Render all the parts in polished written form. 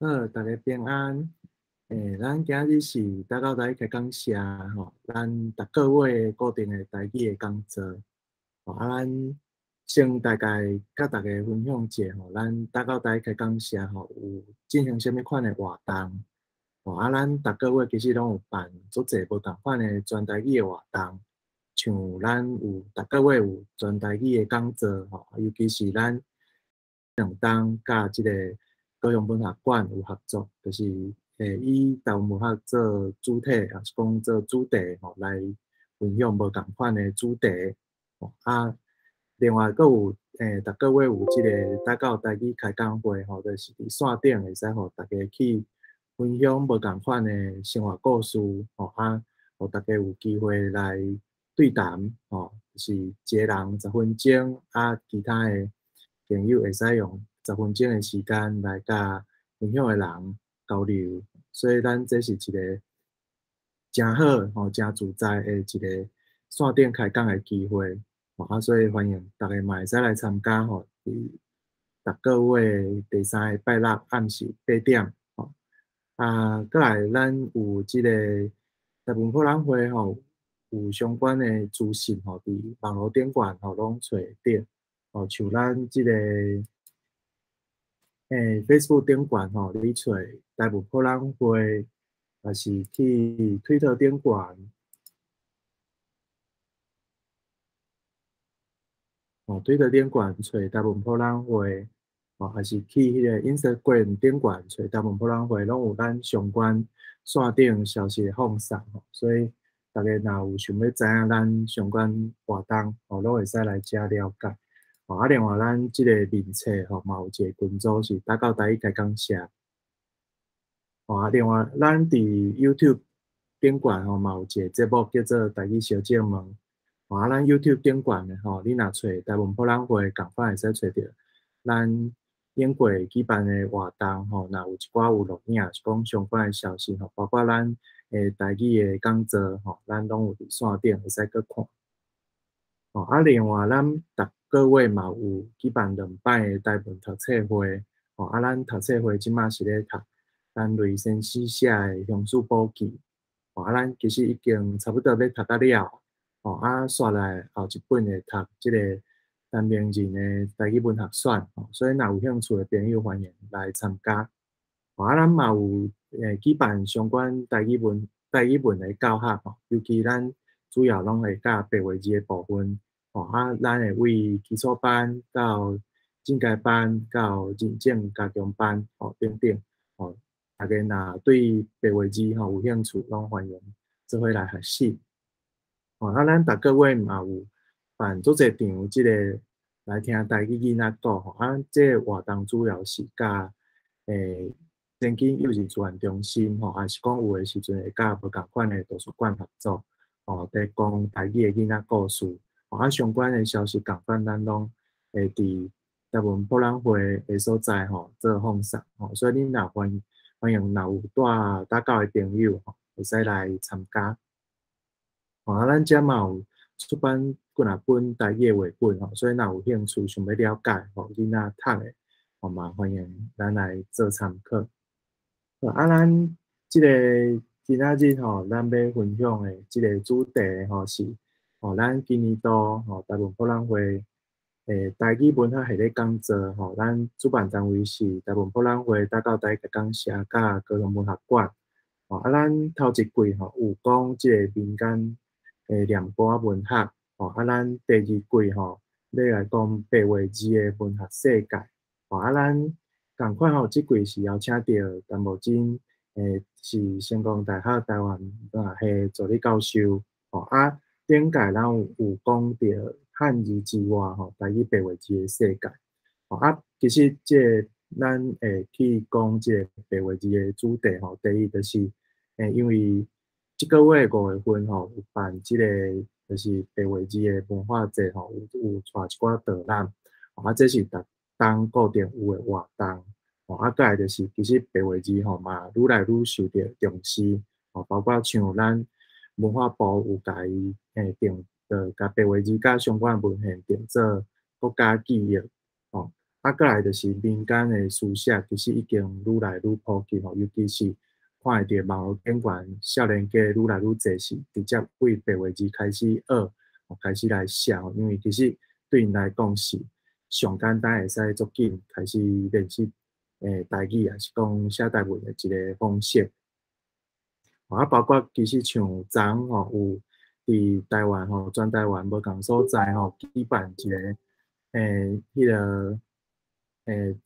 好，逐家平安。咱今日是台到台开讲社吼，咱逐个月固定的台语的讲座。吼，啊，咱先大概佮大家分享一下吼，咱台到台开讲社吼有进行啥物款的活动。吼，啊，咱逐个月其实攏有办足濟無仝款的全台語的活動，像咱有逐個月有全台語的講座吼，尤其是咱兩冬佮這个高雄文學館有合作，就是以台灣文學做主體，抑是講做主題吼，來分享無仝款的主題。吼啊，另外閣有逐個月有這个台到台語開講會吼，就是佇線頂會使予大家去分享無仝款的生活故事吼，啊，予大家有機會來對談吼，就是一个人10分鐘，啊，其他的朋友會使用十分鐘的時間來佮分享的人交流，所以咱這是一个誠好吼、誠自在的一个線頂開講的機會，吼啊，所以歡迎大家嘛會使來參加吼，佇逐个月第三个拜六暗時8點吼。啊，閣來咱有這個台文博覽會吼，有相關的資訊吼，佇網路頂懸吼攏揣會著，吼，像咱這個Facebook 頂懸吼，你揣台文博覽會，抑是去推特頂懸，吼，推特頂懸揣台文博覽會，吼，抑是去彼个 Instagram 頂懸揣台文博覽會，攏有咱相關線頂消息的放送吼，所以大家若有想欲知影咱相關活動，吼，攏會使來遮了解。吼，啊，另外咱這個面冊吼，嘛有一个群組是台到台語開講社。吼，啊，另外咱佇 YouTube 頂懸吼，嘛有一个節目叫做台語小正問。吼，啊，咱 YouTube 頂懸的吼，你若揣台文博覽會，仝款會使揣著咱頂過舉辦的活動吼，若有一寡有錄影，是講相關的消息吼，包括咱的台語的講座吼，咱攏有佇線頂會使閣看。吼，啊，另外咱逐个月嘛有舉辦兩擺的台文讀冊會，吼，啊，咱讀冊會這馬是咧讀咱雷先生寫的《鄉事簿記》，吼，啊，咱其實已經差不多欲讀甲了，吼，啊，紲來後一本會讀這个陳明仁的台語文學選，吼，所以若有興趣的朋友歡迎來參加。吼，啊，咱嘛有舉辦相關台語文的教學，吼，尤其咱主要攏會教白話字的部分。吼，啊，咱會為基礎班到進階班到認證加強班，吼等等，吼，大家若對白話字吼有興趣，攏歡迎做伙來學習。吼，啊，咱逐个月嘛有辦足濟場這个來聽台語囡仔講，吼，啊，這个活動主要是佮前景幼兒資源中心，吼，抑是講有的時陣會佮無仝款的圖書館合作，吼，佇講台語的囡仔故事。啊，相關的消息仝款，咱攏會佇台文博覽會的所在吼做放送吼，所以恁若歡迎若有蹛打狗的朋友吼，會使來參加。吼，啊，咱遮嘛有出版幾若本台語的繪本吼，所以若有興趣想欲了解吼囡仔讀的，吼嘛歡迎咱來做參考。好，啊，咱這个今仔日吼，咱欲分享的這个主題吼是。吼，咱今年度吼台文博覽會台語文學系列講座吼，咱主辦單位是台文博覽會台到台語講社佮高雄文學館。吼，啊，咱頭一季吼有講這个民間的念歌文學，吼，啊，咱第二季吼欲來講白話字的文學世界。吼，啊，咱仝款吼，這季是邀請著陳慕貞，是成功大學台灣文學系助理教授。吼，啊。頂屆咱有講著漢字之外吼，台語白話字的世界。吼啊，其實這个咱會去講這個白話字的主題吼，第一就是因為這个月5月份吼有辦這个就是白話字的文化節吼，有帶一寡導覽，啊，這是逐冬固定有的活動。吼，啊，閣來就是其實白話字吼嘛愈來愈受著重視，吼，包括像咱文化部有共伊定，共白話字佮相關文獻定做國家記憶，吼。啊，閣來就是民間的書寫，其實已經愈來愈普及吼，尤其是看會著網路頂懸少年家愈來愈濟是直接對白話字開始學，開始來寫吼，因為其實對𪜶來講是上簡單會使足緊開始練習台語，抑是講寫台文的一個方式。啊，包括其實像昨昏吼有佇台灣吼，全台灣無仝所在吼舉辦一個彼个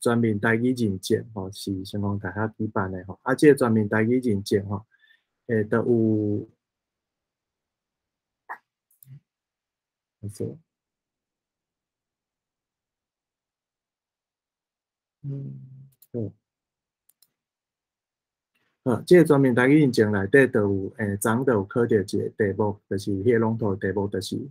全民台語認證吼，是成功大學舉辦的吼。啊，這个全民台語認證吼，都有，好。好，這个全民台語認證內底就有，昨昏就有考著一个題目，就是彼个朗讀題目，就是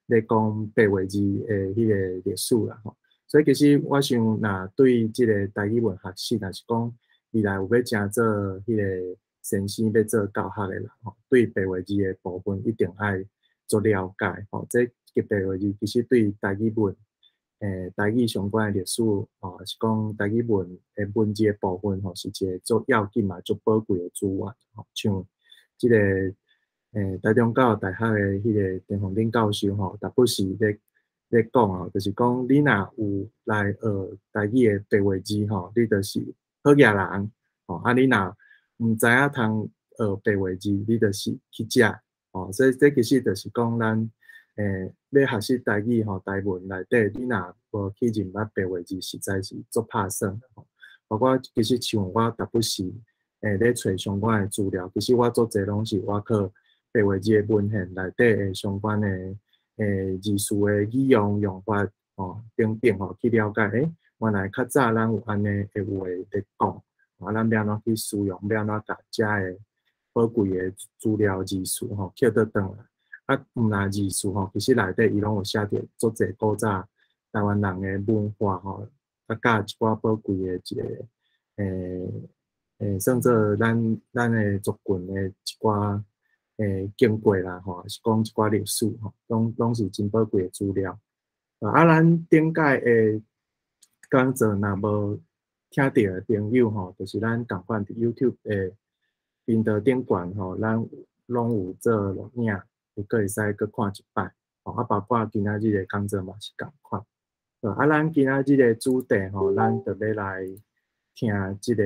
咧講白話字的彼個歷史啦吼。所以其實我想，若對這个台語文學習，若是講未來有欲成做彼个先生欲做教學的人吼，對白話字的部分一定愛做了解吼。這個白話字其實對台語文，台語相關的歷史吼，是講台語文的文字的部分吼，是一个足要緊嘛、足寶貴的資源吼。像這个台中教育大學的彼个陳鳳鼎教授吼，逐不時咧講哦，就是講你若有來學台語的白話字吼，你就是好額人吼。啊，你若毋知影通學白話字，你就是去食吼。所以這其實就是講咱欲學習台語吼，台文內底，你若無去認捌白話字，實在是足拍算吼。包括其實像我逐不時咧揣相關的資料，其實我足濟攏是倚靠白話字的文獻內底的相關的字詞的語用用法吼等等吼去了解。原來較早咱有按呢的話咧講，啊，咱欲按怎去使用，欲按怎共遮的寶貴的資料字詞吼抾倒轉來。啊，毋但字詞吼，其實內底伊攏有寫著足濟古早台灣人的文化吼，啊，佮一寡寶貴的一个算做咱的族群的一寡經過啦吼，抑是講一寡歷史吼，攏是真寶貴的資料。啊，咱頂擺的講座若無聽著的朋友吼，就是咱仝款佇 YouTube 的頻道頂懸吼，咱攏有做錄影。閣會使閣看一擺，吼啊，包括今仔日的講座嘛是仝款。啊，咱今仔日的主題吼，咱就欲來聽這个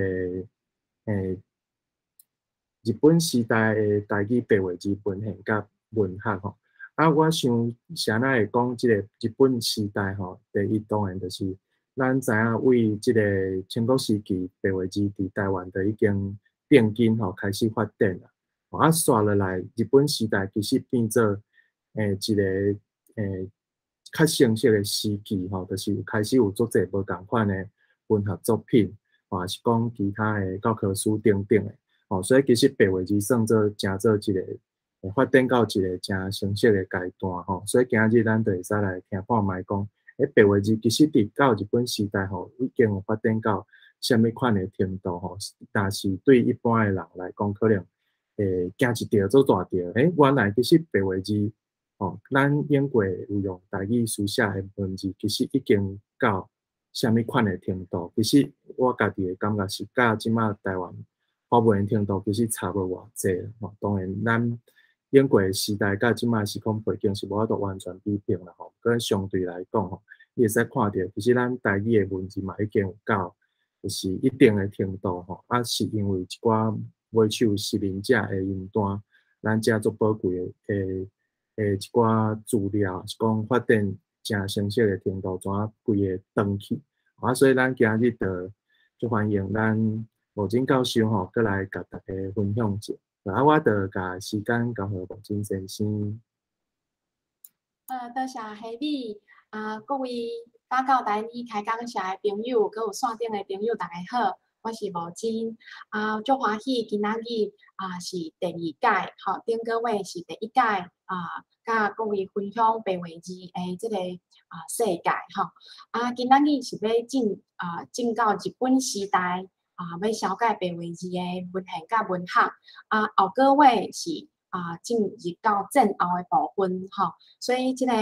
日本時代的台語白話字文獻佮文學吼。啊，我想啥物會講這個日本時代吼？第一當然就是咱知影為這个清國時期白話字佇台灣就已經變根吼，開始發展啦。啊，紲落來日本時代其實變做一个較成熟的時期吼，就是開始有足濟無仝款的文學作品，抑是講其他的教科書等等的吼，所以其實白話字算做成做一个發展到一个誠成熟的階段吼，所以今仔日咱就會使來聽看覓講，白話字其實佇到日本時代吼，已經有發展到啥物款的程度吼，但是對一般的人來講，可能會驚一跳做大跳，原來其實白話字，吼，咱用過有用台語書寫的文字，其實已經到啥物款的程度？其實我家己的感覺是，佮這馬台灣華文的程度其實差無偌濟吼。當然，咱用過的時代佮這馬時空背景是無法度完全比拼啦吼。閣相對來講吼，你會使看著，其實咱台語的文字嘛已經有到，就是一定的程度吼。啊，是因為一寡買手殖民者的名單，咱遮足寶貴的一寡資料，是講發展誠成熟的程度，怎啊規个轉去？啊，所以咱今日就足歡迎咱吳真教授吼，閣來共大家分享一下。啊，我就共時間交予吳真先生。多謝希美啊，各位打到台語開講社的朋友，閣有線頂的朋友，大家好。我是吳真啊，足歡喜今仔日啊是第二屆，吼，頂個月是第一屆啊，佮各位分享白話字的這個啊世界吼。啊，今仔日是欲進到日本時代啊，欲紹介白話字的文獻佮文學。啊，後個月是啊進入到戰後的部分吼，所以這个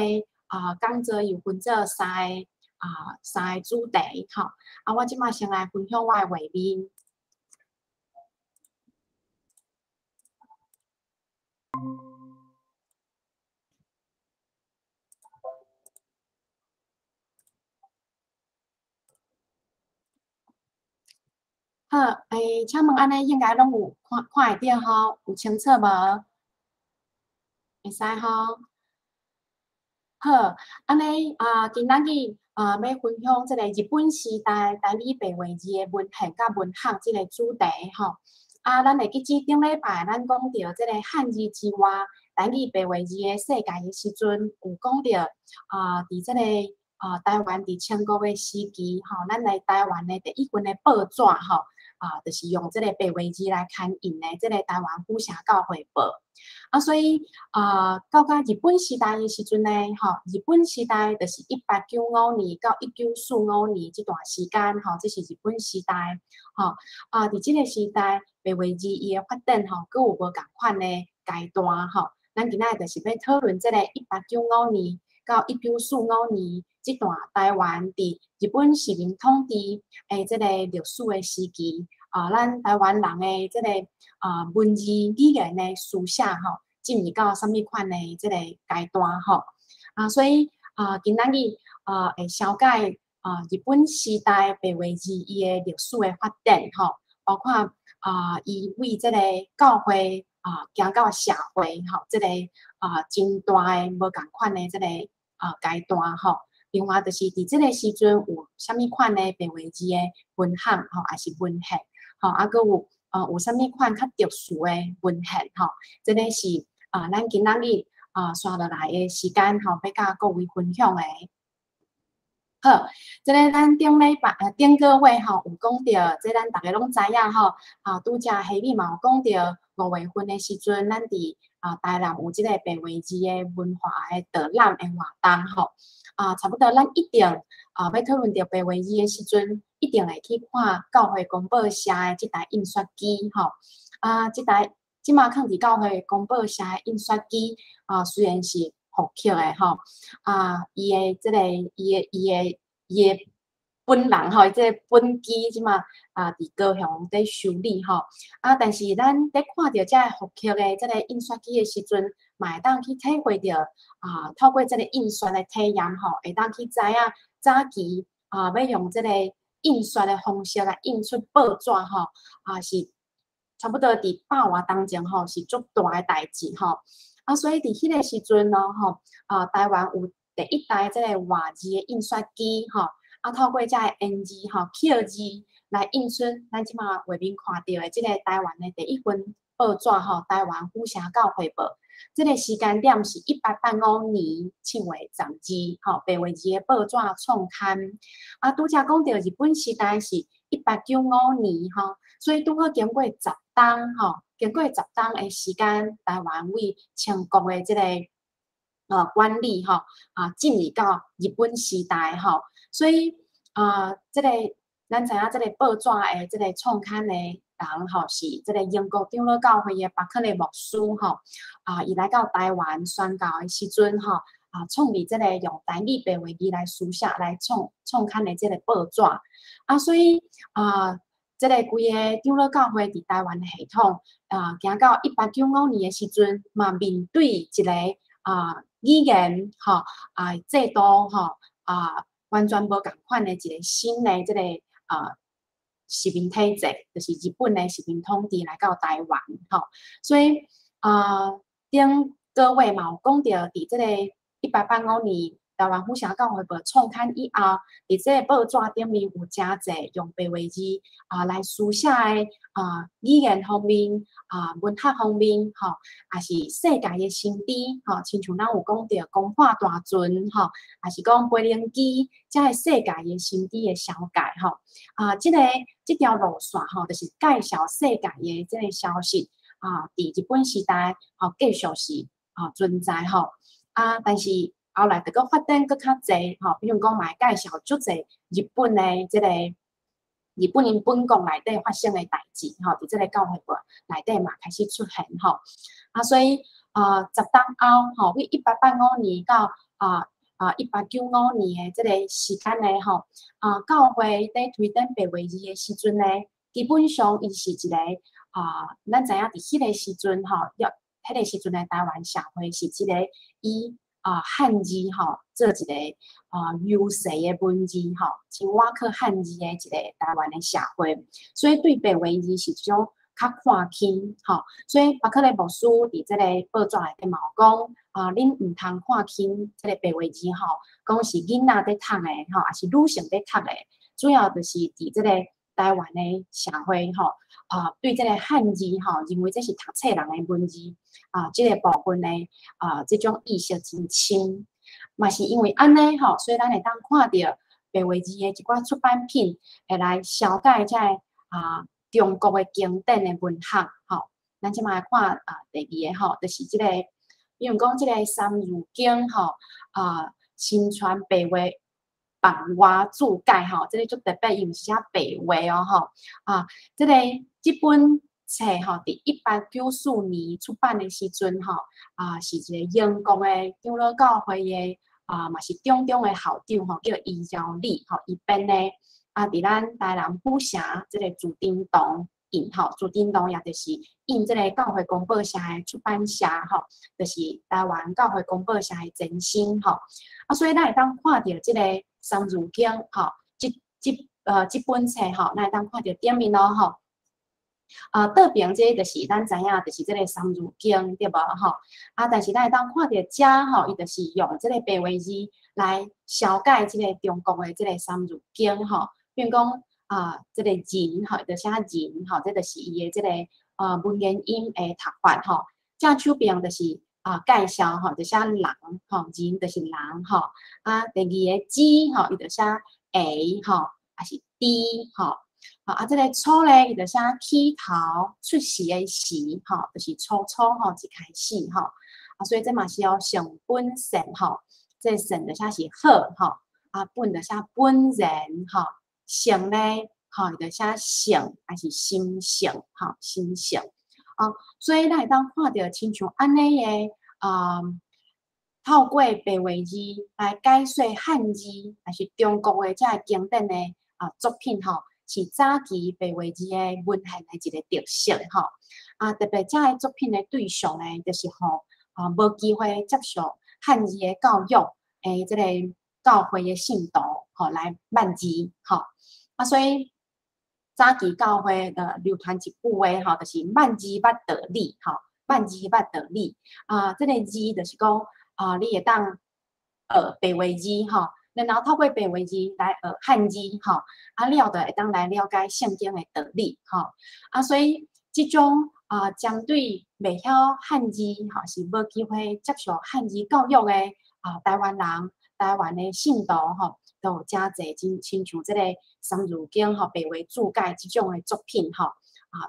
啊講座又分做三个三个主題吼。啊，我這擺先來分享我的畫面。好，請問按呢應該攏有看看會著吼？有清楚無？會使吼？好，按呢啊，今仔日啊，欲分享這個日本時代台語白話字的文獻佮文學這個主題吼。啊，咱會記起頂禮拜咱講著這個漢字之外，台語白話字的世界的時陣，有講著啊，佇這個啊台灣佇清國的時期吼，咱來台灣的第一份的報紙吼。啊，就是用這個白話字來刊印的這個台灣府城教會報。啊，所以啊，到甲日本時代的時陣呢，吼，日本時代就是1895年到1945年這段時間，吼，這是日本時代，吼。啊，佇這個時代，白話字伊的發展，吼，閣有無仝款的階段，吼。咱今仔日就是欲討論這個1895年到1945年這段台灣佇日本殖民統治的這個歷史的時期，啊，咱台灣人的這個啊文字語言的書寫吼，進入到啥物款的這個階段吼。啊，所以啊，今仔日啊會紹介啊日本時代白話字伊的歷史的發展吼，包括啊伊為這個教會啊行到社會吼，這個啊真大的無仝款的這個啊階段吼。另外就是佇這個時陣有啥物款的白話字的文學吼，還是文獻吼，啊，閣有有啥物款較特殊的文獻吼，這個是啊，咱今仔日啊，紲落來的時間吼，欲佮各位分享的。好，這個咱頂禮拜頂個月吼有講著，這咱逐家攏知影吼，啊，拄才彼米嘛有講著，5月份的時陣，咱佇啊台南有這個白話字的文化的導覽的活動吼。啊，差不多咱一定啊，欲討論著白話字的時陣，一定會去看教會公報社的這台印刷機吼。啊，這台這馬囥佇教會公報社的印刷機啊，雖然是復刻的吼，啊，伊的這個伊的伊的伊的本人吼，這個本機這馬啊，佇高雄佇修理吼。啊，但是咱佇看著這个復刻的這個印刷機的時陣，嘛會當去體會著啊，透過這個印刷的體驗吼，會當去知影早期啊，欲用這個印刷的方式來印出報紙吼，啊是差不多佇百外當前吼，是足大的代誌吼。啊，所以佇彼個時陣咯吼，啊，台灣有第一台這個活字的印刷機吼，啊，透過這个英字吼、刻字來印出咱這馬畫面看著的這個台灣的第一份報紙吼，台灣府城教會報。這個時間點是1885年7月12，吼，白話字的報紙創刊。啊，拄才講著日本時代是1895年，吼，所以拄好經過十冬，吼，經過十冬的時間，台灣為清國的這個管理，吼，啊，進入到日本時代，吼，所以啊，這個咱知影這個報紙的這個創刊的人吼，是這個英國長老教會的巴克利牧師吼，啊，伊來到台灣宣教的時陣吼，啊，創立這個用台語白話字來書寫來創創刊的這個報紙，啊，所以啊，這個規个長老教會佇台灣的系統啊，行到1895年的時陣，嘛面對一個啊語言吼啊制度吼啊完全無仝款的一個新的這個啊殖民體制，就是日本的殖民統治來到台灣吼，所以啊頂個月嘛有講著，佇這個1885年台灣府城教會報創刊以後，佇這個報紙頂面有誠濟用白話字啊來書寫的啊語言方面啊文學方面吼，也是世界的先知吼，親像咱有講著公話大船吼，也是講飛行機，這个世界的先知的紹介吼。啊，這个這條路線吼，就是介紹世界的這个消息啊，佇日本時代吼繼續是啊存在吼。啊，但是後來就閣發展閣較濟吼，比如講嘛會介紹足濟日本的這個日本𪜶本國內底發生的代誌吼，佇這個教會報內底嘛開始出現吼。啊，所以啊，十冬後吼，為1885年到啊1895年的這个时间呢吼，教會佇推展白話字的時陣呢，基本上伊是一个咱知影佇彼个時陣吼，要彼个時陣的台灣社會是一个以漢字吼做一个優勢的文字吼，真倚靠漢字的一个台灣的社會，所以對白話字是一種較看輕吼，所以巴克禮牧師佇這个報紙內底嘛有講，恁毋通看輕這个白話字吼，講是囡仔佇讀的吼，抑是女性佇讀的，主要就是佇這個台灣的社會吼，對這个漢字吼，認為這是讀冊人的文字這个部分呢，這種意識真深，嘛是因為按呢吼，所以咱會當看著白話字的一寡出版品，會來消解這个中國的經典的文學吼。咱這擺來看第二个吼，就是這個，比如講這个《三字經》吼，新傳白話版外注解吼，這个足特別，伊毋是寫白話哦吼，這个這本冊吼，佇1894年出版的時陣吼，是一个英國的長老教會的嘛是中中的校長吼，叫伊堯禮吼，伊編的，佇咱台南府城這个自珍堂印吼，自珍堂也就是印這个教會公報社的出版社吼，就是台灣教會公報社的前身吼，所以咱會當看著這个《三字經》吼，這本冊吼，咱會當看著頂面咯吼。倒爿這個就是咱知影，就是這个《三字經》對無吼？但是咱會當看著遮吼，伊就是用這个白話字來消解這個中國的這个《三字經》吼。比如講這个人吼，就寫人吼，這就是伊的這个文言音的讀法吼。正手邊就是介紹吼，就寫人吼，人就是人吼。第二個字吼，伊就寫下吼，抑是豬吼。這个初咧，伊就寫起頭出時的時吼，就是初初吼，一開始吼。所以這嘛是要上本善吼，這个善就寫是好吼，本就寫本然吼，性咧吼，伊就寫性，抑是心性吼，心性。所以咱會當看著親像按呢的透過白話字來解說漢字，抑是中國的這个經典的作品吼，是早期白話字的文獻的一個特色吼。特別這个作品的對象呢，就是予無機會接受漢字的教育的這個教會的信徒吼來認字吼。所以早期教會的流傳一句話吼，就是萬字捌道理吼，萬字捌道理。這个字就是講你會當學白話字吼，然後透過白話字來學漢字吼，了就會當來了解聖經的道理吼。所以這種針對袂曉漢字吼，是無機會接受漢字教育的台灣人、台灣的信徒吼，都有誠濟真親像這个《三字經》吼、白話注解這種的作品吼，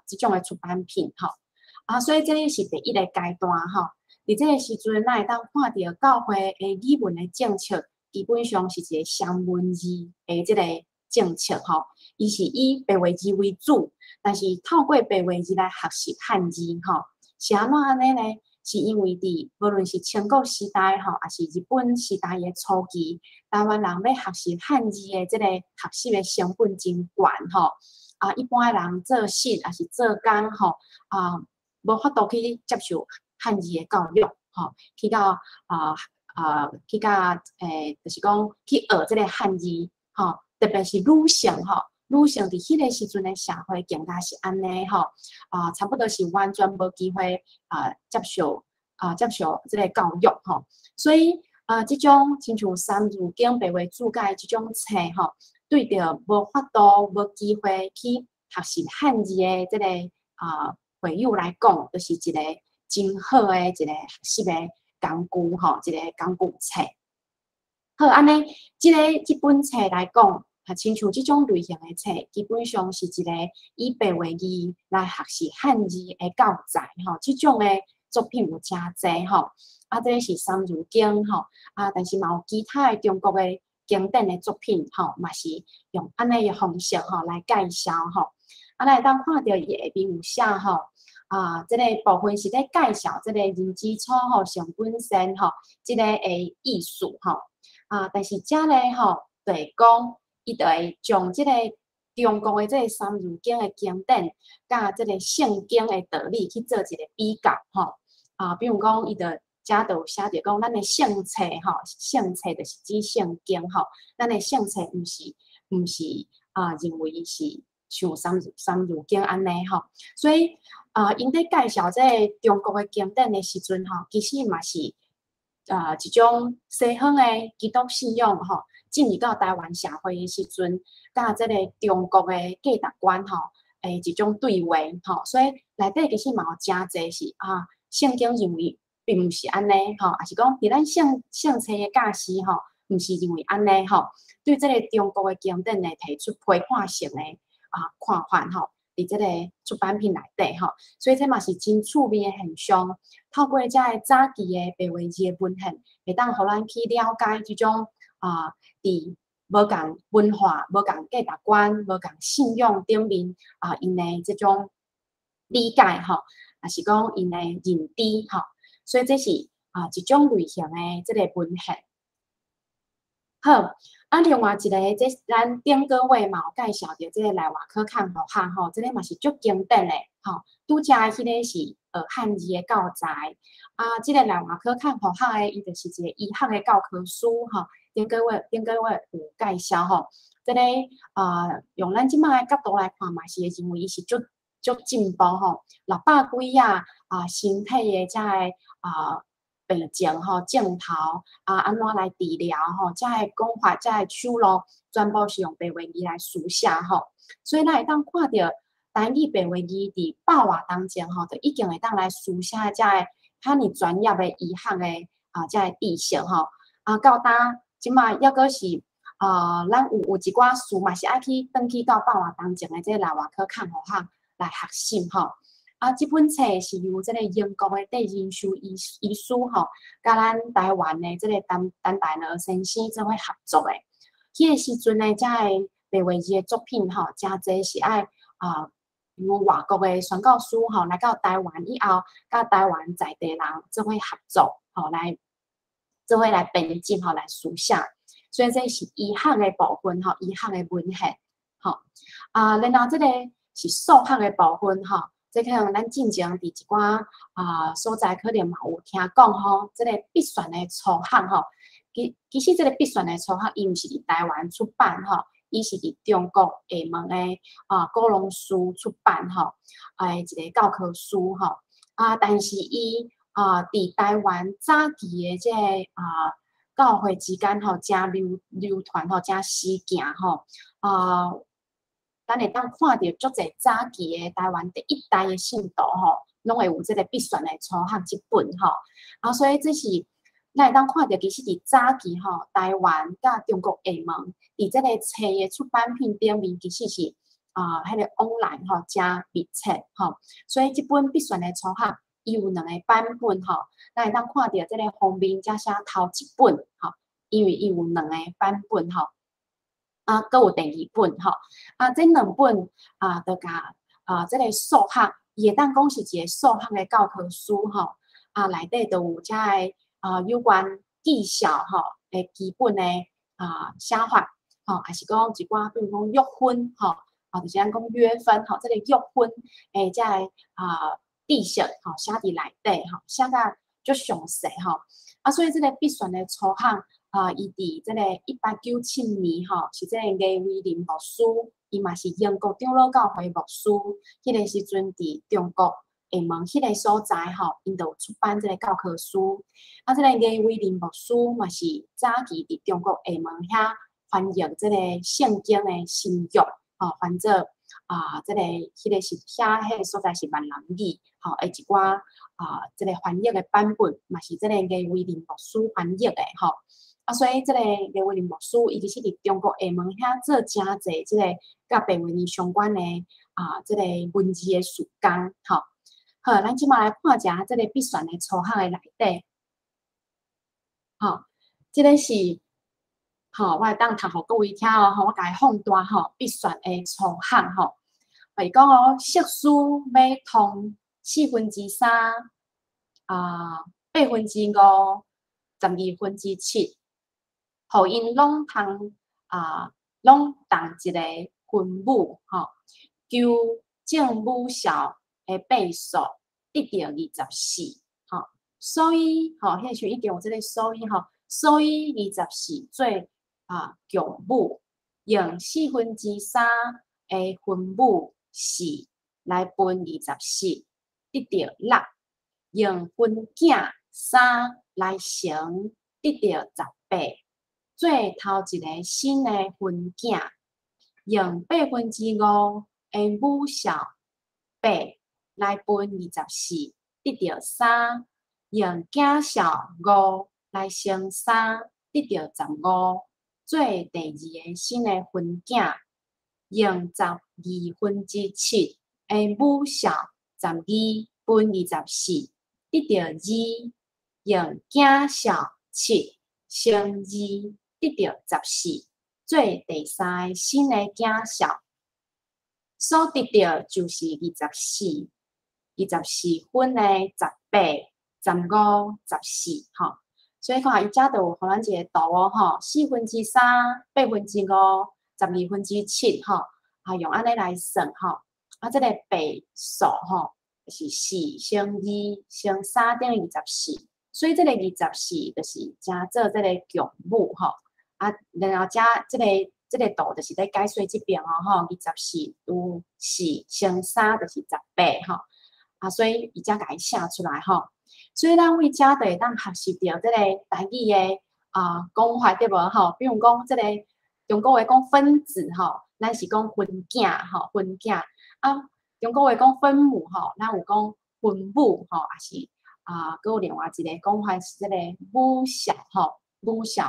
這種的出版品吼。所以這个是第一个階段吼。佇這个時陣，咱會當看著教會的語文的政策，基本上是一個雙文字的這個政策吼。伊是以白話字為主，但是透過白話字來學習漢字吼。是按怎按呢呢？是因為佇無論是清國時代吼，抑是日本時代的初期，台灣人欲學習漢字的這個學習的成本真懸吼。一般的人做事抑是做工吼，無法度去接受漢字的教育吼，去到就是講去學這个漢字吼，特別是女性吼，女性佇彼个時陣的社會更加是按呢吼，差不多是完全無機會接受這个教育吼，所以這種親像《三字經》白話注解這種冊吼，對著無法度、無機會去學習漢字的這个會友來講，就是一個真好的一個學習的工具吼，一個工具冊。好，按呢，這本冊來講，親像這種類型的冊，基本上是一個以白話字來學習漢字的教材吼。這種的作品有誠濟吼，這个是《三字經》吼，但是嘛有其他的中國的經典的作品吼，嘛是用按呢的方式吼來介紹吼。咱會當看著伊下面有寫吼，這个部分是咧介紹這个人之初吼，性本善吼，這个的意思吼。啊，但是遮咧吼，就會講，伊就會將這個中國的這個三字經的經典，佮這個聖經的道理去做一個比較吼。啊，比如講，伊就遮就有寫著講，咱的聖冊吼，聖冊就是指聖經吼，咱的聖冊毋是啊，認為是像三字經按呢吼。所以啊，𪜶佇介紹這個中國的經典的時陣吼，其實嘛是啊一種西方的基督信仰吼，進入到台灣社會的時陣，佮這個中國的價值觀吼，一種對話吼，所以內底其實嘛有誠濟是啊，聖經認為並毋是按呢吼，抑是講佇咱聖冊的教示吼，毋是認為按呢吼，對這個中國的經典呢提出批判性的啊看法吼，佇這個出版品內底吼，所以這嘛是真趣味的現象。透過這个早期的白話字的文獻，會當予咱去了解這種啊，佇無仝文化、無仝價值觀、無仝信仰頂面啊，𪜶的這種理解吼，抑是講𪜶的認知吼，所以這是啊一種類型的這個文獻。好，啊，另外一個，這咱頂個月嘛有介紹著這個內外可看護學吼，這個嘛是足經典的吼。拄才彼個是學漢字的教材，啊，這個內外可看護學的，伊就是一個醫學的教科書吼。頂個月有介紹吼，這個啊，用咱這擺的角度來看嘛，是會認為伊是足足進步吼，六百幾頁啊，身體的這個啊病症吼、症頭啊，按怎來治療吼，這個講法、這個手路，全部是用白話字來書寫吼。所以咱會當看著台語白話字佇百外當前吼，就已經會當來書寫這个遐爾專業的醫學的啊，這个知識吼。啊，到今這擺猶閣是啊，咱有一寡事嘛是愛去轉去到百外當前的這個內外科看護學來學習吼。啊，這本冊是由這個英國的戴仁修醫師吼，佮咱台灣的這個陳陳大樂先生做伙合作的。彼個時陣呢，這个白話字的作品吼，誠濟是愛啊由外國的宣教師吼來到台灣以後，佮台灣在地人做伙合作吼，來做伙來編輯吼，來書寫。所以這是醫學的部分吼，醫學的文獻吼。啊，然後這個是數學的部分吼。這可能咱進前佇一寡啊所在可能嘛有聽講吼，這個筆算的初學吼，其實這個筆算的初學，伊毋是佇台灣出版吼，伊是佇中國廈門的啊古龍書出版吼，一個教科書吼。啊，但是伊啊佇台灣早期的這個啊教會之間吼，誠流傳吼，誠時行吼啊。咱會當看著足濟早期的台灣第一代的信徒吼，攏會有這個筆算的初學這本吼。啊，所以這是咱會當看著，其實佇早期吼，台灣佮中國廈門佇這個冊的出版品頂面，其實是啊，彼個往來吼誠密切吼。所以這本筆算的初學，伊有兩個版本吼，咱會當看著這個封面才寫頭一本吼，因為伊有兩個版本吼。啊，閣有第二本吼，啊，這兩本啊，就共啊，這個數學，伊會當講是一個數學的教科書吼，啊，內底就有這个啊有關技巧吼的基本的啊寫法吼，抑是講一寡比如講約分吼，啊，就是咱講約分吼，這個約分的這个啊知識吼寫佇內底吼，寫甲足詳細吼，啊，所以這個筆算的初學。啊，伊佇這個1897年吼，是這個魏偉林牧師，伊嘛是英國長老教會牧師。彼個時陣佇中國廈門彼個所在吼，𪜶就有出版這個教科書。啊，這個魏偉林牧師嘛是早期佇中國廈門遐翻譯這個聖經的新約，吼，翻做啊，這個彼個是遐彼個所在是閩南語，吼，的一寡啊，這個翻譯的版本嘛是這個魏偉林牧師翻譯的吼。啊，所以這個魏偉林牧師，伊其實佇中國廈門遐做誠濟這個佮白話字相關的啊，這個文字的事工，吼。好，咱這擺來看一下這個筆算的初學的內底，吼，這個是，吼，我會當讀予各位聽哦，吼，我共伊放大吼，筆算的初學吼，伊講哦，攝氏欲通3/4啊，5/8，7/12。予𪜶攏通啊，攏仝一个分母吼，求正母數的倍數得著二十四吼，所以吼，彼時陣已經有這个所以吼，所以二十四做共母，用四分之三的分母四來分二十四，得著六，用分子三來乘，得著18，做頭一个新的分子，用八分之五的母數八來分二十四，得著三，用子數五來乘三，得著十五，做第二个新的分子，用十二分之七的母數十二分二十四，得著二，用子數七乘二，得著十四，做第三个新的子數，所得著就是二十四，二十四分的十八、十五、十四，吼。所以看伊遮就有予咱一个圖哦，吼，四分之三、八分之五、十二分之七，吼，用按呢來算，吼。這个倍數，吼，是四乘二乘三等於二十四，所以這个二十四就是成做這个共母，吼。然後遮這个圖就是咧解說這邊哦，吼，二十四除四乘三就是十八，吼。所以伊才共伊寫出來，吼。所以咱為遮就會當學習著這個台語的講法對無吼？比如講這個中國話講分子吼，咱是講分子吼，分子。中國話講分母吼，咱有講分母吼，抑是閣有另外一個講法是這個母數吼，母數。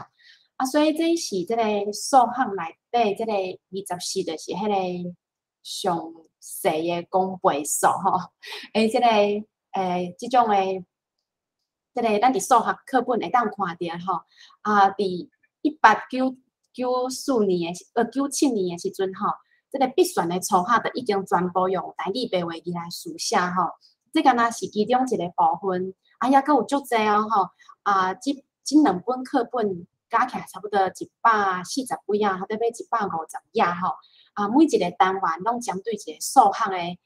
所以這是這個數學內底這個二十四，就是彼个上細的公倍數吼。這个這種的，這个咱佇數學課本會當看著吼。佇1894年的，97年的時陣吼，這个筆算的初學就已經全部用台語白話字來書寫吼。這敢若是其中一個部分，抑閣有足濟哦吼。這兩本課本加起來差不多140幾頁，或者欲150頁吼。每一个單元攏針對一个數學的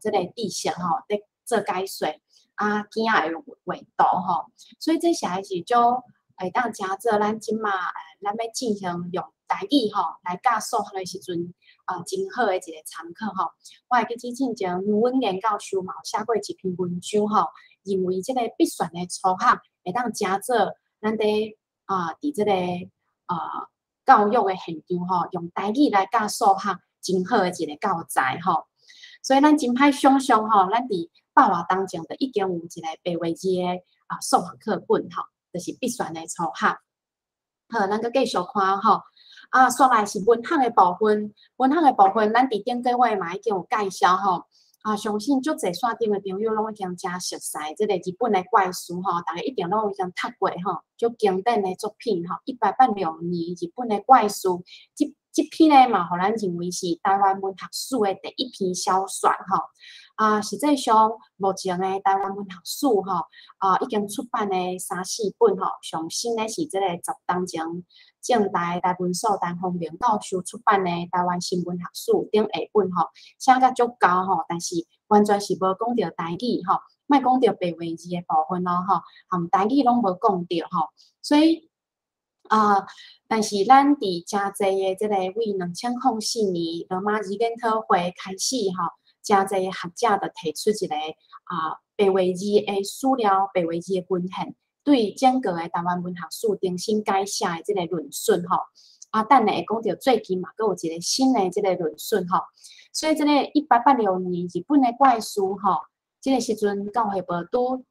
這个知識吼，佇做解說，囝仔會畫圖吼。所以這實在是足會當成做咱這馬咱欲進行用台語吼來教數學的時陣，真好的一個參考吼。我會記得進前阮顏教授嘛有寫過一篇文章吼，認為這个筆算的初學會當成做咱佇這个教育的現場吼，用台語來教數學，真好的一个教材吼。所以咱真歹想象吼，咱佇百外當前就已經有一个白話字的數學課本吼，就是筆算的初學。好，咱閣繼續看吼。煞來是文學的部分，文學的部分，咱佇頂個月嘛已經有介紹吼。相信足濟線頂的朋友攏已經誠熟似這个日本的怪事吼，逐家一定攏已經讀過吼，足經典的作品吼，1886年日本的怪事，這篇呢嘛，予咱認為是台灣文學史的第一篇小說吼。實際上目前的台灣文學史吼，已經出版的三四本吼，上新的是這个十冬前政大台文所陳芳明教授出版的《台灣新文學史》頂下本吼，寫甲足厚吼，但是完全是無講著台語吼，莫講著白話字的部分咯吼，含台語攏無講著吼，所以但是咱佇誠濟的這個為2004年羅馬字研討會開始吼，誠濟學者就提出一個白話字的史料、白話字的文獻，對整個的台灣文學史重新改寫的這個論述吼。等下會講著最近嘛，閣有一個新的這個論述吼。所以這個1886年日本的怪事吼，這個時陣教會無拄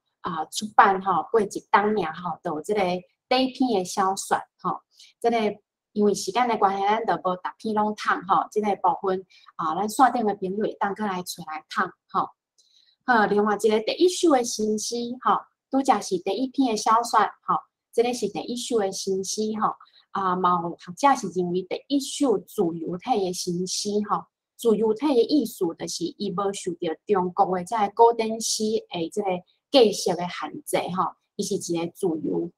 出版吼，過一冬爾吼，就有這個短篇的小說吼。這個因為時間的關係，咱就無逐篇攏讀吼。這個部分咱線頂的朋友會當閣來揣來讀吼。好，另外一個第一首的新詩吼，拄才是第一篇的小說吼，這個是第一首的新詩吼。嘛有學者是認為第一首自由體的新詩吼，自由體的意思就是伊無受著中國的這个古典詩的這个格式的限制吼，伊是一個自由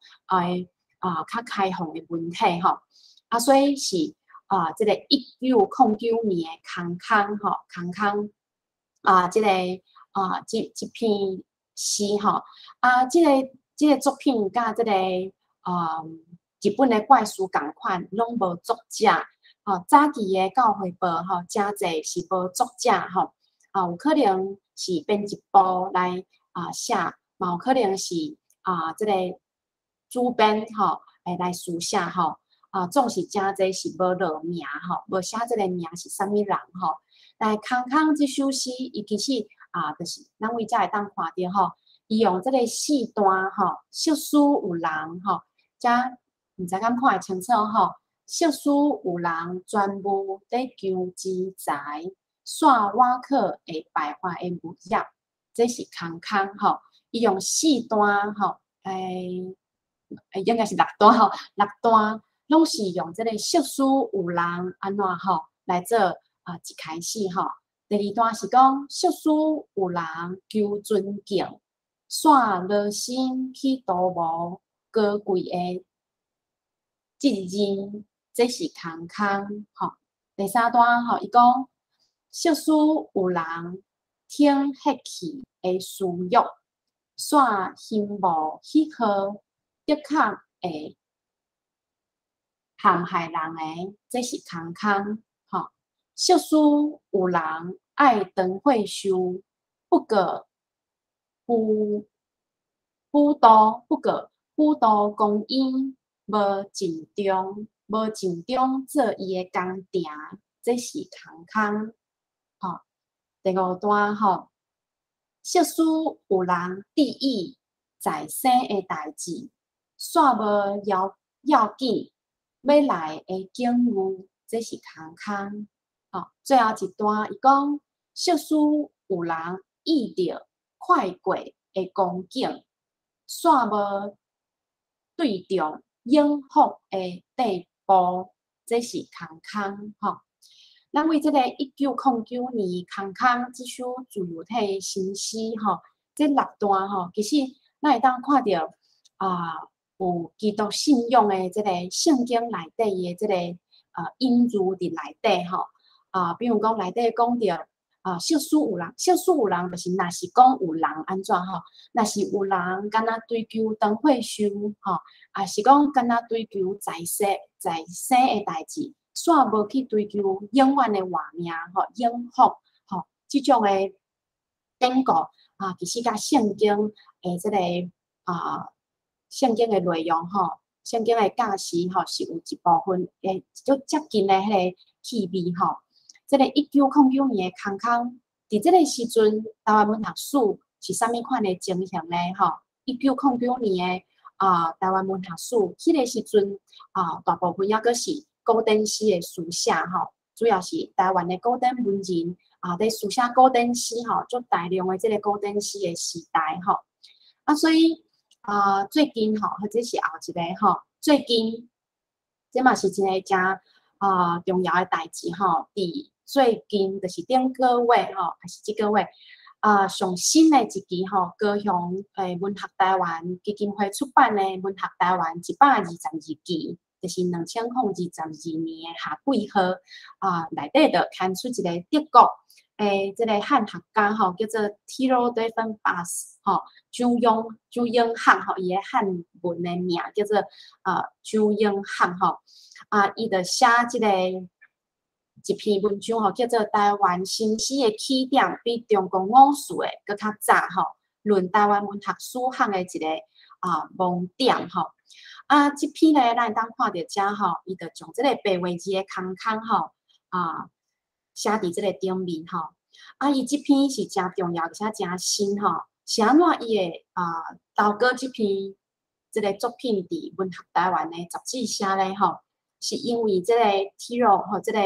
較開放的文體吼。啊，所以是啊，這個1909年的空空吼，空空啊，這個啊，這篇詩吼，啊，這個作品佮這個日本的怪書仝款，攏無作者吼。早期的教會報吼，誠濟是無作者吼，啊，有可能是編輯部來寫，嘛有可能是這個主編吼會來書寫吼。啊，總是誠濟是無落名吼，無寫這個名是啥物人吼。但空空這首詩，伊其實啊，就是咱為遮會當看著吼，伊用這個四段吼，識使有人吼，遮毋知敢看會清楚吼。識使有人專務佇求錢財，煞倚靠會敗壞的物業，這是空空吼。伊用四段吼，應該是六段吼，六段攏是用這個識使有人按怎吼來做一開始吼。第二段是講識使有人求尊敬，煞落心去圖謀高貴的責任，這是空空吼。第三段吼，伊講識使有人挺血氣的私欲，煞欣慕喜好，的確會陷害人的，這是空空吼。識使有人愛當歲壽，不過虛虛度，不過虛度光陰，無盡忠，無盡忠做伊的工程，這是空空吼。第五段吼，識使有人注意在生的代誌，煞無要緊欲來的境遇，這是空空。吼，最後一段伊講，識使有人意著快過的光景，煞無對著永福的地步，這是空空。吼，咱為這個1909年空空這首自由體新詩吼，這六段吼，其實咱會當看著有基督信仰的這個聖經內底的這個隱喻佇內底吼。比如講內底講著識使有人，識使有人就是若是講有人按怎吼，若是有人敢若追求長歲壽吼，抑是講敢若追求在世在生的代誌，煞無去追求永遠的活命吼，永福吼，這種的典故啊，其實佮聖經的這個聖經的內容吼，聖經的教示吼，是有一部分會足接近的彼個氣味吼。這個1909年的空空，佇這個時陣，台灣文學史是啥物款的情形呢？吼，1909年的台灣文學史，彼個時陣啊，大部分猶閣是古典詩的書寫吼，主要是台灣的古典文人啊，佇書寫古典詩吼，足大量的這個古典詩的時代吼。啊，所以最近吼，或者是後一個吼，最近這嘛是一個誠重要的代誌吼，佇最近就是頂個月吼，抑是這個月上新的一期吼，高雄文學台灣基金會出版的《文學台灣122期》，就是2022年的夏季號內底就刊出一個德國的這個漢學家吼，叫做 Tilo Diefenbach 吼，張永漢吼，伊的漢文的名叫做張永漢吼，啊，伊就寫這個一篇文章吼，叫做《台灣新詩的起點比中國五四的閣較早》吼，論台灣文學史學的一個盲點吼。啊，這篇咧，咱會當看著遮吼，伊就將這個白話字的空空吼寫佇這個頂面吼。啊，伊這篇是誠重要，而且誠新吼。是按怎伊會投稿這篇這個作品佇文學台灣的雜誌社咧吼？是因為這個 Tilo 吼，這個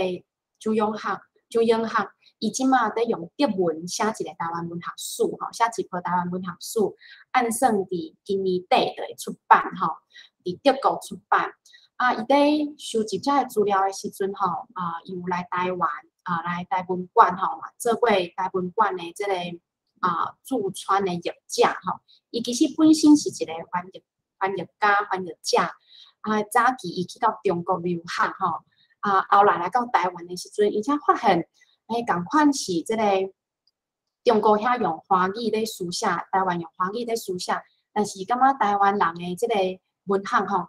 張永漢，張永漢，伊這馬佇用德文寫一個台灣文學史吼，寫一部台灣文學史，按算佇今年底就會出版吼，佇德國出版。啊，伊佇收集這个資料的時陣吼，伊有來台灣來台文館吼，做過台文館的這個駐川的譯者吼。伊其實本身是一個翻譯家、翻譯者。啊，早期伊去到中國留學吼，啊，後來來到台灣的時陣，伊才發現，仝款是這個中國遐用華語咧書寫，台灣用華語咧書寫，但是感覺台灣人的這個文學吼，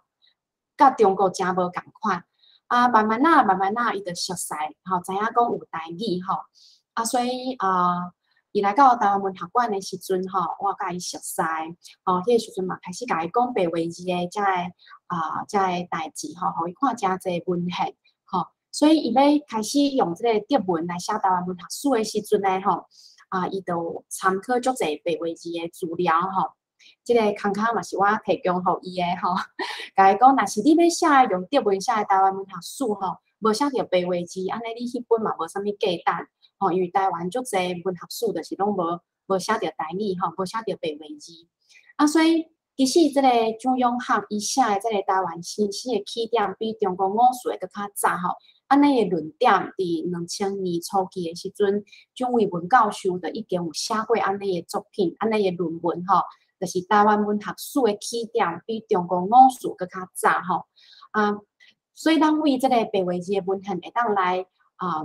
佮中國誠無仝款。啊，慢慢仔，慢慢仔，伊就熟似，吼，知影講有台語吼。啊，所以啊，伊來到台灣文學館的時陣吼，我佮伊熟似，吼，彼個時陣嘛開始共伊講白話字的遮个啊，遮個代誌吼，予伊看誠濟文獻，吼。所以伊欲開始用這個德文來寫台灣文學史的時陣呢，吼，啊，伊就參考足濟白話字的資料吼。這個康康嘛是我提供予伊的吼，共伊講，若是你欲寫用德文寫的台灣文學史吼，無寫著白話字，按呢你彼本嘛無啥物價值吼，因為台灣足濟文學史就是攏無寫著台語吼，無寫著白話字。啊，所以其實這個蔣永學伊寫的這個台灣新詩的起點比中國五四會閣較早吼。按呢的論點，佇2000年初期的時陣，蔣渭文教授就已經有寫過按呢的作品，按呢的論文吼。就是台灣文學史的起點比中國五四閣較早吼，啊，所以咱為這個白話字的文獻會當來啊，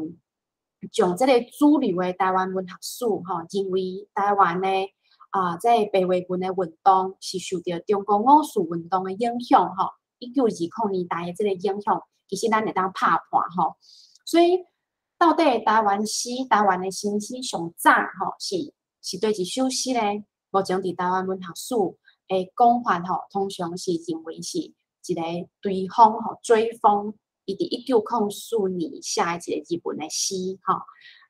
將這個主流的台灣文學史吼，認為台灣的啊，這個白話文的運動是受著中國五四運動的影響吼，1920年代的這個影響，其實咱會當拍破吼。所以到底台灣詩、台灣的新詩上早吼是佗一首詩咧？目前佇台灣文學史的講法吼，通常是認為是一個追風吼，追風，伊佇1904年寫的一個日文的詩吼。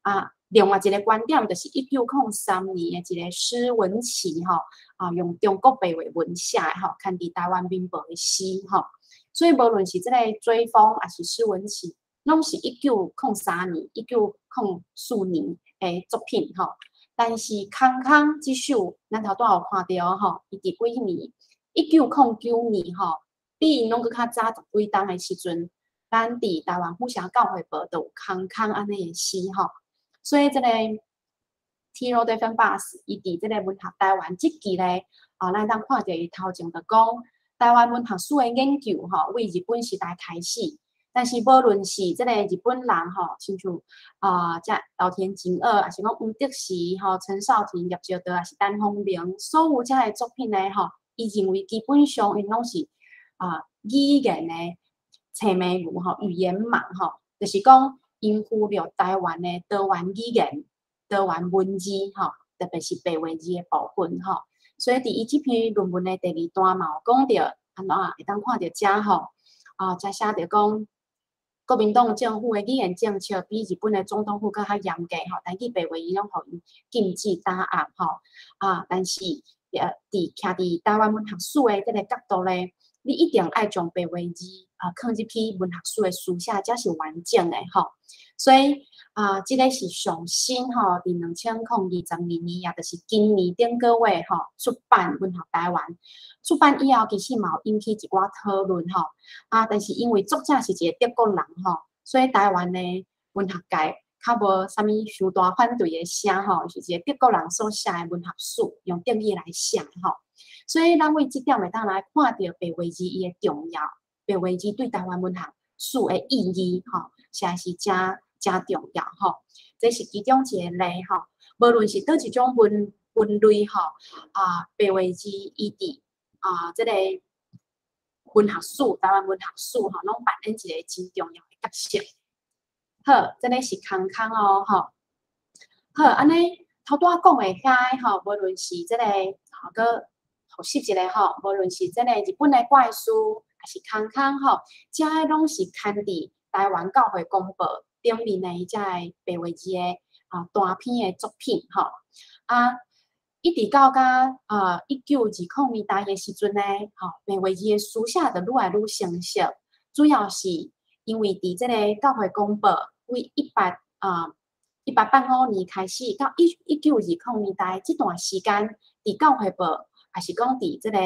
啊，另外一個觀點就是1903年的一個施文琪吼，啊，用中國白話文寫的吼，刊佇台灣民報的詩吼。所以無論是這個追風，抑是施文琪，攏是1903年、1904年的作品吼。但是康康這首，咱頭拄仔有看著吼，伊佇幾年？1909年吼，比𪜶攏閣較早十幾冬的時陣，咱佇台灣府城教會報就有康康按呢的詩吼。所以這個 Tilo Diefenbach 伊佇這個文學台灣這期咧，啊，咱當看著伊頭前就講台灣文學史的研究吼，為日本時代開始。但是無論是這個日本人吼，親像啊，這稻田錦二，抑是講黃德時吼、陳少廷、葉石道，抑是陳風明，所有這个作品呢吼，伊認為基本上𪜶攏是啊語言的青盲牛吼，語言盲吼，就是講𪜶忽略台灣的多元語言、多元文字吼，特別是白話字的部分吼。所以佇伊這篇論文的第二段嘛有講著，按怎會當看著遮吼，啊，遮寫著講，國民黨政府的語言政策比日本的總統府閣較嚴格吼，台語白話伊攏予𪜶禁止打壓吼，啊，但是佇徛佇台灣文學史的這個角度咧，你一定愛將白話字啊放入去文學史的書寫，才是完整的吼。所以啊，這個是上新吼，佇2022年，也就是今年頂個月吼出版文學台灣。出版以後，其實嘛有引起一寡討論吼。啊，但是因為作者是一個德國人吼，所以台灣的文學界較無啥物傷大反對的聲吼，是一個德國人所寫的文學史，用德語來寫吼。所以咱為這點會當來看著白話字伊的重要，白話字對台灣文學史的意義吼，實在是誠誠重要吼。這是其中一個例吼。無論是佗一種文文類吼，啊，白話字伊佇啊，這個文學史，台灣文學史吼，攏扮演一個真重要的角色。好，這個是康康哦，吼。好，按呢頭拄仔講的遐吼，無論是這個，吼，閣複習一下吼，無論是這個日本的怪書，抑是康康吼，這个攏是刊佇台灣教會公報頂面的這個白話字的啊大篇的作品吼。啊，一直到甲啊1920年代的時陣呢，吼，白話字的書寫就愈來愈成熟，主要是因為佇這個教會公報為1885年開始到1920年代這段時間，佇教會報，抑是講佇這個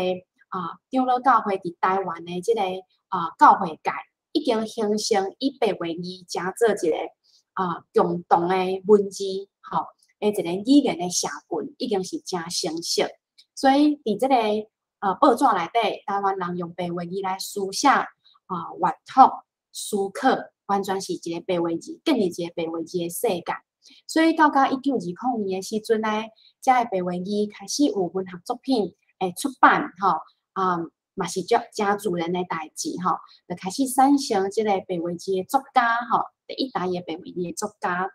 啊長老教會佇台灣的這個啊教會界，已經形成以白話字成做一個啊共同的文字，吼，的一個語言的社群，已經是誠成熟。所以佇這個報紙內底，台灣人用白話字來書寫啊，閱讀、思考，完全是一个白話字，建立一个白話字的世界。所以到到1920年的時陣呢，遮个白話字開始有文學作品會出版，吼，啊，嘛是足誠自然的代誌，吼，就開始產生這個白話字的作家，吼，第一代的白話字的作家。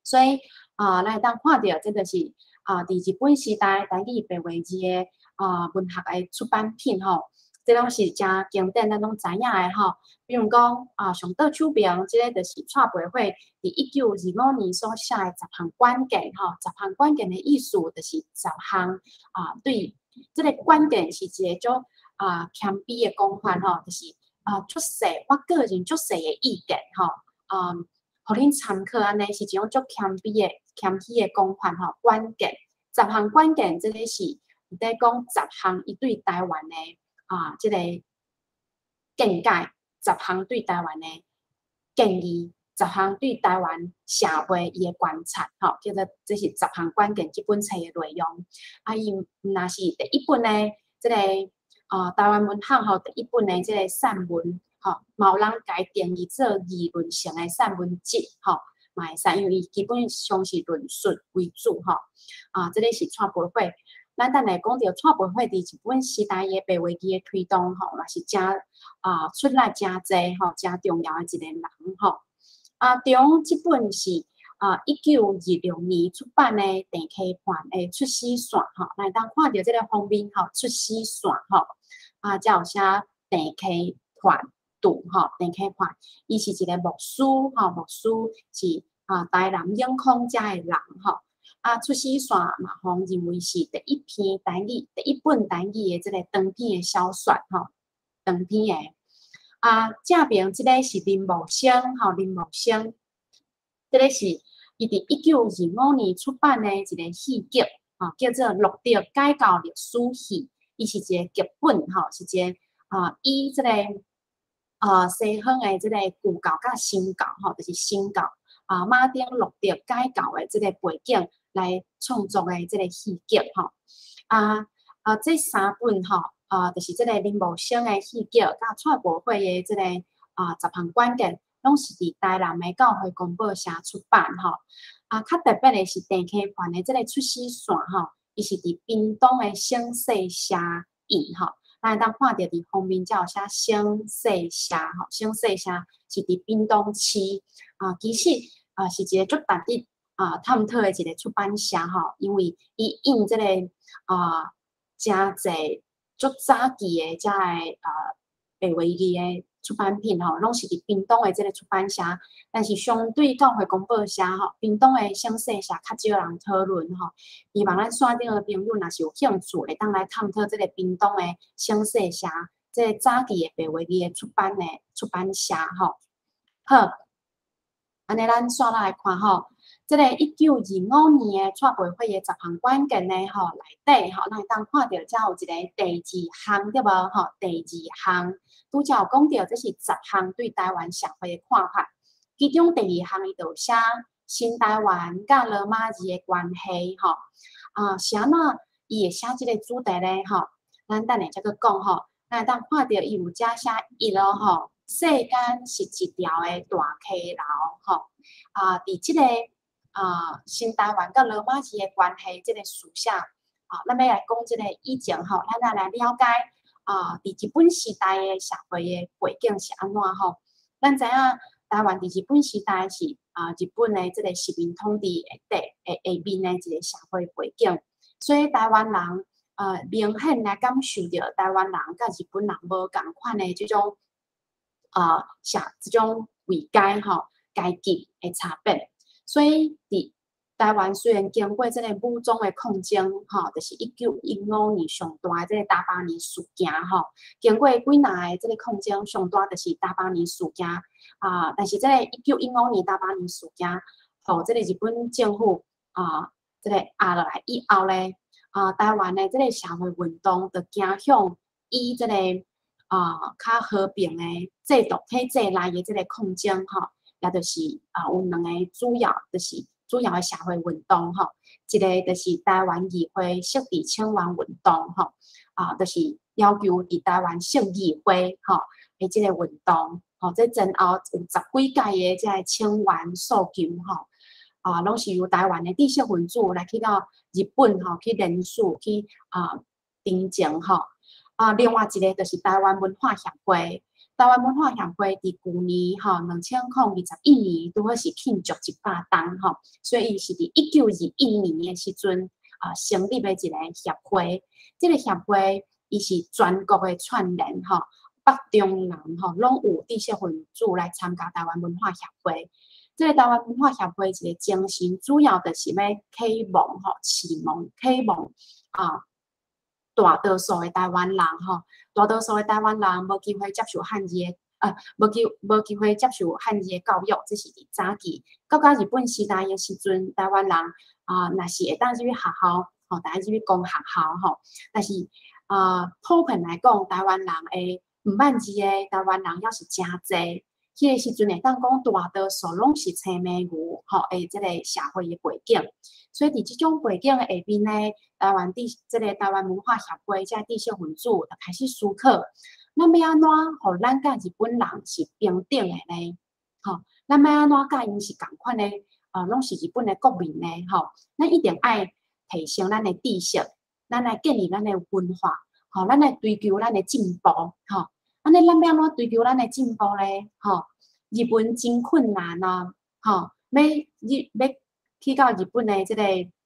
所以啊，咱會當看著，這就是啊，佇日本時代台語白話字的啊文學的出版品，吼，這攏是誠經典，咱攏知影的，吼。比如講啊，上倒手爿這个就是蔡培慧佇1925年所寫的十項管見，吼，十項管見的意思就是十項啊，對，這个管見是一個足啊謙卑的講法，吼，就是啊足細，我個人足細的意見，吼，啊，予恁參考按呢，是一種足謙卑的謙虛的講法，吼，管見十項管見，這个是佇講十項伊對台灣的啊這个見解，十項對台灣的建議，十項對台灣社會伊的觀察，吼，叫做這是十項管見這本冊的內容。啊，伊毋若是第一本的這个啊台灣文學吼，第一本的這个散文，吼，嘛有人共伊定義做議論性的散文集，吼，嘛會使，因為伊基本上是論述為主，吼。啊，這个是蔡培慧。咱等下講著蔡培慧佇日本時代的白話字的推動，吼，嘛是誠啊出力誠濟，吼，誠重要的一個人，吼。啊，中這本是啊1926年出版的鄭溪盼的出死線，吼，咱會當看著這个封面，吼，出死線，吼，啊，遮有寫鄭溪盼著，吼，鄭溪盼，伊是一個牧師，吼，牧師是啊台南永康遮的人，吼。啊，出死線嘛，予認為是第一篇台語、第一本台語的這個長篇的小說，吼，長篇的。啊，正爿這个是林茂生，吼，林茂生，這个是伊佇1925年出版的一个戲劇，吼，叫做《路德改教歷史戲》，伊是一個劇本，吼，是一個啊，以這個啊西方的這個舊教佮新教，吼，就是新教啊，馬丁路德改教的這个背景來創作的這個戲劇，吼。啊啊，這三本吼，啊，就是這個林茂生的戲劇，佮蔡培慧的這個啊十項管見，攏是佇台南的教會公報社出版，吼。啊，較特別的是鄭溪盼的這个出死線，吼，伊是佇屏東的省世社印，吼。咱會當看著佇封面才有寫省世社，吼，省世社是佇屏東市，啊，其實啊是一個足值得啊探討的一個出版社，吼，因為伊印這個啊誠濟足早期的遮個啊白話字的出版品，吼，攏是佇屏東的這個出版社，但是相對教會公報社，吼，屏東的省世社較少人討論，吼。希望咱線頂的朋友若是有興趣，會當來探討這個屏東的省世社，這個早期的白話字的出版的出版社，吼。好，按呢咱煞來看，吼，這个1925年的蔡培慧的十項管見呢，吼，內底吼，咱會當看著遮有一个第二項對無？吼，第二項拄才有講著，這是十項對台灣社會的看法。其中第二項伊就有寫新台灣佮羅馬字的關係，吼。啊，是按怎伊會寫這个主題咧？吼，咱等下才閣講，吼。咱會當看著伊有遮寫一咯，吼，世間是一條的大溪流，吼。啊，佇這个啊，新台灣佮羅馬字的關係，這个思想啊，咱欲來講這个以前吼，咱來了解啊，佇日本時代的社會的背景是按怎吼？咱知影台灣佇日本時代是啊，日本的這个殖民統治下底下面的一个社會背景，所以台灣人明顯來感受著台灣人佮日本人無仝款的這種啊社這種位階吼階級的差別。所以，佇台灣雖然經過這个武裝的抗爭，吼，就是1915年上大的這个噍吧哖事件，吼，經過幾若个這个抗爭，上大就是噍吧哖事件啊。但是這个1915年噍吧哖事件，予這个日本政府啊，這个壓落來以後咧，啊，台灣的這个社會運動就走向以這个啊較和平的制度體制內的這个抗爭，吼。也就是啊，有兩個主要，就是主要的社會運動吼，一個就是台灣議會設置請願運動吼，啊，就是要求佇台灣設議會吼的這个運動，吼，這前後有十幾屆的這个請願訴求吼，啊，攏是由台灣的知識分子來去到日本吼去聯署去啊陳情吼。啊，另外一个就是台灣文化協會，台灣文化協會佇舊年吼2021年拄好是慶祝100冬吼，所以伊是佇1921年的時陣啊成立的一个協會。這个協會伊是全國的串聯吼，北中南吼攏有知識分子來參加台灣文化協會。這个台灣文化協會一个精神，主要就是欲啟蒙吼、啟蒙、啟蒙啊，大多數的台灣人吼，大多數的台灣人無機會接受漢字的，啊，無機會接受漢字的教育，這是佇早期。到甲日本時代的時陣，台灣人啊，若是會當入去學校，吼，當入去公學校吼，但是啊，普遍來講，台灣人的毋捌字的台灣人猶是誠濟。彼个時陣會當講大多數攏是青盲牛吼，的這个社會的背景，所以佇這種背景的下面呢，台灣知這个台灣文化協會這知識分子就開始思考，咱欲按怎予咱佮日本人是平等的呢？吼，咱欲按怎佮𪜶是仝款的？啊，攏是日本的國民呢？吼，咱一定愛提升咱的知識，咱來建立咱的文化，吼，咱來追求咱的進步，吼。按呢，咱欲按怎追求咱的進步咧？吼，日本真困難啊！吼，欲入欲去到日本的這个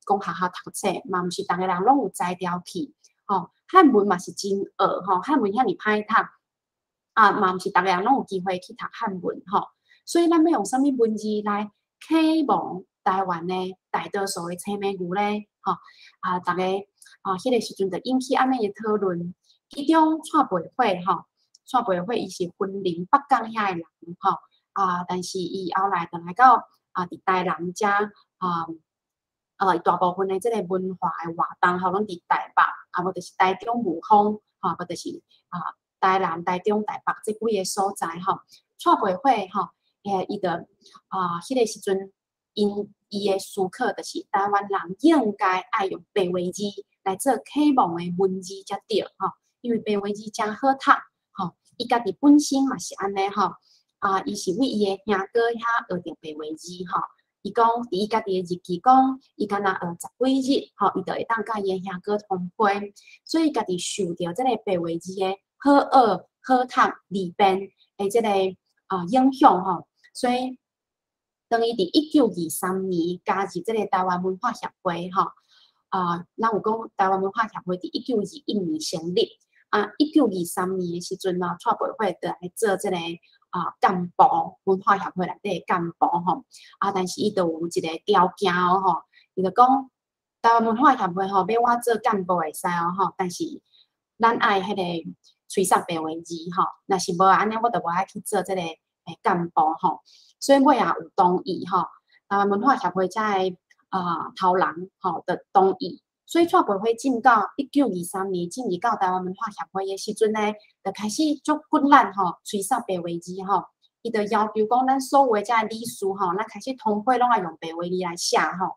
公學校讀冊，嘛毋是逐个人攏有才調去。吼，漢文嘛是真學，吼，漢文遐爾歹讀，啊，嘛毋是逐个人攏有機會去讀漢文，吼。所以咱欲用啥物文字來啟蒙台灣的大多數的青盲牛咧？吼，啊，逐个啊，彼个時陣就引起按呢的討論。其中蔡培火，吼。蔡培火伊是雲林北港遐的人吼，啊，但是伊後來就來到啊，佇台南遮啊，大部分的這个文化的活動吼，攏佇台北，啊無就是台中霧峰，吼，無就是啊台南、台中、台北這幾个所在吼。蔡培火吼，伊就啊，彼个時陣，𪜶伊的思考就是台灣人應該愛用白話字來做啟蒙的文字才對吼，因為白話字誠好讀。吼，伊家己本身嘛是按呢吼，啊，伊是為伊的兄哥遐學著白話字吼。伊講佇伊家己的日記講，伊敢若學十幾日吼，伊就會當佮伊的兄哥通批，所以家己受著這个白話字的好學、好讀、利便的這个啊影響吼。所以當伊佇1923年加入這个台灣文化協會吼，啊，咱有講台灣文化協會佇1921年成立。啊，1923年的時陣啊，蔡培火就來做這个啊幹部，文化協會內底的幹部吼。啊，但是伊就有一个條件哦吼，伊就講台灣文化協會吼，欲我做幹部會使哦吼，但是咱愛彼个吹捒白話字吼，若是無按呢，我就無愛去做這个幹部吼。所以尾仔有同意吼，台灣文化協會遮的啊頭人吼，就同意。所以蔡培火進到1923年進入到台灣文化協會的時陣呢，就開始足骨力吼，吹捒白話字吼。伊就要求講，咱所有的這个理事吼，咱開始通批攏愛用白話字來寫吼。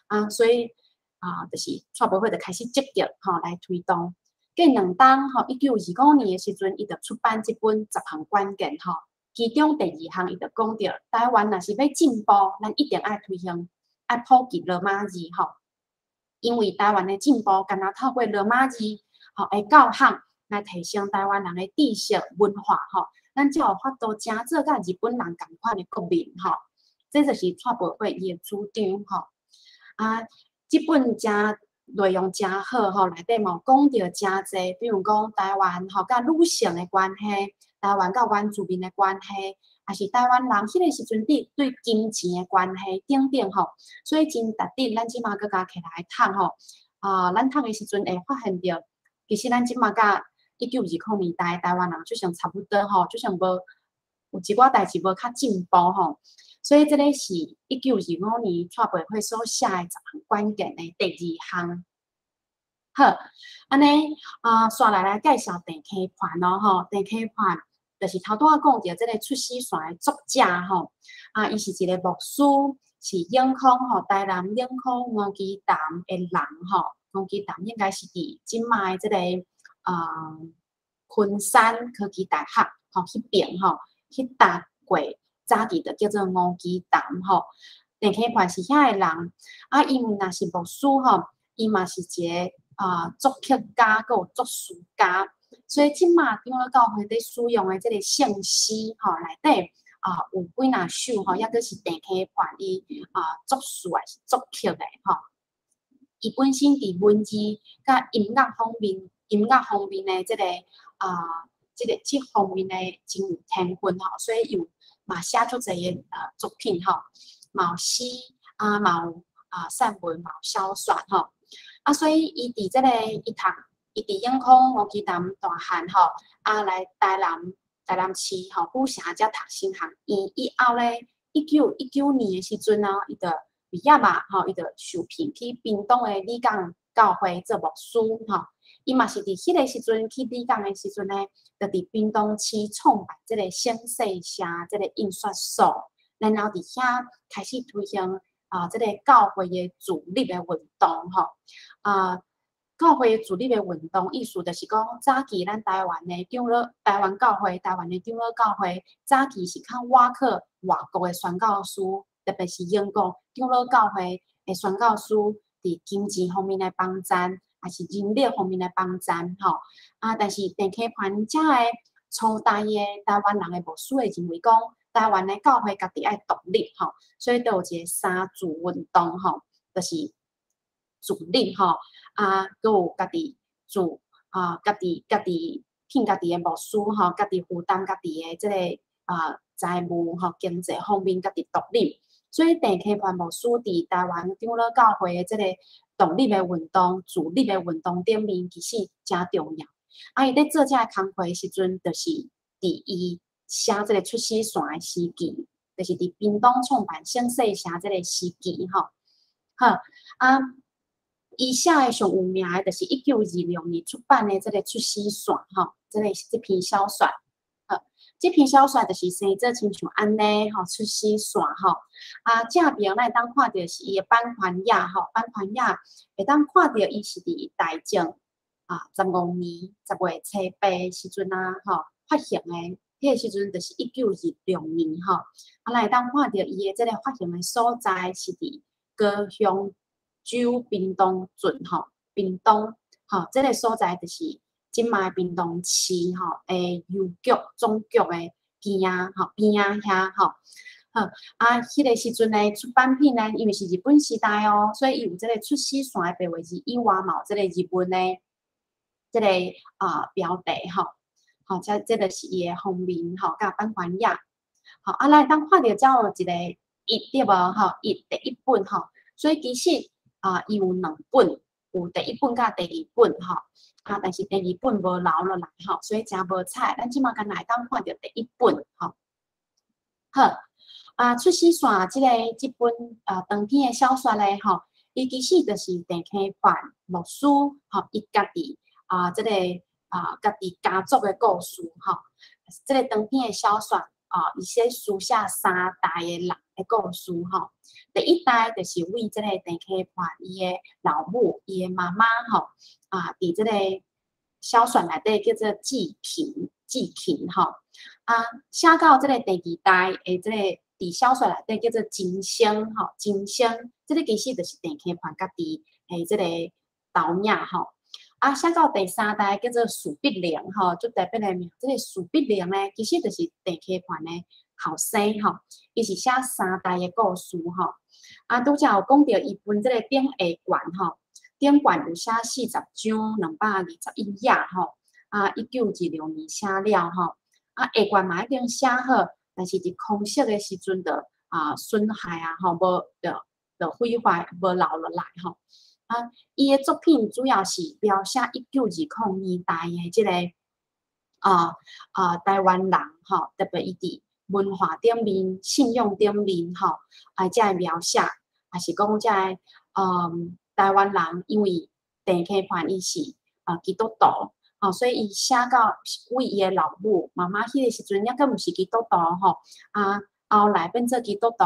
啊，所以啊，就是蔡培火就開始積極吼來推動。過兩冬吼，1925年的時陣，伊就出版這本十項關鍵吼，其中第二項伊就講著，台灣若是欲進步，咱一定愛推行，愛普及羅馬字吼。因為台灣的進步，敢若透過羅馬字吼的教學來提升台灣人的知識文化吼，咱才有法度成做佮日本人仝款的國民吼。這就是蔡培火伊的主張吼。啊，這本誠內容誠好吼，內底嘛有講著誠濟，比如講台灣吼佮女性的關係，台灣佮原住民的關係，也是台灣人彼个時陣對金錢的關係等等吼，所以真值得咱這馬閣共摕來讀吼。啊，咱讀的時陣會發現著，其實咱這馬佮1920年代台灣人就像差不多吼，就像無有一寡代誌無較進步吼。所以這个是1925年蔡培火所寫的十項關鍵的第二項。好，按呢啊，紲來介紹鄭溪盼咯吼，鄭溪盼就是頭拄仔講著這个出死線的作者吼，啊，伊是一个牧師，是永康吼，台南永康吳基潭的人吼，吳基潭應該是佇這馬的這个昆山科技大學吼彼爿吼去讀過，早期就叫做吳基潭吼。鄭溪範是遐个人，啊，伊毋若是牧師吼，伊嘛是一个作曲家，閣有作詞家。所以這馬長老教會佇使用的這个聖詩吼內底有幾若首吼，猶閣是鄭溪範伊作詞還是作曲的吼。伊本身佇文字佮音樂方面，音樂方面的這方面的真有天分吼，所以伊有嘛寫足濟的作品吼，嘛有詩啊，嘛有散文，嘛有小說吼。啊，所以伊佇這个伊讀，伊佇永康吳基潭大漢吼，啊來台南市吼府城遮讀神學院以後咧，1919年的時陣哦，伊就畢業嘛吼，伊就受聘去屏東的里港教會做牧師吼。伊嘛是佇彼个時陣去里港的時陣呢，就佇屏東市創辦這個省世社這個印刷所，然後佇遐開始推行這個教會的自立的運動吼。教會自立的運動意思就是講，早期咱台灣的長老、台灣教會、台灣的長老教會，早期是較倚靠外國的宣教師，特別是英國長老教會的宣教師，佇金錢方面來幫贊，還是人力方面來幫贊吼。啊，但是鄭溪範遮的初代的台灣人的牧師會認為講，台灣的教會家己愛獨立吼，所以就有一個三自運動吼，就是自立吼，啊，閣有家己自啊，家己聘家己的牧師吼，家己負擔家己的這個財務吼，經濟方面家己獨立。所以鄭溪範牧師佇台灣長老教會的這個獨立的運動、自立的運動頂面，其實誠重要。啊，伊咧做這个工課的時陣，就是佇伊寫這个出死線的時期，就是佇屏東創辦省世社這個時期吼。好，啊，伊寫的上有名的，就是1926年出版的這个出死線吼，這篇小說。好，這篇小說就是生做親像按呢吼，出死線吼。啊，正爿咱會當看著是伊的版權頁吼，版權頁會當看著伊是佇大正15年10月初8時陣啊吼發行的，彼个時陣就是1926年吼。啊，咱會當看著伊的這个發行的所在是佇高雄州屏東郡吼，屏東吼，這个所在就是這馬屏東市吼的郵局總局的邊仔吼，邊仔遐吼。好，啊，彼个時陣呢，出版品呢，因為是日本時代哦，所以伊有這個出死線的白話字以外，嘛有這個日文的這个標題吼。好，這就是伊的封面吼，佮版權頁。好，啊，咱會當看著遮有一個一對無吼，一第一本吼，所以其實伊有兩本，有第一本佮第二本吼。啊，但是第二本無留落來吼，所以誠無彩。咱這馬干焦會當看著第一本吼。好，啊，出死線這个這本長篇的小說咧吼，伊其實就是鄭溪範牧師吼，伊家己這个家己家族的故事吼。這个長篇的小說伊寫書寫三代的人的故事吼。第一代就是為這个鄭溪範伊的老母，伊的媽媽吼，啊，佇這個小說內底叫做志勤，志勤吼。啊，寫到這個第二代的這個佇小說內底叫做金星吼，金星，這個其實就是鄭溪範家己的這個頭名吼。啊，寫到第三代叫做樹碧玲吼，足特別的名。這個樹碧玲呢，其實就是鄭溪範的後生吼，伊是寫三代的故事吼。啊，拄才有講著伊分這個頂下卷吼，頂卷有寫40章221頁吼。啊，1926年寫了吼。啊，下卷嘛已經寫好，但是佇空襲的時陣就損害啊吼，無就毀壞，無留落來吼。啊，伊的作品主要是描寫1920年代的這個台灣人吼，特別伊佇文化頂面、信仰頂面吼，啊，這个描寫，也是講這个台灣人因為鄭溪範伊是基督徒，吼，所以伊寫到為伊的老母媽媽彼個時陣，猶閣毋是基督徒吼，啊，後來變做基督徒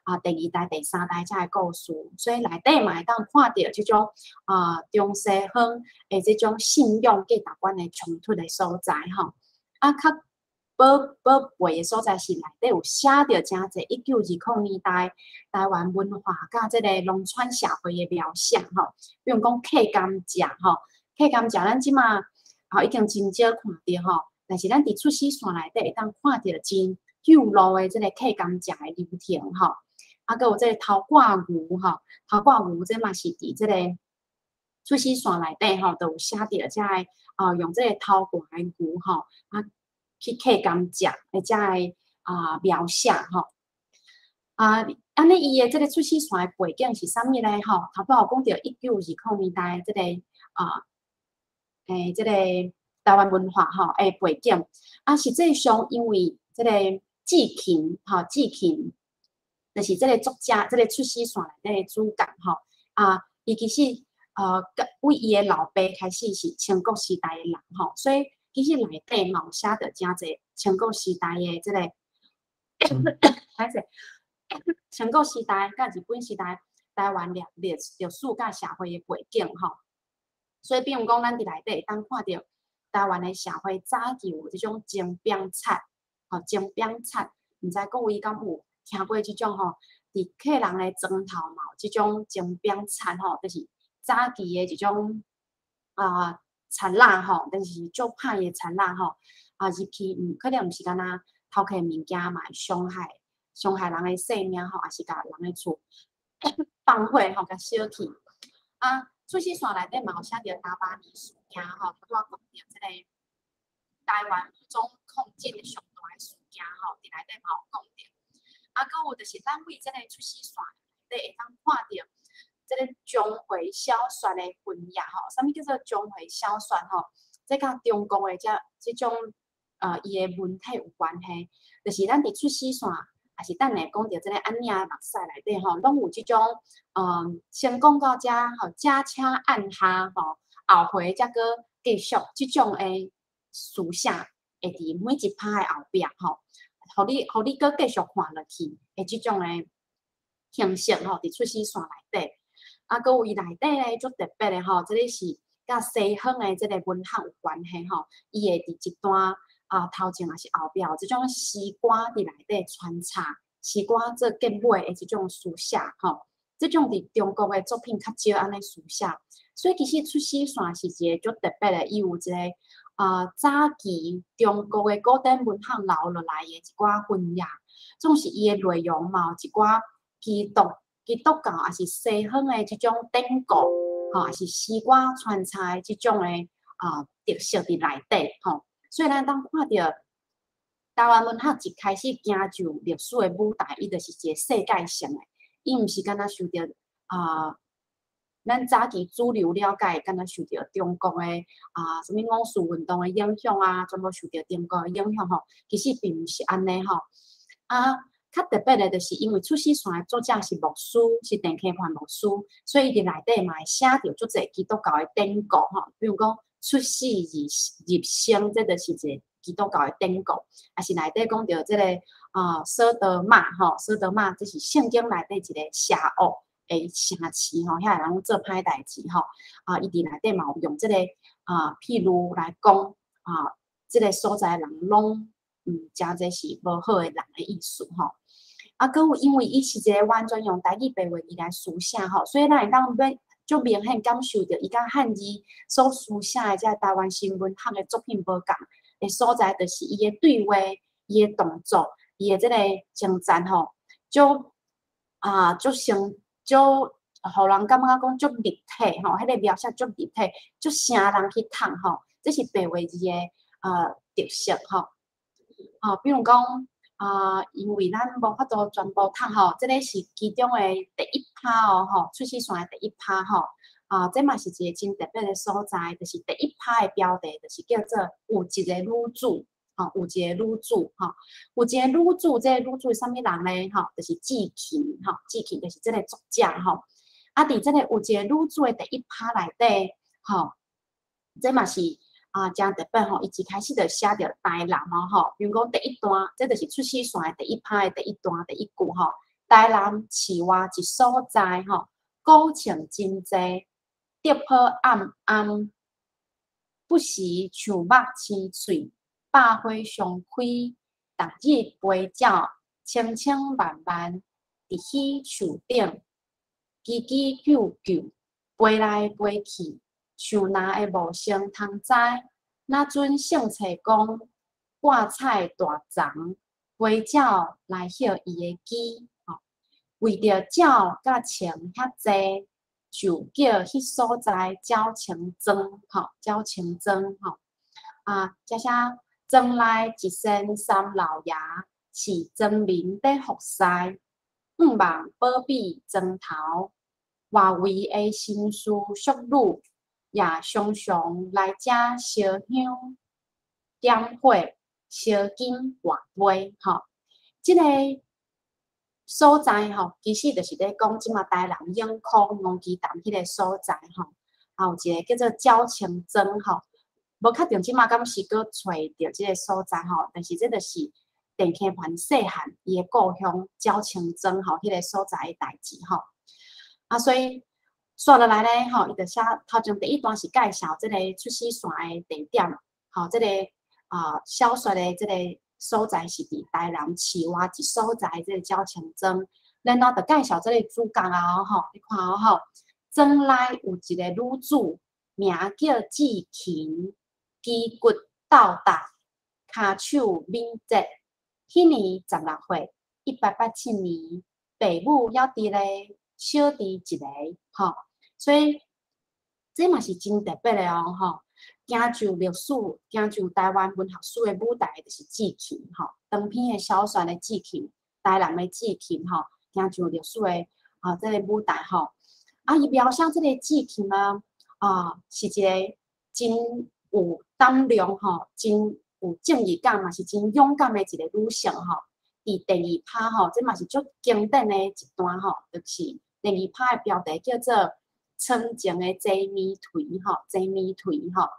啊，第二代、第三代才的故事，所以內底嘛會當看著這種啊中西方的這種信仰價值觀的衝突的所在吼。啊，較寶寶貝的所在是內底有寫著誠濟1920年代台灣文化佮這個農村社會的描寫吼，比如講客甘蔗吼，客甘蔗咱這馬吼已經真少看著吼，但是咱佇出死線內底會當看著真幼路的這個客甘蔗的流程吼，啊，閣有這個偷掛牛吼，偷掛牛這嘛是佇這個出死線內底吼，都有寫著這个啊，用這個偷掛的牛吼，啊去客甘蔗的這个啊描寫吼。啊，按呢伊的這個出死線的背景是啥物咧？吼，頭拄仔有講著1920年代這個啊，這個台灣文化吼的背景，啊，實際上因為這個志勤吼，志勤就是這個作者，這個出死線內底的主角吼，啊，伊其實為伊的老爸開始是清國時代的人吼，所以其實內底嘛有寫著誠濟清國時代的這個，歹勢，清國時代佮日本時代台灣歷歷歷史佮社會的背景吼，所以比如講，咱佇內底會當看著台灣的社會早期有這種鐘餅賊，吼，鐘餅賊，毋知各位敢有聽過這種吼？佇客人的床頭嘛有這種鐘餅賊吼，就是早期的這種啊賊仔吼，但是足歹的賊仔吼，啊入去毋可能毋是干焦偷摕物件嘛，會傷害傷害人的性命吼，抑是共人的厝放火吼，共燒去。啊，出死線內底嘛有寫著大巴黎事件吼，拄仔講著這個台灣武裝抗爭的上大的事件吼，佇內底嘛有講著。啊，閣有就是咱為這個出死線內底會當看著這個章回小說的分頁吼，啥物叫做章回小說吼？這佮中國的這這種伊的文體有關係，就是咱佇出死線，抑是等下講著這個按嶺的目屎內底吼，攏有這種先講到遮吼，這車按下吼，後回才閣繼續這種的書寫，會佇每一拍的後壁吼，予你閣繼續看落去的這種的形式吼，佇出死線內底。啊，閣有伊內底咧足特別的吼，這個是佮西方的這個文學有關係吼，伊會佇一段啊頭前抑是後壁有這種詩歌佇內底穿插，詩歌做結尾的這種書寫吼，這種佇中國的作品較少按呢書寫，所以其實出死線是一個足特別的，伊有一個啊早期中國的古典文學留落來的一寡分頁，總是伊的內容嘛有一寡基督教抑是西方的這種典故，吼，抑是詩歌穿插的這種的啊特色佇內底吼，所以咱當看著台灣文學一開始行上歷史的舞台，伊就是一個世界性的，伊毋是干焦受著啊，咱早期主流了解，干焦受著中國的啊，啥物五四運動的影響啊，全部受著中國的影響吼，其實並毋是按呢吼。啊，較特別的，就是因為出死線的作者是牧師，是鄭溪範牧師，所以伊佇內底嘛會寫著足濟基督教的典故吼，比如講出死入入生，這就是一個基督教的典故，抑是內底講著這個啊，所多瑪吼，所多瑪這是聖經內底一個邪惡的城市吼，遐个人攏做歹代誌吼，啊，伊佇內底嘛有用這個啊譬喻來講啊，這個所在人攏誠濟是無好的人的意思吼。啊，閣有因為伊是一個完全用台語白話字來書寫吼，所以咱會當欲足明顯感受著伊佮漢字所書寫的這台灣新文學的作品無仝的所在，就是伊的對話、伊的動作、伊的這個情節吼，足啊足生足，予人感覺講足立體吼，彼個描寫足立體，足聲人去讀吼，這是白話字的特色吼。啊，比如講啊，因為咱無法度全部讀吼，這個是其中的第一拍哦吼，出死線的第一拍吼。啊，這嘛是一個真特別的所在，就是第一拍的標題，就是叫做有一个女子，吼，有一个女子，吼，有一個女子，這個女子是啥物人呢？吼，就是志勤，吼，志勤就是這個作者，吼。啊，佇這個有一個女子的第一拍內底，吼，這嘛是啊，誠特別吼，伊一開始就寫著台南哦吼，比如講第一段，這就是出死線的第一拍的第一段第一句吼。台南市外一所在吼，古樹真濟，竹坡暗暗，不時樹木青翠，百花常開，逐日飛鳥千千萬萬，佇彼樹頂吱吱啾啾，飛來飛去，像若會無聲通知。若準聖冊講掛彩大欉，飛鳥來歇伊的枝。為著鳥佮蟲遐濟，就叫彼所在鳥蟲莊，吼，鳥蟲莊，吼。啊，遮寫莊內一仙三老爺是莊民佇服侍，向望保庇莊頭外圍的紳士淑女，也常常來遮燒香點火、燒金跋杯，吼。這个所在吼，其實就是咧講這馬台南永康黃岐潭彼个所在吼，啊有一个叫做鳥松莊吼，無確定這馬敢是閣揣著這个所在吼，但是這就是陳坑盤細漢伊的故鄉鳥松莊吼，彼个所在的代誌吼。啊，所以煞落來咧吼，伊就寫頭前第一段是介紹這个出死線的地點，吼，這个啊小說的這个所在是佇台南市外一所在，這个鳥松莊，然後就介紹這个主角啊吼，你看哦吼，莊內有一個女子，名叫志勤，旗骨鬥大，跤手敏捷。彼年16歲，1887年，爸母猶佇咧，小弟一个吼，所以這嘛是真特別的哦吼。行上歷史，行上台灣文學史的舞台，就是志勤吼。長篇的小說的志勤，台南的志勤吼，行上歷史的啊這个舞台吼。啊，伊描寫這个志勤呢，啊，是一个真有膽量吼，真有正義感，嘛是真勇敢的一个女性吼。佇第二拍吼，這嘛是足經典的一段吼，就是第二拍的標題叫做《床前的濟米槌》吼，濟米槌吼。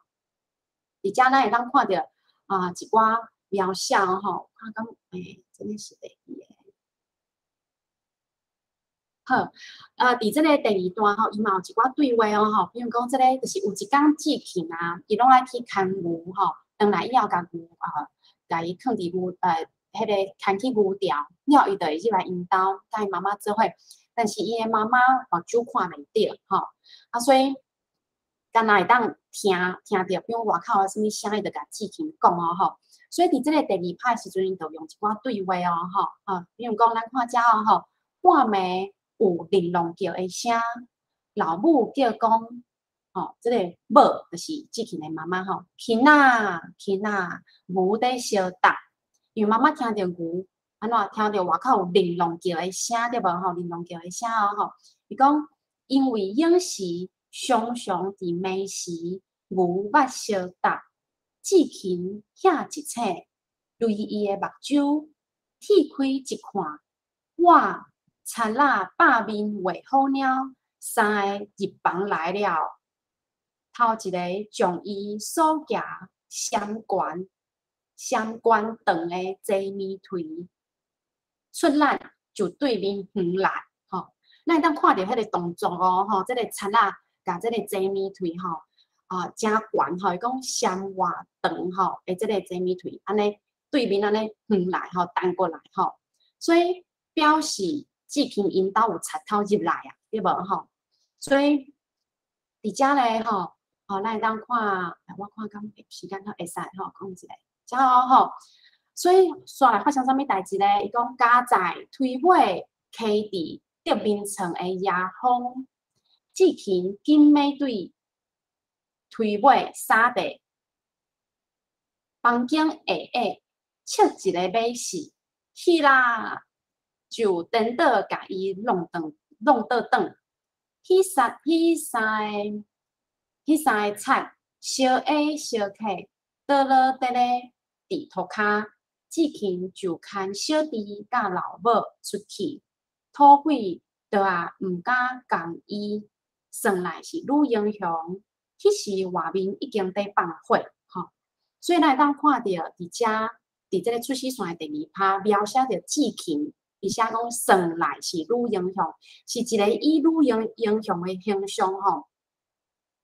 佇遮咱會當看著啊一寡描寫吼，看敢欸，這个是第二个。好，佇這个第二段吼，伊嘛有一寡對話哦吼，比如講這个就是有一工志勤啊，伊攏愛去牽牛吼，轉來以後共牛啊，共伊囥佇牛彼个牽去牛牢，了伊就會入來𪜶兜，佮伊媽媽做伙，但是伊的媽媽目睭看袂著吼，啊所以敢若會當聽聽著，比如外口有啥物聲，伊就共志勤講哦吼。所以佇這个第二拍的時陣，伊就用一寡對話哦吼，啊，比如講咱看遮哦吼，半暝有玲瑯叫的聲，老母叫講，吼，這個某就是志勤的媽媽吼，勤啊勤啊，牛佇相觸，因為媽媽聽著牛，按怎聽著外口有玲瑯叫的聲對無吼？玲瑯叫的聲哦吼，伊講因為閒時常常佇暝時牛捌相觸，志勤遐一醒，雷伊的目睭，鐵開一看，哇！田仔百面畫虎貓，三个入房來了。頭一個將伊所舉閃懸閃懸長的濟米槌出力就對面遠來吼，咱會當看著彼个動作哦吼，這个田仔共這个濟米槌吼啊，誠懸吼，伊講閃偌長吼，的這个濟米槌按呢對面按呢遠來吼，彈過來吼，所以表示志勤𪜶兜有賊偷入來啊，對無吼？所以佇遮咧吼，吼，咱會當看，我看敢時間閣會使吼，講一下，遮哦吼。所以煞來發生啥物代誌咧？伊講家在推尾徛佇竹眠床的夜風，志勤緊尾對推尾掃地，房間下下切一個馬死，去啦！就顛倒共伊弄轉弄倒轉，彼三彼三个彼三个賊相挨相客倒落佇咧佇塗跤，志勤就牽小弟佮老母出去，土匪倒也毋敢共伊，算來是女英雄。彼時外面已經佇放火，吼，所以咱會當看著佇遮，佇這个出死線的第二拍描寫著志琴，伊寫講算來是女英雄，是一个以女英雄的形象吼，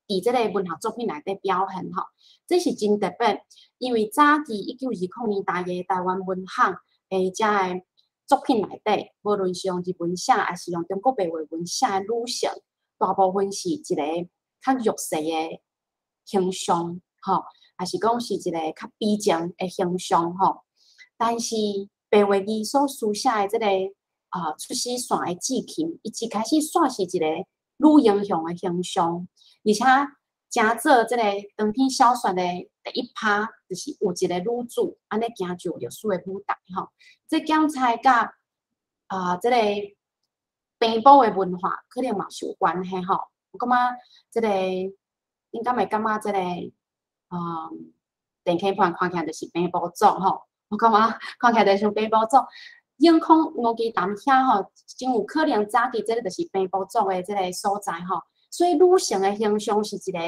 佇這个文學作品內底表現吼，這是真特別，因為早期1920年代的台灣文學的遮个作品內底，無論是用日文寫，抑是用中國白話文寫的女性，大部分是一个較弱勢的形象，吼，抑是講是一個較悲情的形象，吼。但是白話字所書寫的這个出死線的志琴，伊一開始煞是一個女英雄的形象，而且成做這个長篇小說的第一拍，就是有一个女子按呢行上歷史的舞台，吼。這檢采佮這个平埔的文化可能嘛是有關係，吼。我感覺這个，恁敢會感覺這个，陳溪盤看起來就是平埔族吼？我感覺看起來就像平埔族。永康吳基潭遐吼，真有可能早期這个就是平埔族的這个所在吼。所以女性的形象是一个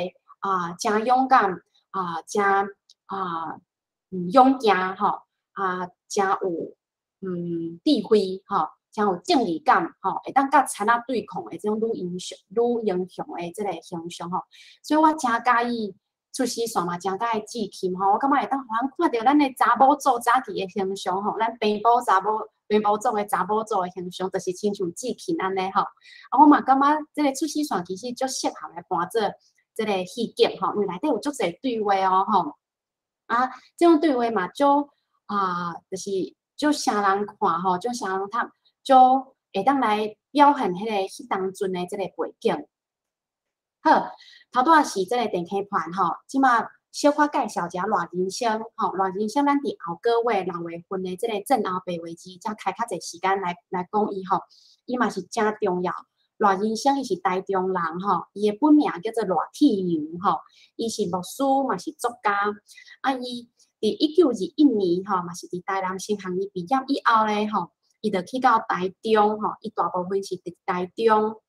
誠勇敢啊，誠勇健吼，誠有智慧吼，誠有正義感吼，會當佮賊仔對抗的這種女英雄的這个形象吼。所以我誠佮意出死線嘛，誠佮意志琴吼。我感覺會當予咱看著咱的查某祖早期的形象吼，咱平埔族的查某祖的形象，就是親像志琴按呢吼。我嘛感覺這个出死線其實足適合來搬做這个戲景吼，因為內底有足濟對話哦吼。這種對話嘛，足就是足啥人看吼，足啥人讀，足會當來表現彼當陣的這个背景。好，頭拄仔是這个陳溪盤吼，這馬小可介紹一下賴仁生吼。賴仁生，咱佇後個月6月份的這个戰後白話字，才開較濟時間來講伊吼。伊嘛是誠重要。賴仁生伊是台中人吼，伊的本名叫做賴鐵陽吼，伊是牧師嘛是作家。伊佇1921年吼，嘛是佇台南神學院畢業以後咧吼，伊就去到台中吼，伊大部分是佇台中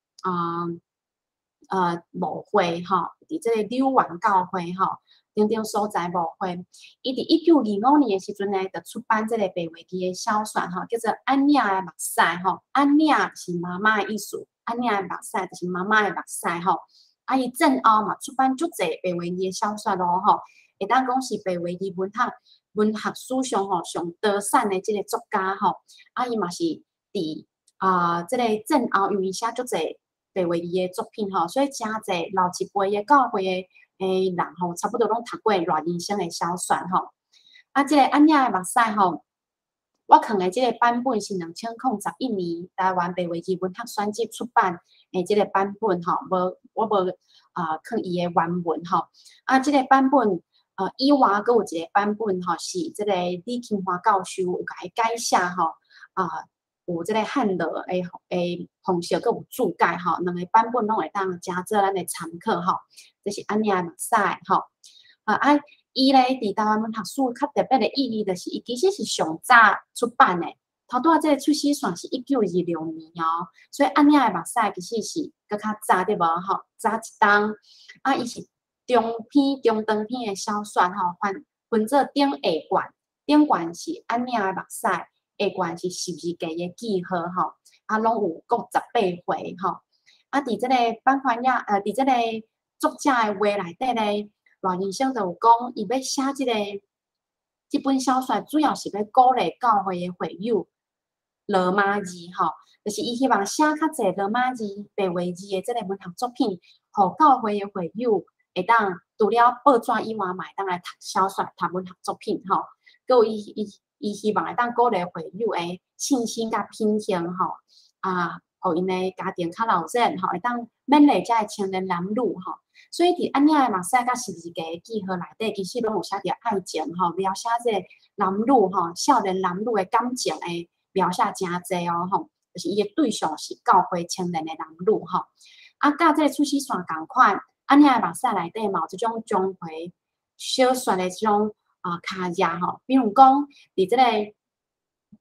牧會吼，佇這个柳園教會吼，等等所在牧會。伊佇1925年的時陣呢，就出版這个白話字的小說吼，叫做《按嶺的目屎》吼。按嶺是媽媽的意思，按嶺的目屎就是媽媽的目屎吼。伊戰後嘛出版足濟白話字的小說咯吼，會當講是白話字文學史上吼上多產的這个作家吼。伊嘛是佇這个戰後，因為寫足濟白話字的作品吼，所以誠濟老一輩的教會的人吼，差不多攏讀過賴仁生的小說吼。這个按嶺的目屎吼，我囥的這个版本是2011年台灣白話字文學選集出版的這个版本吼，無我無囥伊的原文吼。這个版本以外，閣有一个版本吼，是這个李金華教授有共伊改寫吼，有這个漢樂的方式，閣有注解吼，兩个版本攏會當誠做咱的參考吼。這是按嶺的目屎吼。伊咧佇台灣文學史較特別的意義，就是伊其實是上早出版的。頭拄仔這个出死線是1926年哦，所以按嶺的目屎其實是閣較早對無吼？早一冬。伊是中篇、中長篇的小說吼，分做頂下卷，頂卷是按嶺的目屎，下卷是十字架的記號吼，攏有各18回吼。佇這個版權也，佇這個作者的話內底咧，賴仁生就有講，伊欲寫這本小說，主要是欲鼓勵教會的會友羅馬字吼，就是伊希望寫較濟羅馬字、白話字的這個文學作品，予教會的會友會當除了報紙以外，嘛會當來讀小說、讀文學作品吼。閣有伊希望會當鼓勵會友的信心佮品行吼，予𪜶的家庭較熱鬧吼，會當勉勵遮的青年男女吼。所以佇按嶺的目屎佮十字架的記號內底，其實攏有寫著愛情吼，描寫這個男女吼，少年男女的感情的描寫誠濟哦吼，就是伊的對象是教會青年的男女吼。佮這个出死線仝款，按嶺的目屎內底嘛有這種章回小說的這種卡頁吼，比如講佇這個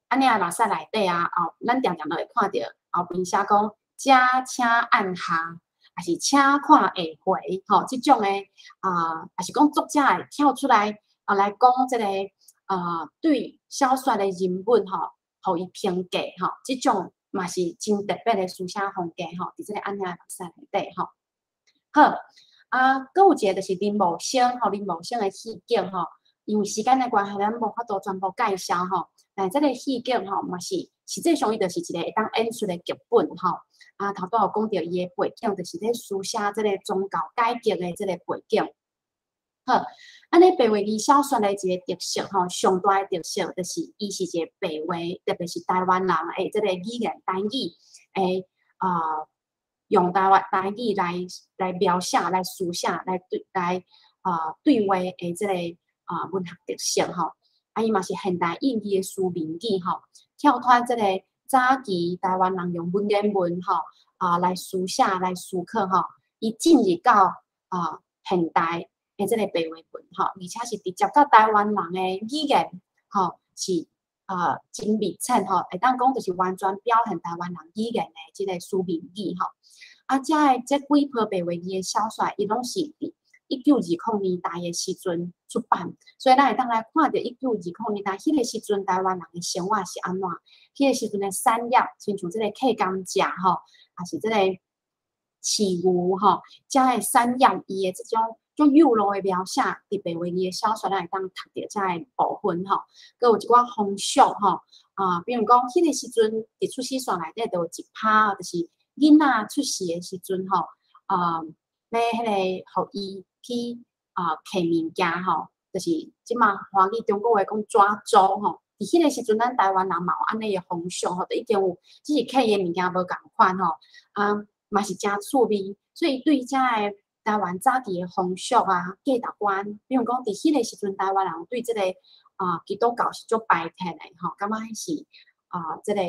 按嶺的目屎內底啊，咱常常都會看著後邊寫講，遮請按下，抑是請看下回吼，這種的抑是講作者會跳出來，啊來講這個對小說的人物吼，予伊評價吼，這種嘛是真特別的書寫風格吼，佇這個按影目屎內底吼。好，啊，閣有一個就是林茂生吼，林茂生的戲劇吼，因為時間的關係，咱無法度全部介紹吼。但這個戲劇吼，嘛是實際上伊就是一個會當演出的劇本吼。啊，頭拄有講著伊的背景，就是咧書寫這個宗教改革的這個背景。好，按呢白話字小說的一個特色吼，上大的特色就是伊是一個白話，特別是台灣人的這個語言台語，會用台灣台語來描寫、來書寫、來對話的這個文學特色吼。啊，伊嘛是現代意義的書面語吼，跳脫這個早期台灣人用文言文吼來書寫、來思考吼，伊進入到現代的這個白話文吼，而且是直接佮台灣人的語言吼是真密切吼，會當講就是完全表現台灣人語言的這個書面語吼。啊，遮的這幾部白話字的小說，伊攏是佇1920年代的時陣出版，所以咱會當來看著1920年代彼個時陣台灣人的生活是按怎，彼個時陣的產業，親像這個客甘蔗吼，抑是這個飼牛吼，遮的產業伊的這種足幼路的描寫，佇白話字的小說，咱會當讀著遮的部分吼。閣有一寡風俗吼，啊，比如講彼個時陣佇出世線內底就有一趴，就是囡仔出世的時陣吼，欲彼個予伊去揢物件吼，就是這馬華語中國話講抓周吼。佇彼個時陣，咱台灣人嘛有按呢的風俗吼，就已經有，只是揢伊的物件無仝款吼，啊，嘛是誠趣味。所以對遮的台灣早期的風俗啊、價值觀，比如講佇彼個時陣，台灣人對這個基督教是足排斥的吼，感覺彼是這個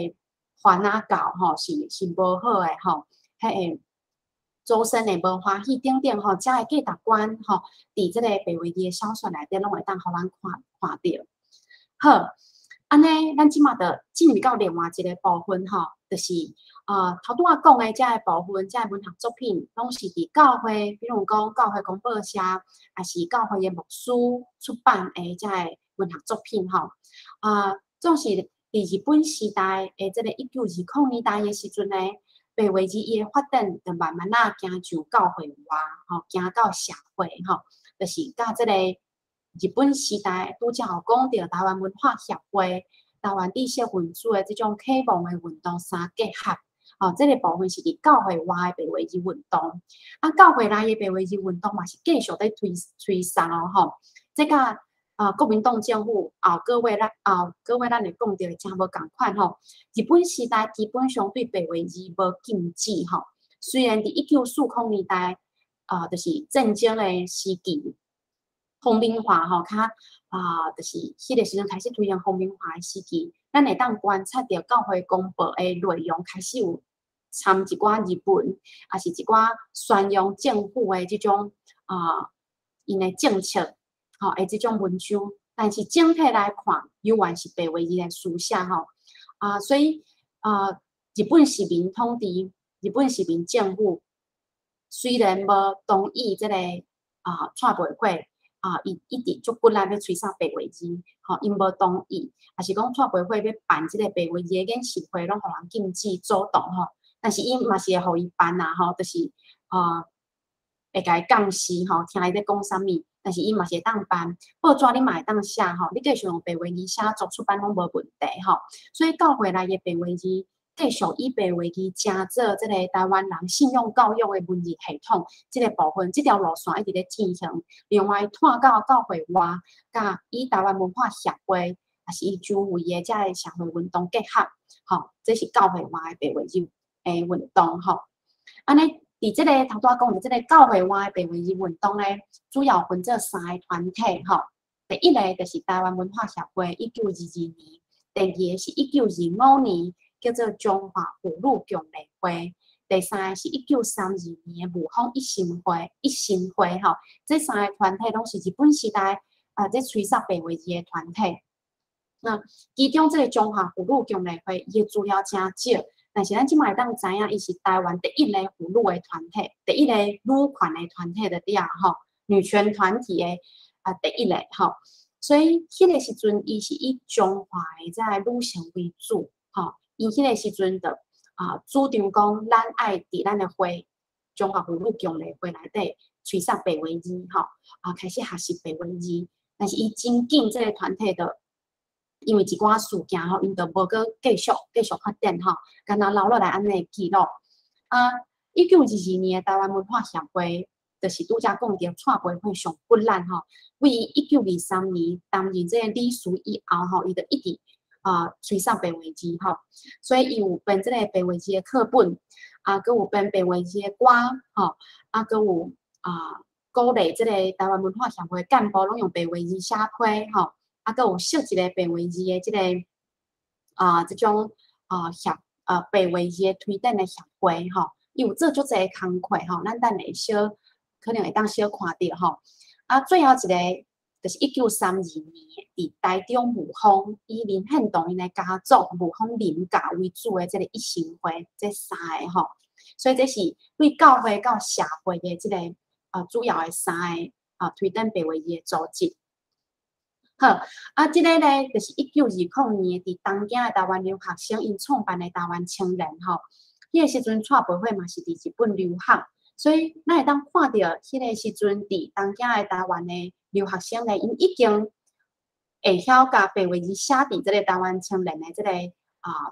番仔教吼，是無好的吼，彼個祖先會無歡喜等等吼，遮的價值觀吼，佇這個白話字的小說內底，攏會當予咱看著。好，按呢，咱這馬就進入到另外一個部分吼，就是頭拄仔講的遮个部分，遮个文學作品，攏是佇教會，比如講教會公報社，抑是教會的牧師出版的遮個文學作品吼。啊，總是佇日本時代的這個1920年代的時陣呢，白話字伊的發展就慢慢仔行上教會外，吼，行到社會吼，就是佮這個日本時代拄才有講著台灣文化協會、台灣知識分子的這種啟蒙的運動相結合，吼，這個部分是佇教會外的白話字運動，啊，教會內的白話字運動嘛是繼續咧推送哦，吼，這佮國民黨政府後個月咱會講著的誠無仝款吼。日本時代基本上對白話字無禁止吼，雖然佇1940年代就是戰爭的時期，皇民化吼，較就是彼個時陣開始推行皇民化的時期，咱會當觀察著教會公報的內容開始有摻一寡日本，抑是一寡宣揚政府的這種𪜶的政策吼的這種文章，但是整體來看，猶原是白話字來書寫吼啊，所以日本殖民統治，日本殖民政府雖然無同意這個蔡培火伊一直足骨力欲催殺白話字，吼，𪜶無同意，抑是講蔡培火欲辦這個白話字的演習會，攏予人禁止阻擋吼。但是𪜶嘛是會予伊辦啦吼，就是會共伊監視吼，聽伊咧講啥物，但是伊嘛是會當辦。報紙你嘛會當寫吼，你繼續用白話字寫作出版攏無問題吼。所以教會內的白話字繼續以白話字成做這個台灣人信仰教育的文字系統，這個部分，這條路線一直咧進行。另外，拓到教會外，佮以台灣文化協會，抑是伊周圍的遮个社會運動結合，吼，這是教會外的白話字的運動吼。按呢，佇這個頭拄仔講的這個教會外的白話字運動呢，主要分做三个團體吼。第一个就是台灣文化協會，1922年；第二个是1925年，叫做中華婦女共濟會；第三个是1932年的霧峰一心會，一心會吼。這三个團體攏是日本時代這催殺白話字的團體。那其中這個中華婦女共濟會，伊的資料誠少，但是咱這馬會當知影，伊是台灣第一個婦女的團體，第一個女權的團體就對啊吼，女權團體的第一個吼。所以彼个時陣，伊是以彰化的這个女性為主，吼。伊彼個時陣就主張講，咱愛佇咱的會中華婦女共濟會內底吹送白話字，吼，開始學習白話字。但是伊真緊這个團體就因為一寡事件吼，𪜶就無閣繼續發展吼，干焦留落來按呢記錄。1922年的台灣文化協會，就是拄才講著蔡培慧上骨力吼，為1923年擔任這個理事以後吼，伊就一直吹送白話字吼，所以伊有編這個白話字的課本，閣有編白話字的歌吼，閣有鼓勵這個台灣文化協會幹部攏用白話字寫批吼，閣有設一個白話字的這個這種協白話字的推展的協會吼，伊有做足濟工課吼，咱等下小可能會當小看著吼。最後一個就是1932年，佇台中霧峰，以林獻堂𪜶的家族霧峰林家為主的這個一心會，這三个吼，所以這是對教會到社會的這個主要的三个推展白話字的組織。好，這个咧就是1920年佇東京的台灣留學生𪜶創辦的台灣青年吼，彼个時陣蔡培慧嘛是佇日本留學。所以，咱會當看著彼个時陣佇東京的台灣的留學生咧，𪜶已經會曉共白話字寫佇這个台灣青年的這个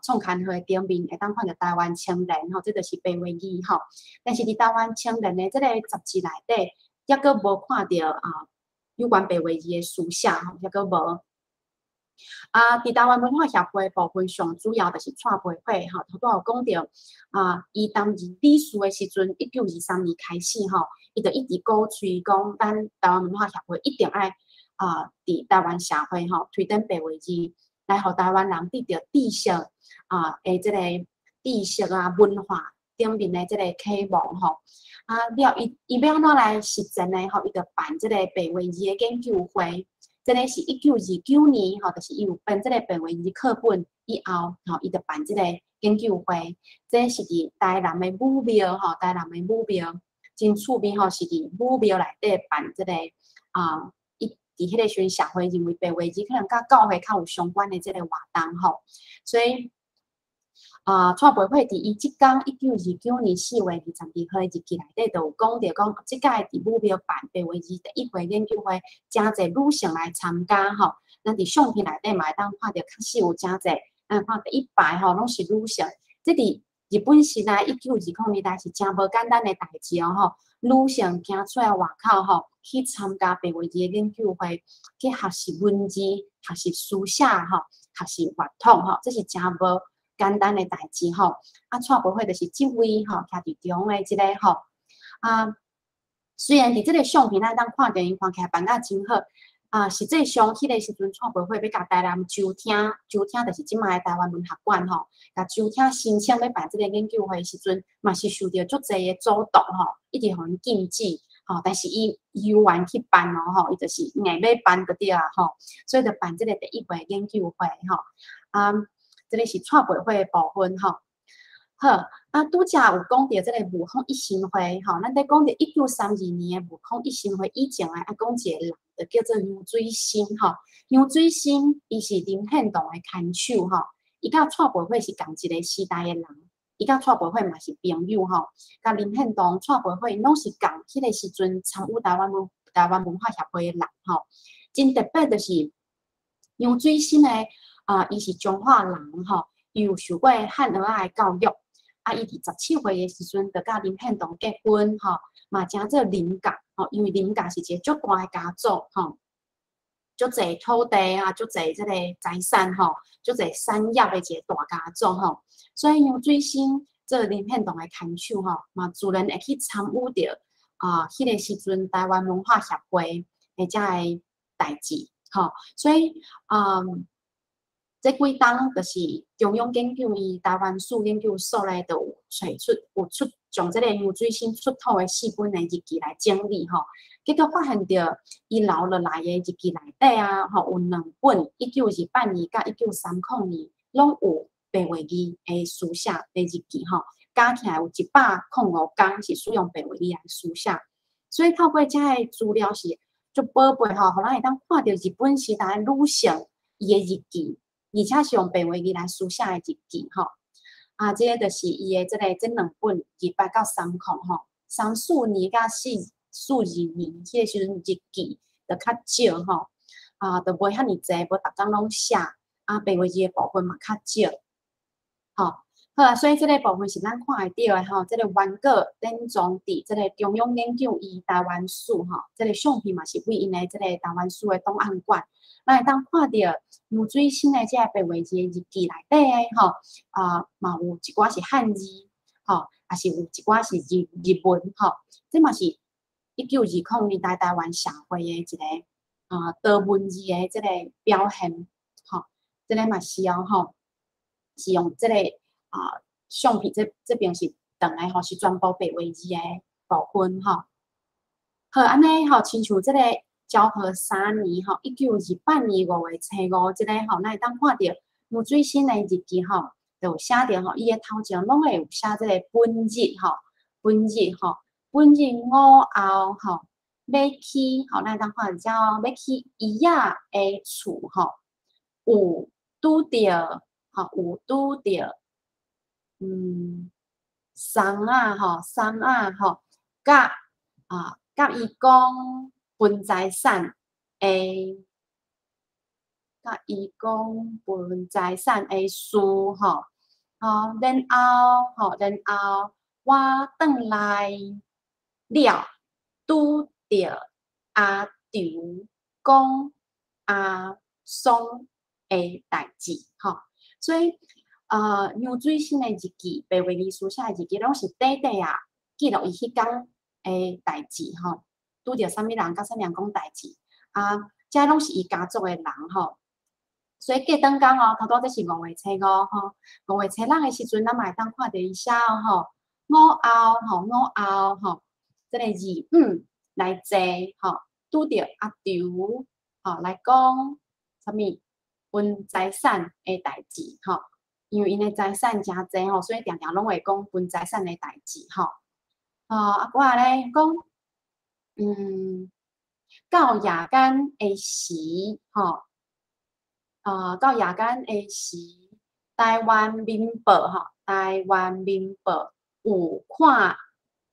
創刊號的頂面，會當看著台灣青年吼，這就是白話字吼。但是佇台灣青年的這个雜誌內底，猶閣無看著有關白話字的書寫吼，猶閣無。佇台灣文化協會部分，上主要就是蔡培慧吼，頭拄仔有講著，伊擔任理事的時陣，1923年開始吼，伊就一直鼓吹講，咱台灣文化協會一定愛佇台灣社會吼推展白話字，來予台灣人得著知識的這個知識文化頂面的這个啟蒙吼。了伊欲按怎來實踐呢？吼，伊就辦這個白話字的研究會。這个是1929年吼，就是伊有編這个白話字課本以後，吼，伊就辦這個研究會。這是佇台南的武廟吼，台南的武廟真趣味吼，是佇武廟內底辦這个伊佇彼个時陣社會認為白話字可能佮教會較有相關的這个活動吼，所以蔡培慧佇伊這工1929年4月22號的日記內底，就有講著講，這擺佇武廟辦白話字第一回研究會，誠濟女性來參加吼。咱佇相片內底嘛會當看著，確實有誠濟，咱看第一排吼攏是女性。這佇日本時代1920年代是誠無簡單的代誌哦吼。女性行出來外口吼，去參加白話字的研究會，去學習文字、學習書寫吼、學習閱讀吼，這是誠無簡單的代誌吼。蔡培慧就是這位吼，徛佇中的這个吼。雖然佇這个相片咱當看著𪜶看起來扮甲真好，實際上彼个時陣蔡培慧欲共台南州廳，州廳就是這擺的台灣文學館吼，共州廳申請欲辦這个研究會時陣，嘛是受著足濟的阻擋吼，一直予𪜶禁止吼，但是伊猶原去辦哦吼，伊就是硬欲辦就對啊吼，所以就辦這个第一回研究會吼。這个是蔡培慧的部分吼。好，拄才有講著這个霧峰一心會吼，咱咧講著1932年的霧峰一心會以前咧，講一個人，就叫做楊水心吼。楊水心伊是林獻堂的牽手吼，伊佮蔡培慧是仝一个時代的人，伊佮蔡培慧嘛是朋友吼。佮林獻堂、蔡培慧攏是仝彼个時陣參與台灣文化協會的人吼。真特別就是楊水心的伊是彰化人吼，伊有受過漢蚵仔的教育。伊佇17歲的時陣就佮林獻堂結婚吼，嘛成做林家吼，因為林家是一個足大的家族吼，足濟土地啊，足濟這個財產吼，足濟產業的一個大家族吼，所以楊水心做林獻堂的牽手吼，嘛自然會去參與著彼個時陣台灣文化協會的這个代誌吼，所以這幾冬就是中央研究院台灣史研究所咧，就有揣出有出將這个楊水心出土的四本的日記來整理吼，結果發現著伊留落來的日記內底啊，吼有兩本，1928年佮1930年攏有白話字的書寫的日記吼，加起來有105工是使用白話字來書寫，所以透過這个資料是足足寶貝吼，予咱會當看著日本時代女性伊的日記，而且是用白話字來書寫的日記吼。啊，這个就是伊的這个這兩本28到30吼，34年佮44年彼个時陣日記就較少吼，啊，就袂遐爾濟，無逐工攏寫，啊，白話字的部分嘛較少，吼。好啊，所以這个部分是咱看會著的吼，這个原稿典藏佇這个中央研究院臺灣史吼，這个相片嘛是佇𪜶的這個臺灣史的檔案館，咱會當看著楊水生的這个白話字的日記內底的吼，啊，嘛有一寡是漢字，吼，也是有一寡是日文吼，這嘛是1920年代臺灣社會的一個啊多文字的這個表現，吼，這个嘛是哦吼，是用這個。啊，相片這邊是長的吼，是全部白話字的部分吼。好，按呢吼，親像這個昭和三年吼，1928年5月初5，這個吼，咱會當看著楊水生的日記吼，就有寫著吼，伊的頭前攏會有寫這個本日吼，本日吼，本日午後吼，欲去吼，咱會當看著遮哦，欲去姨仔的厝吼，有拄著吼，有拄著。送仔吼，送仔吼，佮啊，佮伊講分財產的，佮伊講分財產的事吼，吼，然後吼，然後我轉來了，拄著阿丈講阿桑的代誌吼，所以。楊水生的日記，白話字書寫的日記，攏是短短啊，記錄伊彼工的代誌吼，拄著啥物人，佮啥物人講代誌啊，這攏是伊家族的人吼。所以過轉工哦，頭拄這是五月初五吼，五月初六的時陣，咱嘛會當看著伊寫哦吼，午後吼，午後吼，這個二五來坐吼，拄著阿丈吼來講啥物分財產的代誌吼。因為𪜶的財產誠濟吼，所以定定攏會講分財產的代誌吼。啊，過來咧講，到夜間的時吼，啊，到夜間的時，台灣民報吼，台灣民報有看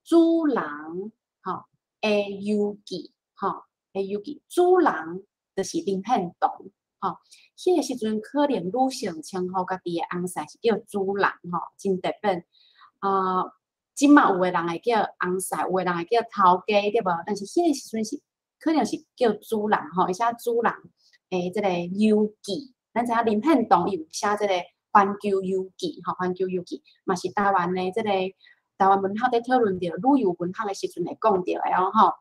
主人吼的遊記吼的遊記，主人就是林獻堂。吼，彼個時陣可能女性稱呼家己的翁婿是叫主人吼，真特別。啊，這馬有的人會叫翁婿，有的人會叫頭家，對無？但是彼個時陣是可能是叫主人吼，伊寫主人的這個遊記。咱知影林獻堂伊有寫這個環球遊記吼，環球遊記嘛是台灣的這個台灣文學佇討論著旅遊文學的時陣會講著的哦吼。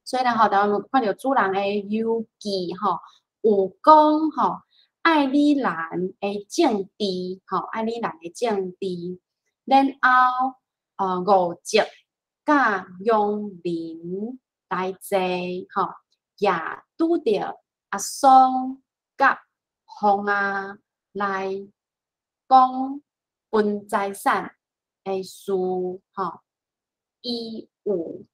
所以咧吼，台灣看著主人的遊記吼。有講吼，愛爾蘭的政治吼，愛爾蘭的政治，然後吳澤佮楊林來坐吼，也拄著阿桑佮馮啊來講分財產的事吼，伊有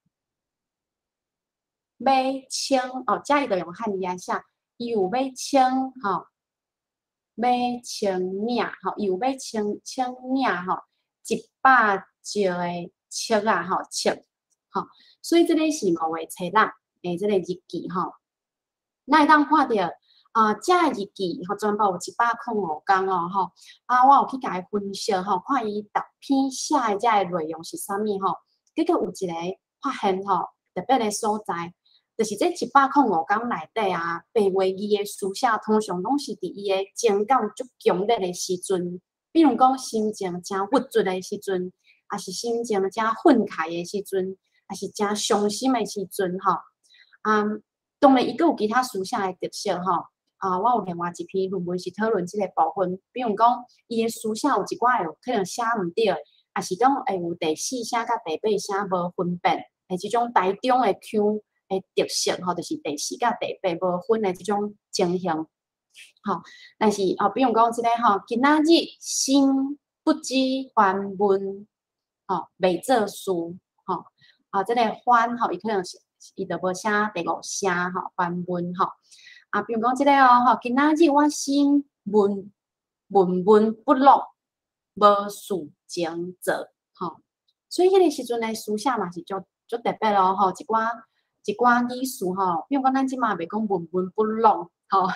欲請哦，這伊就用漢字來寫。伊有欲請吼，欲請領吼，伊有欲請請領吼，100石的冊仔吼冊吼，所以這个是五月初六的這个日記吼。咱會當看著啊，這个日記吼，全部有105工哦吼。啊，我有去共伊分析吼，看伊逐篇寫的這个內容是啥物吼。結果有一个發現吼，特別的所在。就是這105工內底啊，白話字的書寫通常攏是佇伊的情感足強烈的時陣，比如講心情誠鬱卒的時陣，抑是心情誠憤慨的時陣，抑是誠傷心的時陣吼。啊，當然伊閣有其他書寫的特色吼。啊，我有另外一篇論文是討論這个部分，比如講伊的書寫有一寡會有可能寫毋對，抑是講會有第四聲佮第八聲無分辨的這種台中的腔的特色吼，就是第四佮第八無分的這種情形，吼。但是吼，比如講這个吼，今仔日心不知煩悶，吼，袂做事，吼。啊，這个煩吼，伊可能是伊就無寫第五聲吼，梵文吼。啊，比如講這个哦吼，今仔日我心悶悶悶不樂，無事情做吼。所以彼个時陣的思想嘛是足足特別咯吼，一寡一寡語詞吼，比如講咱這馬袂講悶悶不樂吼，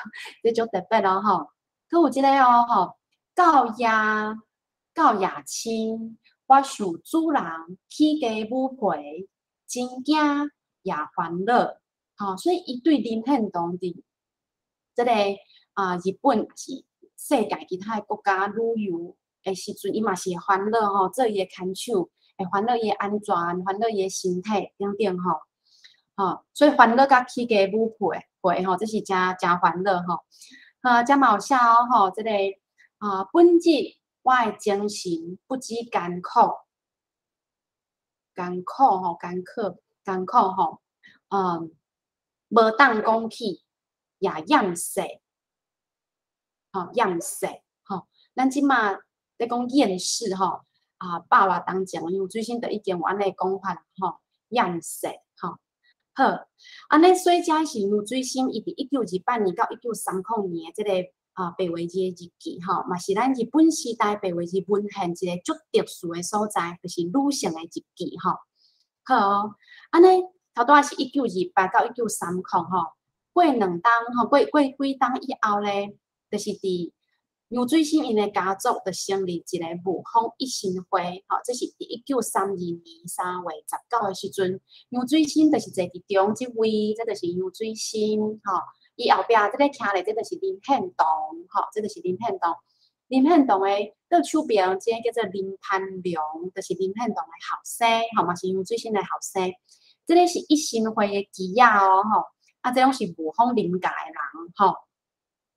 這足特別咯吼。閣有這个哦吼，到夜深，我想主人起家母皮，真驚也煩惱吼。所以伊對林獻堂佇這個啊日本抑是世界其他的國家旅遊的時陣，伊嘛是會煩惱吼，做伊的牽手，會煩惱伊的安全，煩惱伊的身體等等吼，吼，所以煩惱佮起家母皮皮吼，這是誠誠煩惱吼。啊，遮嘛有寫哦吼，這個啊，本日我的精神不止艱苦，艱苦吼，艱苦艱苦吼，無當講起也厭世，吼厭世吼，咱這馬咧講厭世吼，啊，百外冬前，楊水生就已經有按呢講法吼，厭世吼。好，按呢所以這是楊水生伊佇1928年到1930年的這个啊白話字的日記吼，嘛是咱日本時代白話字文獻一个足特殊的所在，就是女性的日記吼。好哦，按呢頭拄仔是1928到1930吼，過兩冬吼，過過幾冬以後咧，就是佇楊水生𪜶的家族就成立一個霧峰一心會，吼，這是佇1932年3月19的時陣，楊水生就是坐佇中這位，這就是楊水生，吼，伊後壁這个徛咧，這就是林獻堂，吼，這就是林獻堂。林獻堂的倒手邊，這个叫做林攀龍，就是林獻堂的後生，吼，嘛是楊水生的後生。這个是一心會的旗仔哦，吼，啊，這攏是霧峰林家的人，吼。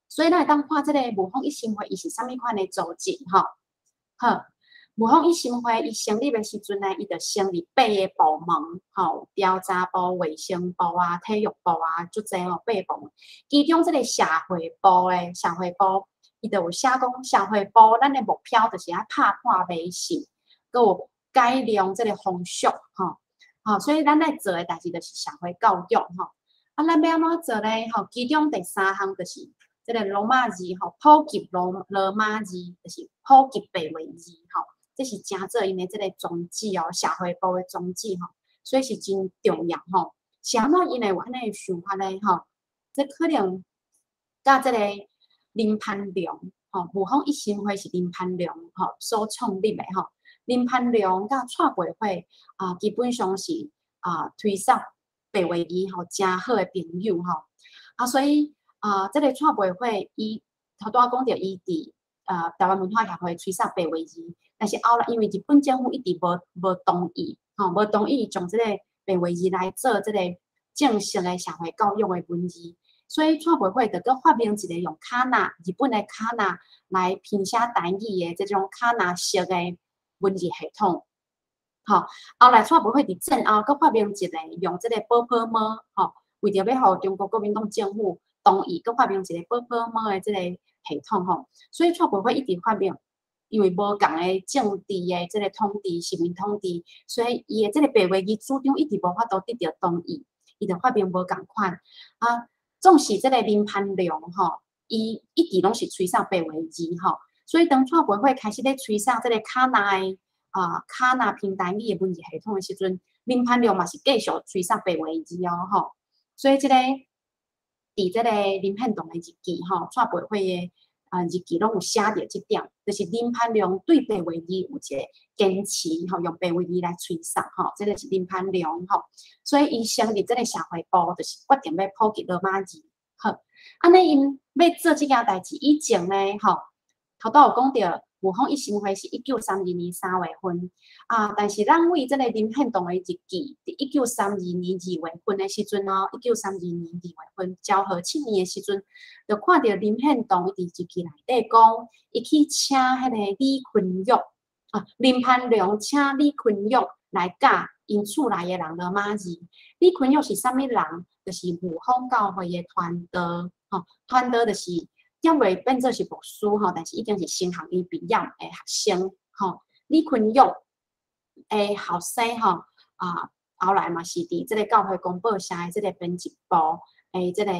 所以咱會當看這个霧峰一心會，伊是啥物款的組織，吼。好，霧峰一心會伊成立的時陣呢，伊就成立八个部門，吼，調查部、衛生部啊、體育部啊，足濟吼，八个部門。其中這个社會部的社會部，伊就有寫講，社會部咱的目標就是愛拍破迷信，閣有改良這个風俗，吼，吼，所以咱愛做的代誌就是社會教育，吼。啊，咱欲按怎做咧？吼，其中第三項就是這个羅馬字吼，普及羅馬字，就是普及白話字吼，這是誠做𪜶的這个宗旨哦，社會部的宗旨吼，所以是真重要吼。是按怎𪜶會有按呢想法咧？吼，這可能佮這个林攀龍吼，霧峰一心會是林攀龍吼所創立的吼。林攀龍佮蔡培火啊，基本上是啊推捒白話字吼，誠好的朋友吼。啊，所以啊，這个蔡培火伊頭拄仔講著，伊佇台灣文化協會吹捒白話字，但是後來因為日本政府一直無同意，吼，無同意將這個白話字來做這個正式的社會教育的文字，所以蔡培火就閣發明一個用卡納日本的卡納來拼寫台語的這種卡納式的文字系統。吼，後來蔡培火佇戰後閣發明一個用這個寶寶摸，吼，為著欲予中國國民黨政府同意，閣發明一個寶寶摸的這個系統吼，所以蔡培火一直發明，因為無仝的政治的這個統治，殖民統治，所以伊的這個白話字主張一直無法度得著同意，伊就發明無仝款。啊，總是這個林攀龍吼，伊一直攏是吹捒白話字吼，所以當蔡培火開始咧吹捒這個卡納的啊卡納拼台語的文字系統的時陣，林攀龍嘛是繼續吹捒白話字哦吼，所以這个佇這個林獻堂的日記吼，蔡培火的啊日記攏有寫著這點，就是林攀龍對白話字有一個堅持吼，用白話字來吹捒吼，這个是林攀龍吼，所以伊成立這个社會部，就是決定欲普及羅馬字。好，按呢𪜶欲做這件代誌以前呢，吼，頭拄有講著霧峰一心會是1932年3月份啊，但是咱為這个林獻堂的日記，佇1932年2月份的時陣哦，1932年2月份昭和7年的時陣，就看著林獻堂伊佇日記內底講，伊去請彼个李坤玉啊，林攀龍請李坤玉來教𪜶厝內的人羅馬字。李坤玉是啥物人？就是霧峰教會的傳道，吼，傳道就是。猶未變做是牧師吼，但是已經是神學院畢業的學生吼。李坤玉的後生吼啊，後來嘛是佇這个教會公報社的這个編輯部的這个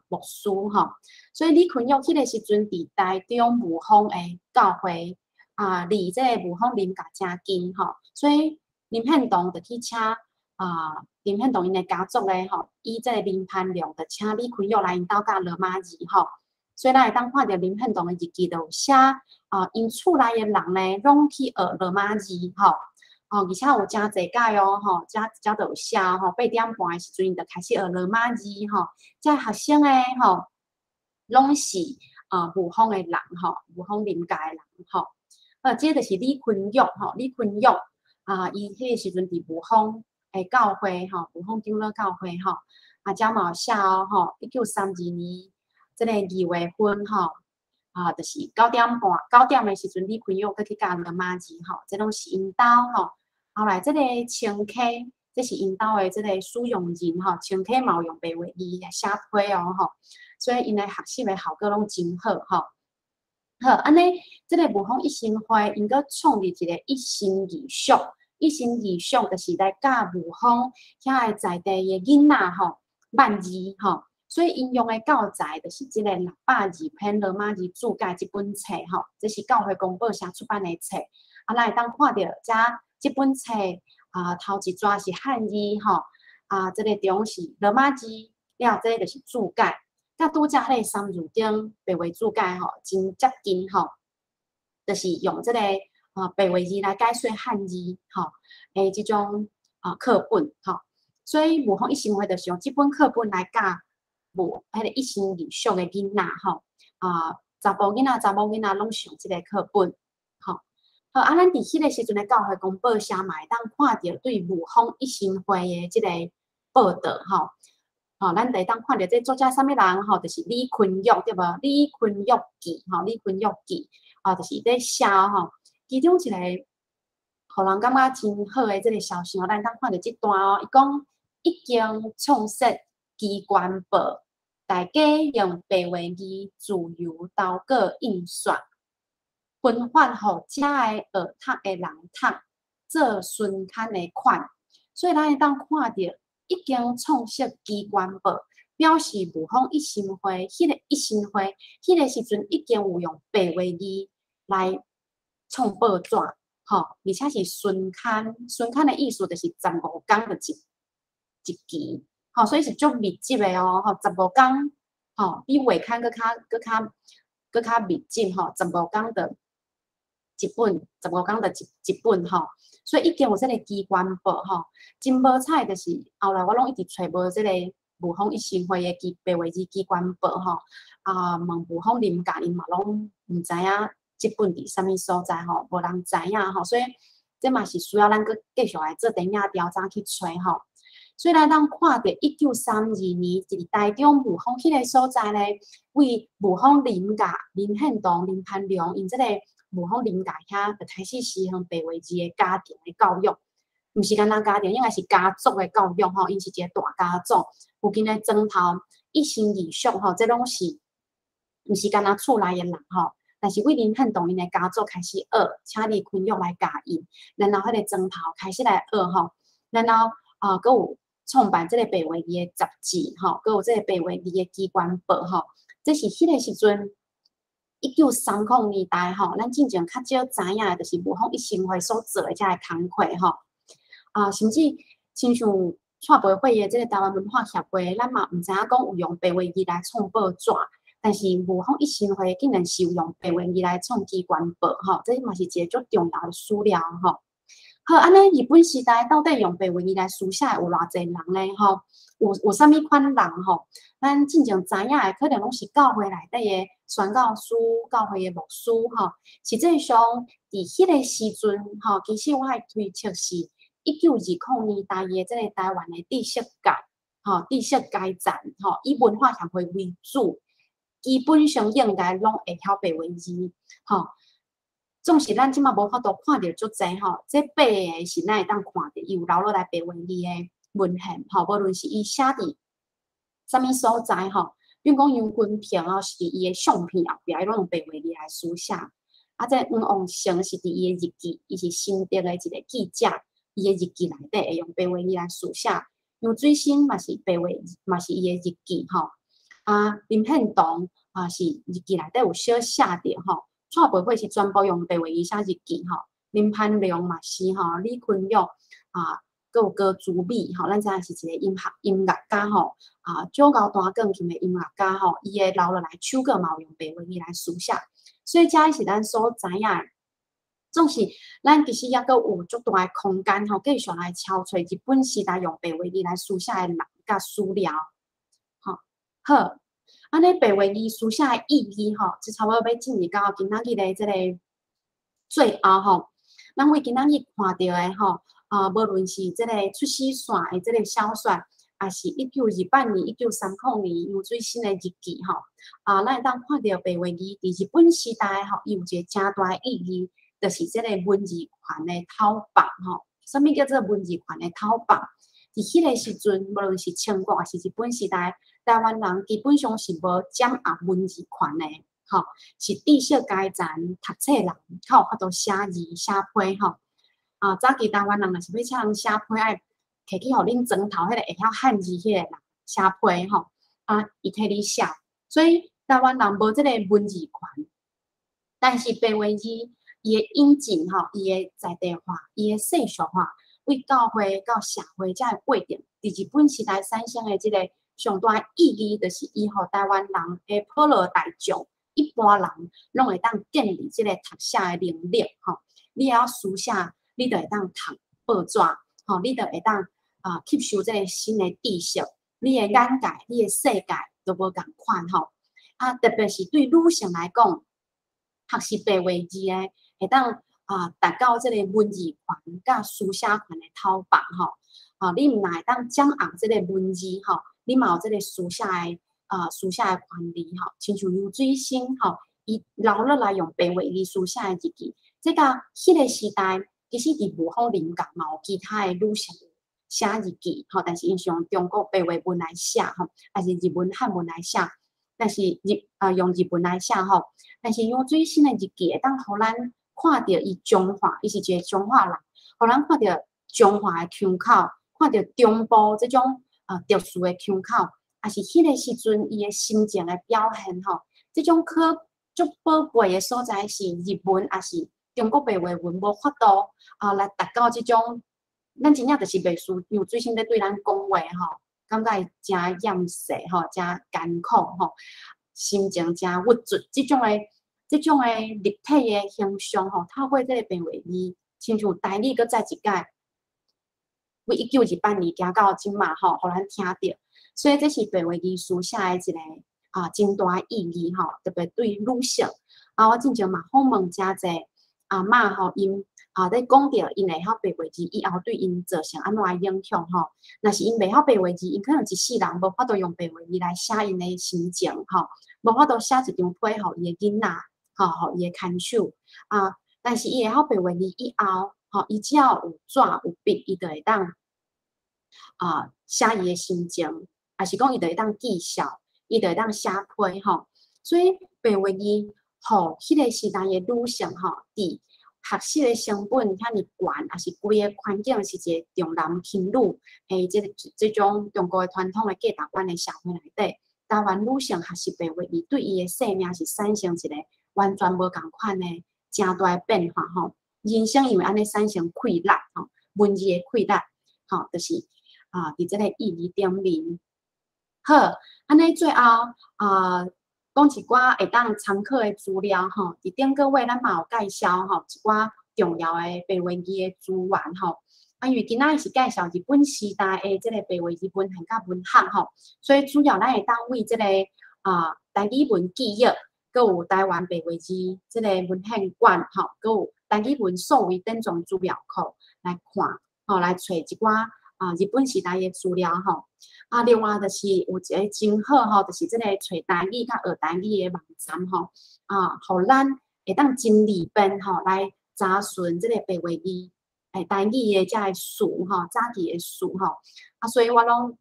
牧師吼。所以李坤玉彼个時陣佇台中霧峰的教會啊，離這个霧峰林家誠近吼，所以林獻堂就去請林獻堂𪜶的家族咧吼，以這个林攀龍就請李坤玉來𪜶兜教羅馬字吼。所以咱會當看著林獻堂的日記就有寫𪜶厝內的人咧，攏去學羅馬字吼。哦，而且有誠濟屆哦，吼，遮遮都有寫吼，8點半的時陣，𪜶就開始學羅馬字吼。遮學生的吼，攏是霧峰的人吼，霧峰林家的人吼。這就是李坤玉吼，李坤玉啊，伊彼個時陣佇霧峰的教會吼，霧峰長老教會吼，啊，遮嘛有寫哦吼，1932年這个2月份吼，就是九點半，九點的時陣，李坤玉閣去教羅馬字吼，這攏是𪜶兜吼。後來這个清溪，這是𪜶兜的這个使用人吼，清溪嘛有用白話字寫批哦吼，所以𪜶的學習的效果攏真好吼。好，按呢，這个霧峰一心會𪜶閣創立一个一心義塾，一心義塾就是來教霧峰遐个在地的囡仔吼，萬字吼，所以𪜶用的教材就是這个602篇羅馬字注解這本冊吼，這是教會公報社出版的冊，啊，咱會當看著遮這本冊頭一逝是漢字吼，啊，這个中是羅馬字，了這个就是注解。佮拄才彼个三字經白話注解吼，真接近吼，就是用這个白話字來解說漢字吼的這種課本吼。所以霧峰一心會就是用這本課本來教霧彼個一心義塾的囡仔吼，查埔囡仔、查某囡仔攏上這个課本吼。好，啊，咱佇彼個時陣的教會公報社嘛會當看著對霧峰一心會的這個報導吼。吼，咱就會當看著這作者啥物人吼，就是李坤玉對無？李坤玉記吼，李坤玉記啊，就是佇寫吼。其中一个，予人感覺真好的這个消息吼，咱會當看著這段哦。伊講已經創設機關報，大家用白話字自由投稿印刷，分發予遮个學讀的人讀，做巡刊的款。所以咱會當看著已經創設機關報，表示霧峰一心會，彼个一心會，彼个時陣已經有用白話字來創報紙，吼，而且是巡刊，巡刊的意思就是十五工就一期，吼，所以是足密集的哦，吼，十五工，吼，比月刊閣較密集，吼，十五工就一本，十五工就一本，吼，所以已經有這个機關報，吼，真無彩就是後來我攏一直揣無這个霧峰一心會的白話字機關報，吼，問霧峰林家𪜶嘛攏毋知影這本佇啥物所在，吼，無人知影，吼，所以這嘛是需要咱閣繼續來做田野調查去揣，吼。所以咱當看著1932年，佇台中霧峰彼个所在咧，為霧峰林家、林獻堂、林攀龍𪜶這个霧峰林家遐，就開始實行白話字的家庭的教育，毋是干焦家庭，應該是家族的教育吼，𪜶是一个大家族，附近的莊頭一心義塾吼，這攏是毋是干焦厝內的人吼，但是為林獻堂𪜶的家族開始學，請李坤玉來教𪜶，然後彼个莊頭開始來學吼，然後閣有創辦這个白話字的雜誌吼，閣有這个白話字的機關報吼，這是彼個時陣1930年代吼，咱進前較少知影的，就是霧峰一心會所做的這个工課吼。甚至親像蔡培慧的這个台灣文化協會，咱嘛毋知影講有用白話字來創報紙，但是霧峰一心會竟然是有用白話字來創機關報吼，這嘛是一个足重要的史料吼。好，按呢日本時代到底用白話字來書寫的有偌濟人呢？吼，有啥物款人吼？咱進前知影的可能攏是教會內底的宣教師、教會的牧師吼。實際上，佇彼个時陣吼，其實我的推測是1920年代的這個台灣的知識界，吼，知識階層，吼，以文化協會為主，基本上應該攏會曉白話字，吼。總是咱這馬無法度看著足濟吼，這八个是咱會當看著，伊有留落來白話字的文獻吼，無論是伊寫佇啥物所在吼，比如講楊君平哦，是佇伊的相片後壁，伊攏用白話字來書寫。啊，這黃旺成是佇伊的日記，伊是新竹的一個記者，伊的日記內底會用白話字來書寫。楊水生嘛是白話，嘛是伊的日記吼。啊，林獻堂啊是日記內底有小寫著吼。蔡培慧是全部用白話字寫日記吼。林攀龍嘛是吼，李坤玉啊，閣有高珠美吼，咱知影是一个音樂家吼。啊，九高彈鋼琴的音樂家吼，伊的留落來手稿嘛有用白話字來書寫。所以這是咱所知影的。總是咱其實猶閣有足大的空間吼，繼續來抄揣日本時代用白話字來書寫的人佮資料。吼，好，按呢白話字書寫的意義吼，這差不多欲進入到今仔日的這個最後吼。咱為今仔日看著的吼，啊，無論是這個出死線的這個小說，抑是1928年、1930年楊水生的日記吼，啊，咱會當看著白話字佇日本時代吼，伊有一個誠大的意義。就是這個文字權的討放吼，啥物叫做文字權的討放？佇彼個時陣，無論是清國抑是日本時代，台灣人基本上是無掌握文字權的，吼，是知識階層讀冊人較有法度寫字寫批吼。啊，早期台灣人若是欲請人寫批，愛提去予恁莊頭彼個會曉漢字彼個人寫批吼，啊，伊替你寫，所以台灣人無這個文字權，但是白話字，伊的引進吼，伊的在地化，伊的世俗化，為教會到社會遮个過程，佇日本時代產生的這個上大意義，就是伊予台灣人的普羅大眾，一般人攏會當建立這個讀寫的能力吼。你會曉書寫，你就會當讀報紙吼，你就會當啊吸收這個新的知識，你的眼界、你的世界都無仝款吼。啊，特別是對女性來講，學習白話字的，會當啊達到這個文字權佮書寫權的討放吼。啊，你毋但會當掌握這個文字吼，你嘛有這個書寫的權利吼。親像楊水生吼，伊留落來用白話字書寫的日記，這個彼個時代其實佇霧峰林港嘛有其他的女性寫日記吼，但是𪜶是用中國白話文來寫吼，抑是日文漢文來寫。但是用日文來寫吼，但是楊水生的日記會當予咱看著伊彰化，伊是一個彰化人，予咱看著彰化的腔口，看著中部這種特殊的腔口，抑是彼個時陣伊的心情的表現吼，這種可足寶貴的所在是日文抑是中國白話文無法度啊來達到這種，咱真正就是袂輸楊水生咧對咱講話吼。感覺伊誠厭世吼，誠艱苦吼，心情誠鬱卒，這種的立體的形象吼，透過這個白話字，親像台語閣再一擺，為1928年行到這馬吼，予咱聽著，所以這是白話字書寫的一個啊真大的意義吼，特別對女性。啊，我進前嘛訪問誠濟阿嬤吼，𪜶啊，咧講著𪜶會曉白話字以後對𪜶造成按怎的影響吼？若是𪜶袂曉白話字，𪜶可能一世人無法度用白話字來寫𪜶的心情吼，無法度寫一張批予伊的囡仔，吼，予伊的牽手啊。但是伊會曉白話字以後，吼，伊只要有紙有筆，伊就會當啊寫伊的心情，抑是講伊就會當記數，伊就會當寫批吼。所以白話字，予彼個時代的女性吼，佇學習的成本遐爾懸，抑是規个環境是一個重男輕女的這種中國的傳統的價值觀的社會內底，台灣女性學習白話字對伊的生命是產生一個完全無仝款的誠大的變化吼。人生因為按呢產生氣力吼，文字的氣力吼，就是啊，佇這個意義頂面。好，按呢最後啊，講一寡會當參考的資料吼，佇頂個月咱嘛有介紹吼一寡重要的白話字的資源吼。啊，因為今仔日是介紹日本時代的這個白話字文獻佮文學吼，所以主要咱會當為這個啊台語文記憶，閣有台灣白話字這個文獻館吼，閣有台語文數位典藏資料庫來看吼，來揣一寡啊日本時代的資料吼。啊，另外就是有一個真好吼，就是這個揣台語佮學台語的網站吼，啊，予咱會當真利便吼來查詢這個白話字、台語的這個詞吼，早期的詞吼。啊，所以我攏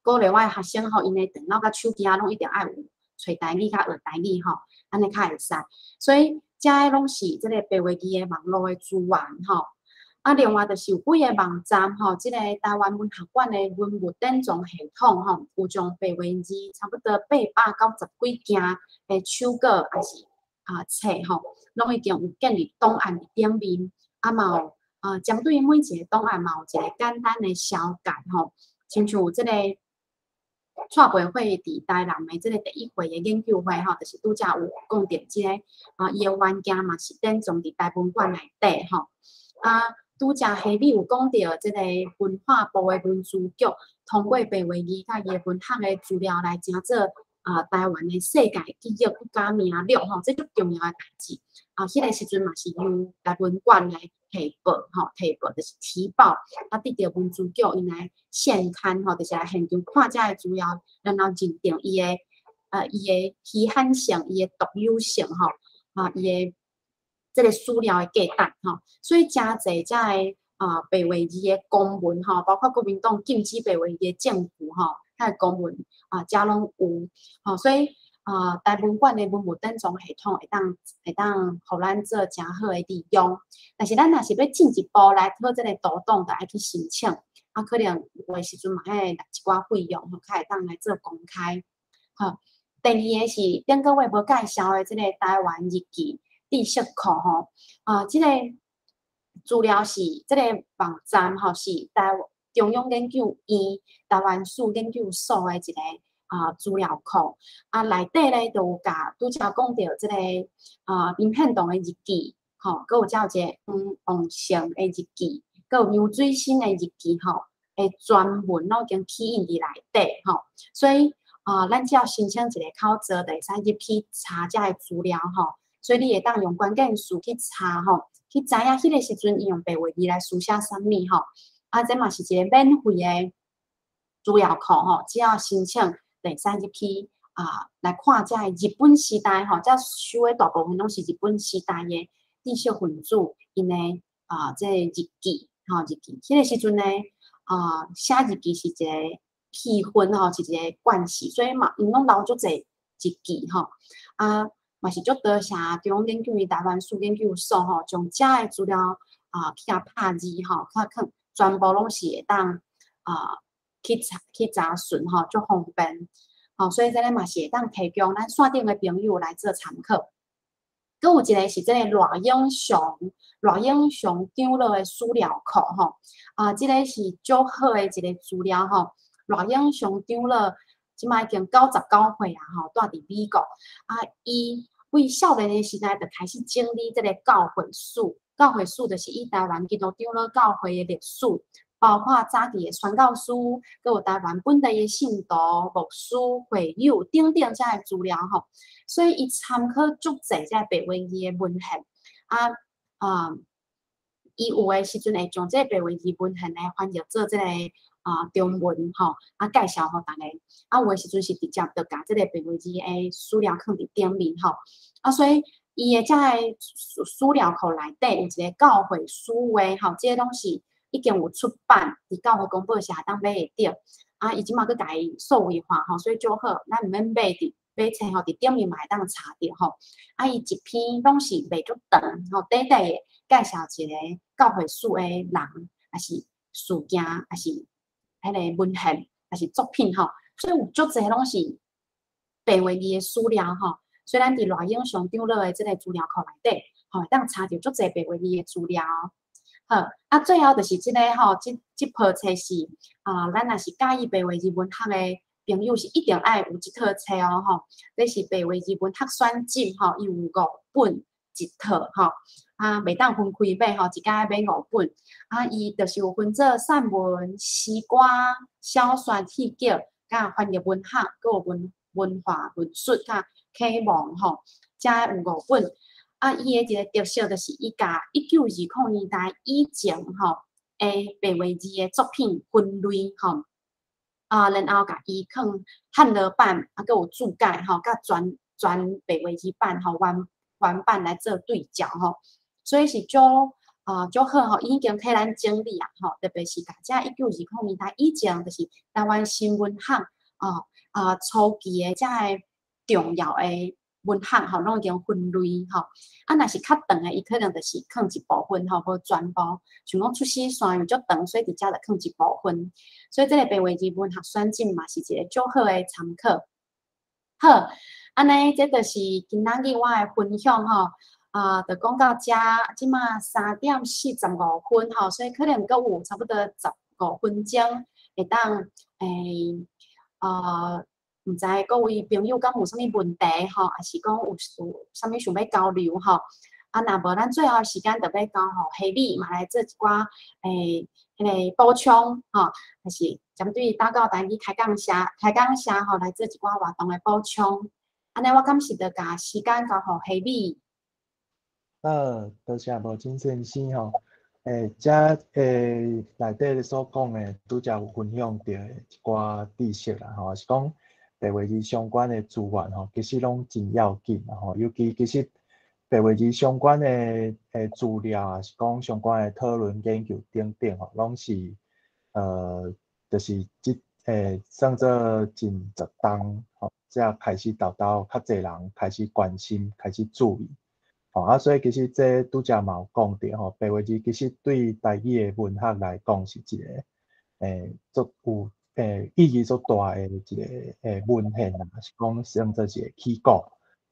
鼓勵我的學生吼，𪜶的電腦佮手機啊，攏一定愛有揣台語佮學台語吼，按呢較會使。所以這个攏是這個白話字的網路的資源吼。啊，啊，另外就是有幾个網站吼，這個臺灣文學館的文物典藏系統吼，有將白話字差不多890幾件的手稿，抑是冊吼，攏已經有建立檔案佇頂面，啊嘛有針對每一个檔案嘛有一個簡單的紹介吼，親像這個蔡培慧佇臺南的這个第一回的研究會吼，就是拄才有講著這个伊的原件嘛是典藏佇臺文館內底吼，啊。拄才下面有講著這个文化部的文資局通過白話字佮伊的文學的資料來成做臺灣的世界記憶國家名錄吼，這足重要的代誌。啊，彼个時陣嘛是由臺文館來提報吼，提報就是提報，啊，得著文資局𪜶來現勘吼，就是來現場看這个資料，然後認定伊的稀罕性、伊的獨有性吼，啊，伊的這个史料的價值吼，所以誠濟這个白話字的公文吼，包括國民黨禁止白話字的證據吼，彼个公文啊，遮攏有吼，所以臺文館的文物典藏系統會當予咱做誠好的利用。但是咱若是欲進一步來討這个圖檔，就愛去申請，啊，可能有的時陣嘛愛納一寡費用吼，才會當來做公開。好，第二个是頂個月無介紹的這个臺灣日記知識庫吼，這个資料是這个網站吼，是臺中央研究院臺灣史研究所的一个資料庫。啊，內底咧就有共拄才講著這个林獻堂的日記，吼，閣有遮有一個黃旺盛的日記，閣有楊水生的日記吼，的全文攏已經起印佇內底吼，所以咱只要申請一個口座，就會使入去查這个資料吼。所以你會當用關鍵詞去查吼，去知影彼个時陣伊用白話字來書寫啥物吼。啊，這嘛是一個免費的資料庫吼，只要申請就會使入去來看這個日本時代吼，這收的大部分攏是日本時代的知識分子𪜶的這个日記吼，日記。彼个時陣呢，寫日記是一個氣氛吼，是一個慣勢，所以嘛，𪜶攏留足濟日記吼，啊。嘛是足多謝中央研究院臺灣史研究所吼，將遮个資料去共拍字吼，較囥全部攏是會當去查詢吼，足方便。吼，所以這个嘛是會當提供咱線頂的朋友來做參考。閣有一個是這个賴永祥，賴永祥長老的史料庫吼，啊，這个是足好的一個資料吼。賴永祥長老這擺已經99歲啊吼，住佇美國。啊，伊為少年的時代就開始整理這个教會史，教會史就是以臺灣基督長老教會的歷史，包括早期的宣教師，閣有臺灣本地的信徒、牧師、會友等等這个資料吼。所以伊參考足濟這个白話字的文獻，啊伊有的時陣會將這个白話字文獻來翻譯做這个中文吼，啊介紹予大家。啊，有的時陣是直接就共這个白話字的史料囥佇頂面吼。啊，所以伊的這个史料庫內底有一個教會史話吼，這个攏是已經有出版，佇教會公報社會當買會著。啊，伊這馬閣共伊數位化吼，所以足好，咱毋免買佇買冊吼，佇頂面嘛會當查著吼。啊，伊一篇攏是袂足長吼，短短的介紹一個教會史的人，抑是事件，抑是彼个文獻，抑是作品吼。所以有足濟攏是白話字的史料吼。所以咱佇賴永祥長老的這个資料庫內底，吼，會當查著足濟白話字的資料。好，啊，最後就是這個吼，這部冊是咱若是佮意白話字文學的朋友，是一定愛有這套冊哦吼。這是白話字文學選集吼，伊有五本一套吼，啊，袂當分開買吼，一家買五本。啊，伊就是有分做散文、詩歌、小說、戲劇、佮翻譯文學，閣有文化論述佮啟蒙吼，遮有五本。啊，伊的一个特色就是伊共1920年代以前吼的白話字的作品分類吼，啊，然後共伊囥漢羅版，啊，閣有注解吼，佮全白話字版吼，原版來做對照吼，所以是足好吼，已經替咱整理啊吼，特別是共這1920年代以前，就是臺灣新文學初期的這个重要的文學吼，攏已經分類吼。啊，若是較長的，伊可能就是囥一部分吼，無全部。像講出師山因為足長，所以佇遮就囥一部分。所以這個白話字文學選集嘛是一個足好的參考。好，按呢，這就是今仔日我的分享吼。啊，就講到遮，這馬3點45分吼，所以可能閣有差不多15分鐘會當毋知各位朋友敢有啥物問題吼，抑是講有啥物想欲交流吼？啊，若無咱最後時間就欲交予希美嘛來做一寡彼个補充吼，抑是針對打狗台語開講社開講社吼來做一寡活動的補充。按呢，我敢是著共時間交予希美。好，多謝無真先生吼。遮內底所講的，拄才有分享著的一寡知識啦吼，是講白話字相關的資源吼，其實攏真要緊啦吼。尤其其實白話字相關的資料啊，是講相關的討論研究等等吼，攏是就是這算做近10冬吼，才開始沓沓較濟人開始關心，開始注意。吼啊，所以其實這拄才嘛有講著吼，白話字其實對台語的文學來講是一個足有意義足大的一個文獻啦，是講算做一個起鼓。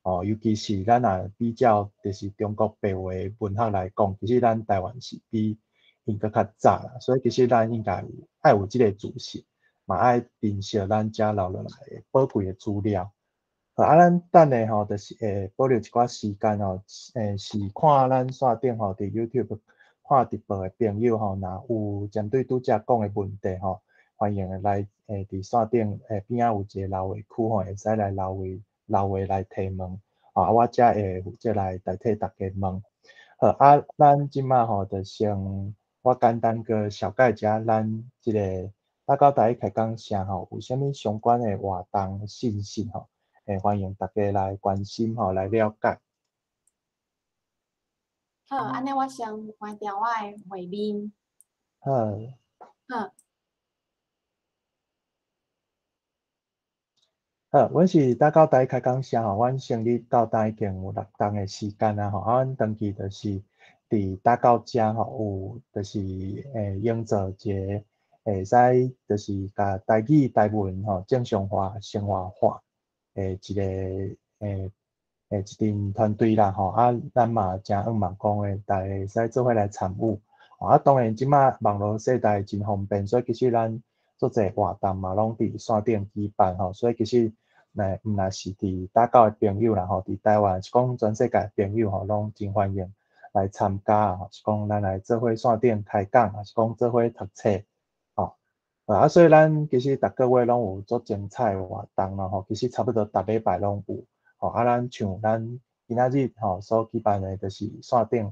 哦，尤其是咱若比較就是中國白話文學來講，其實咱台灣是比𪜶閣較早啦，所以其實咱應該有愛有這個自信，嘛愛珍惜咱遮留落來的寶貴的資料。好，啊，咱等下吼，就是會保留一寡時間吼，是看咱線頂吼，佇 YouTube 看直播的朋友吼，若有針對拄才講的問題吼，歡迎來佇線頂邊仔有一個留話區吼，會使來留話來提問，啊，我才會負責來代替大家問。好，啊，咱這馬吼，就先我簡單閣紹介一下咱這個打狗台語開講社吼，有啥物相關的活動信息吼。歡迎大家來關心吼，來了解。好，按呢我先關掉我的畫面。好。好。好，阮是打狗台語開講社吼，阮成立到今已經有6冬的時間啊吼，啊，阮長期就是佇打狗遮吼，有就是營造一個會使就是共台語台文吼正常化、生活化的一個一陣團隊啦吼，啊，咱嘛誠向望講會大家會使做伙來參與。啊，當然這馬網路世代真方便，所以其實咱足濟活動嘛攏佇線頂舉辦吼，所以其實毋若是佇打狗的朋友啦吼，佇台灣是講全世界的朋友吼，攏真歡迎來參加吼，是講咱來做伙線頂開講，抑是講做伙讀冊吼。啊，所以咱其實逐個月攏有足精彩的活動啦吼，其實差不多逐禮拜攏有吼。啊，咱像咱今仔日吼所舉辦的，就是線頂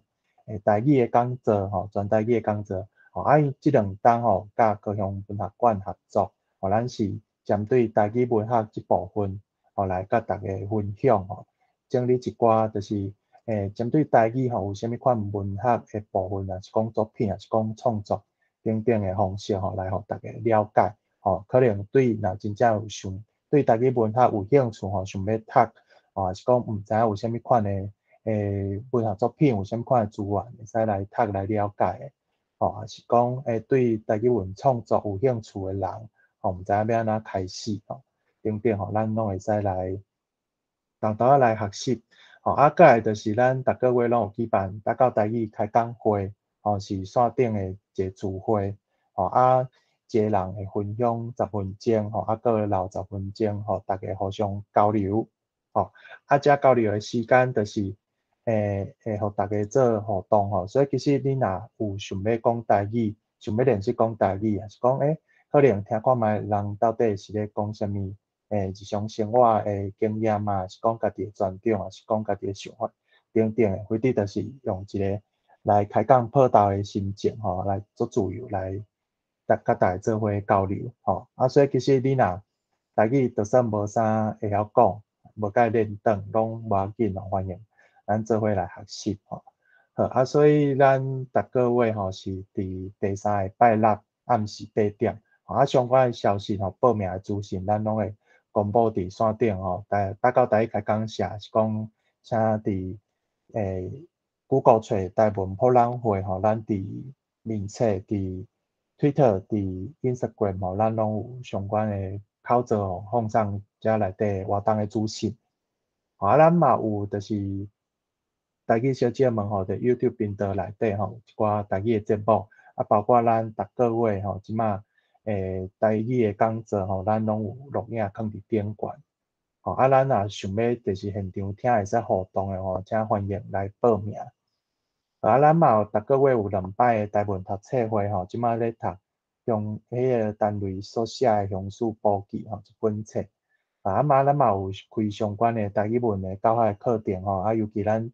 台語的講座吼，全台語的講座吼。啊，伊這兩冬吼，佮高雄文學館合作，吼，咱是針對台語文學這部分吼來佮大家分享吼，整理一寡就是針對台語吼有啥物款文學的部分啊，是講作品，抑是講創作等等的方式吼，來予大家了解吼。可能對若真正有想對台語文學有興趣吼，想欲讀吼，抑是講毋知影有啥物款的文學作品，有啥物款的資源會使來讀來了解的吼，抑是講對台語文創作有興趣的人吼，毋知影欲按怎開始吼，等等吼，咱攏會使來同齊來學習吼。啊，過來就是咱逐個月攏有舉辦打狗台語開講會。吼，是線頂的一個聚會，吼啊，一個人會分享十分鐘，吼啊，閣會留十分鐘，予大家互相交流，吼啊，這交流的時間就是會予大家做互動，吼，所以其實你若有想欲講台語，想欲練習講台語，抑是講可能聽看覓人到底是咧講啥物，日常生活的經驗啊，是講家己的專長，抑是講家己的想法等等的，非得就是用一個來開講報道的心情吼，來足自由來佮大家做伙交流吼。啊，所以其實你若台語就算無啥會曉講，無共輪轉，攏無要緊哦，歡迎咱做伙來學習吼。好，啊，所以咱逐個月吼是佇第三個拜六暗時八點，啊，相關的消息吼，報名的資訊，咱攏會公布佇線頂吼，台打到台語開講社，是講請佇Google 揣台文博覽會吼，咱佇面冊、佇 Twitter、佇 Instagram 吼，咱攏有相關的口座吼，放送遮內底活動的資訊。啊，咱嘛有就是台語小姐們吼，佇 YouTube 頻道內底吼，一寡台語的節目，啊，包括咱逐個月吼，這馬台語的講座吼，咱攏有錄影囥佇頂懸。吼，啊，咱若想欲就是現場聽會使互動的吼，請歡迎來報名。啊，咱嘛有逐個月有兩擺的台文讀冊會吼，這馬咧讀鄉彼个單位所寫的鄉史簿記吼，一本冊。啊嘛，咱嘛有開相關的台語文的教學課程吼，啊，尤其咱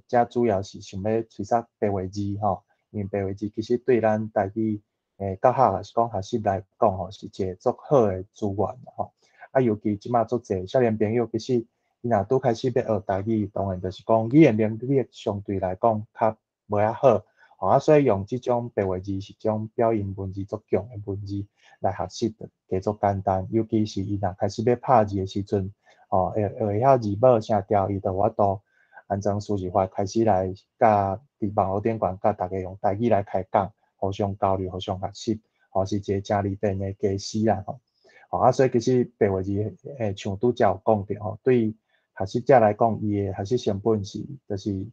遮主要是想欲揣測白話字吼，因為白話字其實對咱台語教學抑是講學習來講吼，是一个足好的資源吼。啊，尤其這馬足濟少年朋友，其實伊若拄開始欲學台語，當然就是講語言能力相對來講較無遐好，吼啊，所以用這種白話字是種表音文字足強的文字來學習，加足簡單。尤其是伊若開始欲拍字的時陣，吼，會曉字母聲調，伊就有法度按怎輸入法開始來佮佇網路頂懸佮大家用台語來開講，互相交流、互相學習，吼，是一个誠利便的家私啦吼。吼啊，所以其實白話字像拄才有講著吼，對學習者來講，伊的學習成本是就是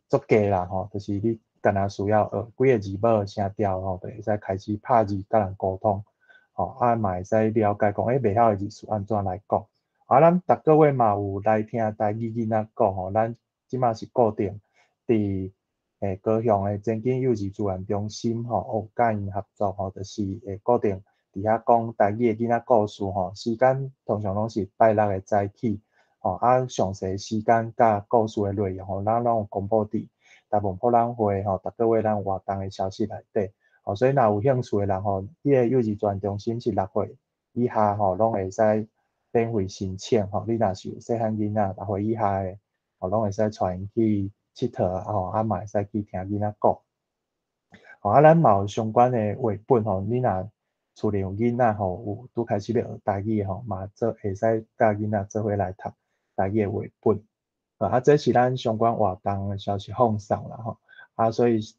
足低啦吼，就是你敢若需要學幾个字母聲調吼，就會使開始拍字佮人溝通，吼啊嘛會使了解講，袂曉的字是按怎來講。啊，咱逐個月嘛有來聽台語囡仔講吼，咱這馬是固定佇高雄的前景幼兒資源中心吼，有佮𪜶合作吼，就是會固定佇遐講台語的囡仔故事吼，時間通常攏是拜六的早起，吼啊，詳細時間佮故事的內容吼，咱攏有公布佇台文博覽會吼，逐個月咱活動的消息內底，吼，所以若有興趣的人吼，彼个幼兒資源中心是6歲以下吼，攏會使免費申請吼。你若是有細漢囡仔六歲以下的，吼，攏會使帶𪜶去𨑨迌吼，啊嘛會使去聽囡仔講。吼啊，咱嘛有相關的繪本吼，你若厝裡有囡仔吼，有拄開始欲學台語吼，嘛做會使佮囡仔做伙來讀台語的繪本。啊，這是咱相關活動的消息放送啦吼。啊，所以希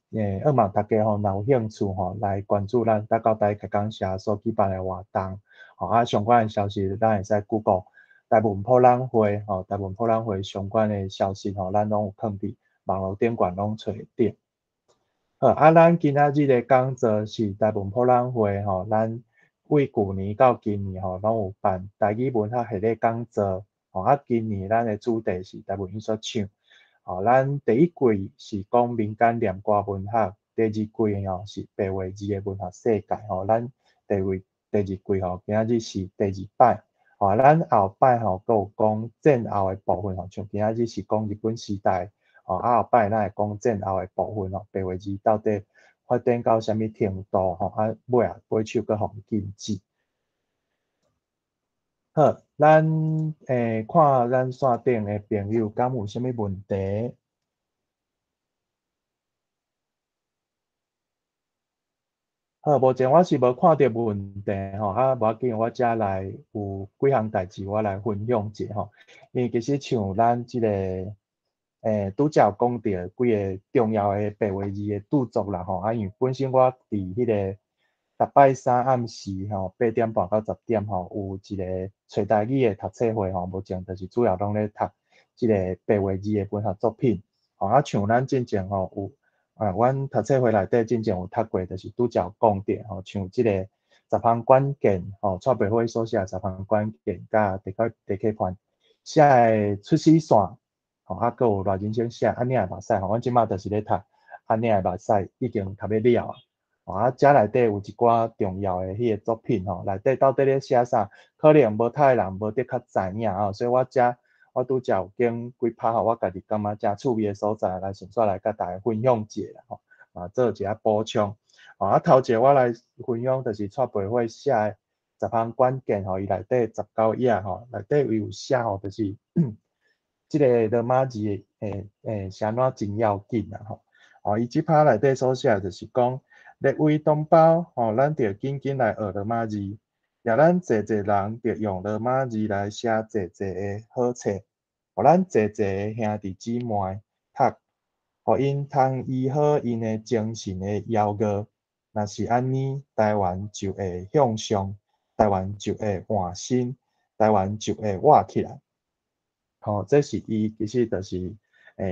望大家吼，若有興趣吼，來關注咱打到台開講社所舉辦的活動。吼啊，相關的消息咱會使 Google 台文博覽會吼，台文博覽會相關的消息吼，咱攏有囥佇網路頂懸攏揣會著。好，啊，咱今仔日的講座是台文博覽會吼，咱為舊年到今年吼，攏有辦台語文學系列講座。吼，啊，今年咱的主題是台文印刷廠。吼，咱第一季是講民間念歌文學，第二季吼是白話字的文學世界。吼，咱第二季吼，今仔日是第二擺。吼，咱後擺吼，閣有講戰後的部分吼，像今仔日是講日本時代。吼，啊後擺咱會講戰後的部分吼，白話字到底發展到啥物程度吼，啊尾仔尾手閣予禁止。好，咱看咱線頂的朋友敢有啥物問題？好，目前我是無看著問題吼，啊，無要緊，我遮來有幾項代誌，我來分享一下吼。因為其實像咱這個拄才有講著幾个重要的白話字的著作啦吼，啊，因為本身我佇彼个逐拜三暗時吼，8點半到10點吼，有一个揣台語的讀冊會吼，目前就是主要攏咧讀這个白話字的文學作品。吼，啊，像咱進前吼有啊，阮讀冊會內底進前有讀過，就是拄才有講著吼，像這个十項關鍵吼，蔡培慧所寫十項關鍵，佮地克潘寫的出死線，吼，啊，閣有賴仁生寫按呢的目屎吼，阮這馬就是咧讀按呢的目屎，已經讀欲了啊。啊，遮內底有一寡重要的彼个作品吼，內底到底咧寫啥，可能無讀的人無得較知影吼，所以我遮我拄才有揀幾拍吼，我家己感覺誠趣味的所在來順紲來佮大家分享一下啦吼，嘛做一下補充。啊，頭一个我來分享就是蔡培慧寫的十項關鍵吼，伊內底19頁吼，內底伊有寫吼，就是這个羅馬字的是按怎真要緊啦吼。哦，伊這拍內底所寫就是講，列位同胞吼，咱著緊緊來學羅馬字，掠咱濟濟人著用羅馬字來寫濟濟的好冊，予咱濟濟的兄弟姊妹讀，予𪜶通醫好𪜶的精神的夭餓。若是按呢，台灣就會向上，台灣就會換新，台灣就會活起來。吼，這是伊其實就是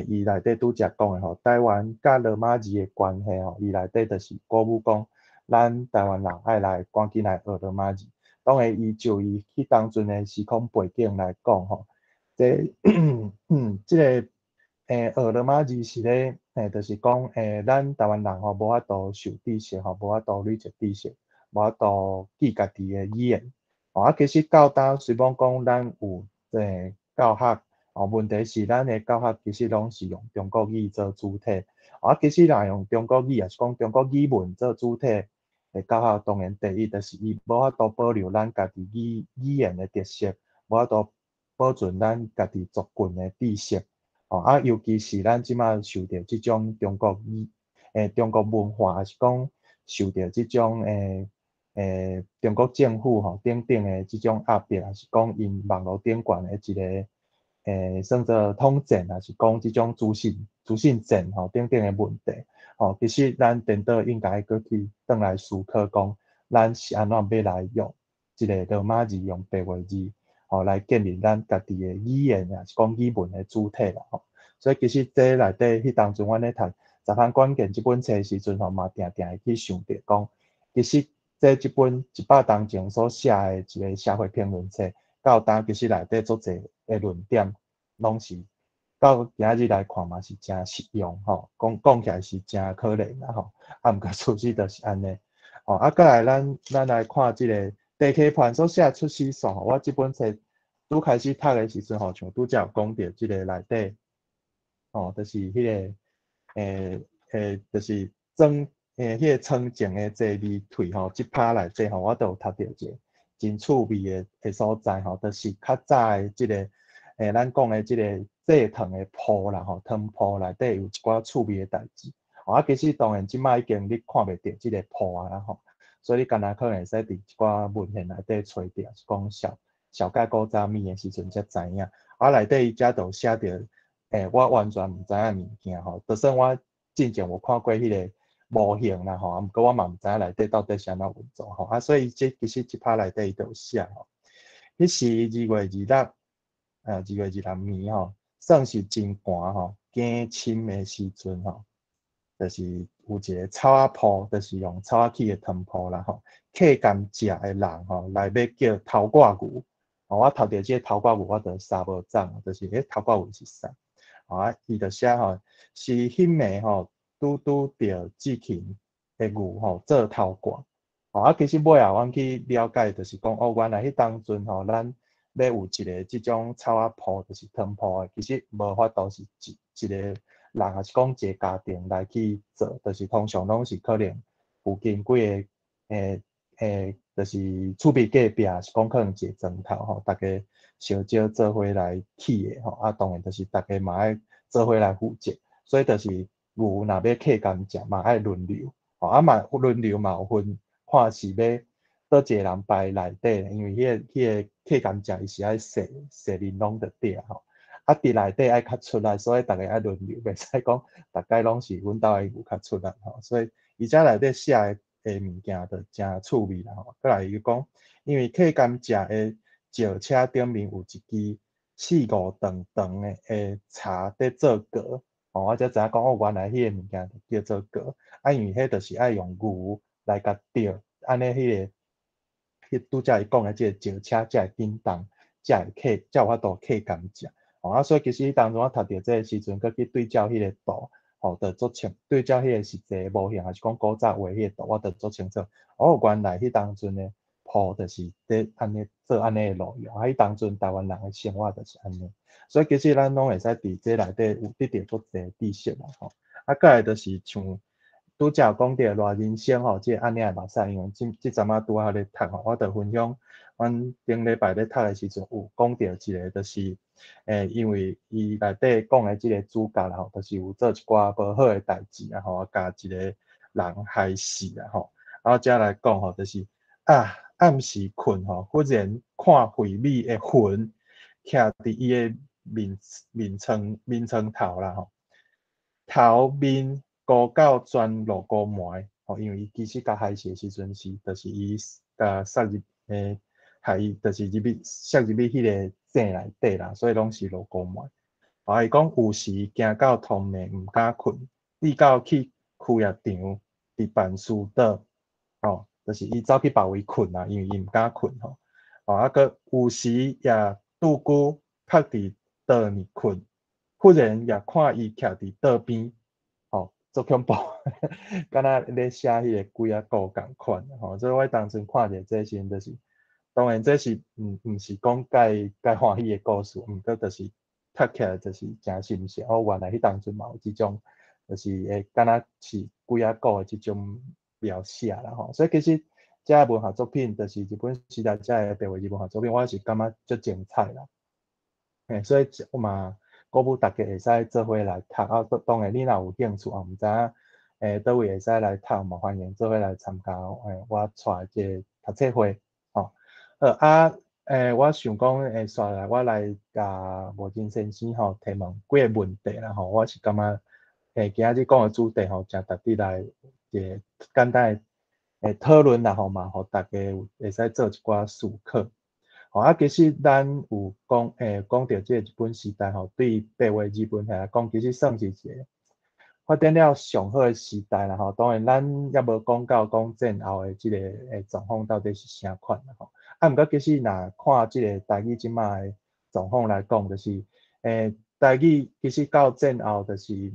伊內底拄才講的吼，台灣佮羅馬字的關係吼，伊內底就是鼓舞講，咱台灣人愛來趕緊來學羅馬字。當然，伊就伊彼當陣的時空背景來講吼，這個學羅馬字是咧，就是講咱台灣人吼無法度受知識吼，無法度累積知識，無法度記家己的語言。吼啊，其實到今雖罔講咱有教學，吼，問題是咱的教學其實攏是用中國語做主體。啊，其實若用中國語，抑是講中國語文做主體的教學，當然第一就是伊無法度保留咱家己語言的特色，無法度保存咱家己族群的知識。吼啊，尤其是咱這馬受著這種中國語中國文化，抑是講受著這種中國政府吼等等的這種壓迫，抑是講𪜶網路頂懸的一個算做統戰，抑是講這種資訊戰吼等等的問題。吼，其實咱顛倒應該閣去轉來思考講，咱是按怎欲來用這個羅馬字，用白話字，吼來建立咱家己的語言，抑是講語文的主體啦吼。所以其實這內底彼當陣，阮咧讀《雜項關鍵》這本冊的時陣吼，嘛定定會去想著講，其實這本100冬前所寫的一個社會評論冊，到今其實內底足濟的論點，攏是到今仔日來看嘛是誠實用吼，講講起來是誠可憐啦吼。啊，毋過事實就是按呢。吼，啊，閣來咱來看這個地溪畔所寫出死線吼，我這本冊拄開始讀的時陣吼，像拄才有講著這個內底，吼，就是彼個就是裝彼個窗前的坐字退吼，這拍內底吼，我都有讀著一個真趣味的所在吼，就是較早的這個咱講的這個製糖的鋪啦吼，糖鋪內底有一寡趣味的代誌。啊，其實當然這馬已經你看袂著這個鋪啊啦吼，所以你敢若可能會使佇一寡文獻內底揣著，是講小小解古早物的時陣才知影。啊，內底伊遮就寫著，我完全毋知影物件吼，就算我進前有看過彼個模型啦吼，啊，毋過我嘛毋知影內底到底是按怎運作吼。啊，所以這其實這拍內底伊就有寫吼，彼時2月26，2月26暝吼，算是真寒吼，更深的時陣吼，就是有一個草仔鋪，就是用草仔起的糖鋪啦吼，客甘蔗的人吼來欲叫頭掛牛，吼，我讀著這個頭掛牛，我就捎無總，就是頭掛牛是啥？啊，伊就寫吼，是彼暝吼拄拄著志勤的牛吼做頭掛，吼啊，其實尾後阮去了解，就是講哦，原來彼當陣吼，咱欲有一個這種草仔鋪，就是糖鋪的，其實無法度是一個人，抑是講一個家庭來去做，就是通常攏是可能附近幾個就是厝邊隔壁，是講可能一個莊頭吼，逐家相招做伙來起的吼，啊，當然就是逐家嘛愛做伙來負責，所以就是牛若欲客甘蔗嘛愛輪流，吼啊嘛輪流嘛有分，看是欲佗一個人排內底，因為彼個客甘蔗伊是愛洗洗面攏著對吼。啊，佇內底愛較出力，所以逐家愛輪流，袂使講逐擺攏是阮兜的牛較出力吼。所以伊遮內底寫的物件就誠趣味啦吼。閣來伊講，因為客甘蔗的轎車頂面有一支四五長長的柴佇做軛，吼，我才知影講哦，原來彼個物件叫做軛。啊，因為彼就是愛用牛來共吊，按呢彼個，彼拄才伊講的這個轎車才會緊動，才會客，才有法度客甘蔗。吼啊，所以其實當陣我讀著這個時陣，閣去對照彼個圖，吼，就足清，對照彼個實際模型，抑是講古早畫彼個圖，我就足清楚。哦，原來彼當陣的鋪就是佇按呢做按呢的路用，啊，彼當陣台灣人的生活就是按呢。所以其實咱攏會使佇這內底有得著足濟知識啦吼。啊，閣來就是像拄才有講著賴人生吼，這個按呢的目屎，因為這陣仔拄好咧讀吼，我就分享，阮頂禮拜咧讀的時陣有講著一個，就是因為伊內底講的這個主角啦吼，就是有做一寡無好的代誌啊吼，共一個人害死啊吼，啊，我才來講吼，就是啊，暗時睏吼，忽然看惠美的魂徛佇伊的面床頭啦吼，頭面糊到全蘆菇糜吼，因為伊其實共害死的時陣是，就是伊共殺入害伊，就是入去摔入去彼个井內底啦，所以攏是蘆菇糜。啊，伊講有時驚到通暝毋敢睏，至到去驅業場佇辦事桌，吼，就是伊走去別位睏啦，因為伊毋敢睏吼。啊，閣有時也拄久曝佇桌呢睏，忽然也看伊徛佇桌邊，吼，足恐怖，敢若咧寫彼个鬼仔故仝款，吼。所以我當陣看著這時陣，就是，當然這是毋是講蓋蓋歡喜的故事，毋過就是讀起來就是誠心酸。哦，原來彼當陣嘛有這種，就是會敢若是鬼仔故的這種描寫啦吼。所以其實這个文學作品，就是日本時代這个白話字文學作品，我是感覺足精彩啦。所以我嘛鼓舞大家會使做伙來讀啊。當然你若有興趣，也毋知影佗位會使來讀，嘛歡迎做伙來參加我帶的這个讀冊會吼。好啊，我想講紲來我來共無真先生吼提問幾个問題啦吼。我是感覺今仔日講的主題吼，誠值得來一个簡單的討論啦吼嘛，予大家有會使做一寡思考。吼啊，其實咱有講講著這个日本時代吼，對白話字文來講，其實算是一个發展了上好的時代啦吼。當然，咱猶無講到講戰後的這个狀況到底是啥款啦吼。啊，毋過其實若看這个台語這擺的狀況來講，就是台語其實到戰後就是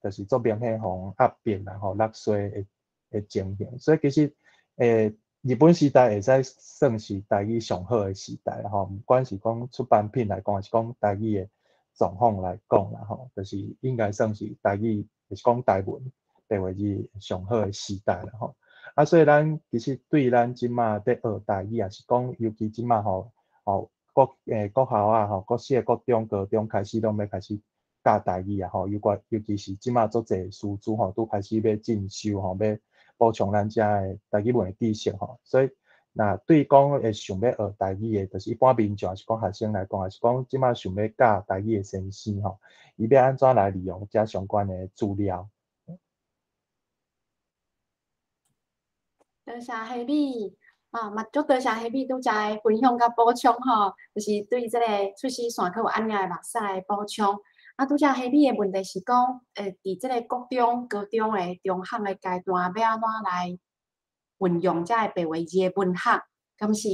就是足明顯予壓迫啦吼，落衰的情形。所以其實日本時代會使算是台語上好的時代啦吼，毋管是講出版品來講，抑是講台語的狀況來講啦吼，就是應該算是台語，就是講台文白話字上好的時代啦吼。啊，所以咱其實對咱這馬佇學台語，抑是講尤其這馬吼，吼國校啊吼，國小、國中、高中開始攏欲開始教台語啊吼，尤其是這馬足濟師資吼，拄開始欲進修吼，欲補充咱遮的台語文的知識吼，所以若對講會想欲學台語的，就是一般民眾，抑是講學生來講，抑是講這馬想欲教台語的先生吼，伊欲按怎來利用遮相關的資料？多謝希美，啊，嘛足多謝希美拄才的分享佮補充吼，就是對這個出師線閣有按影的目屎的補充。啊，拄才希美的問題是講，佇這个國中、高中的中學的階段，欲按怎來運用遮个白話字的文學？敢是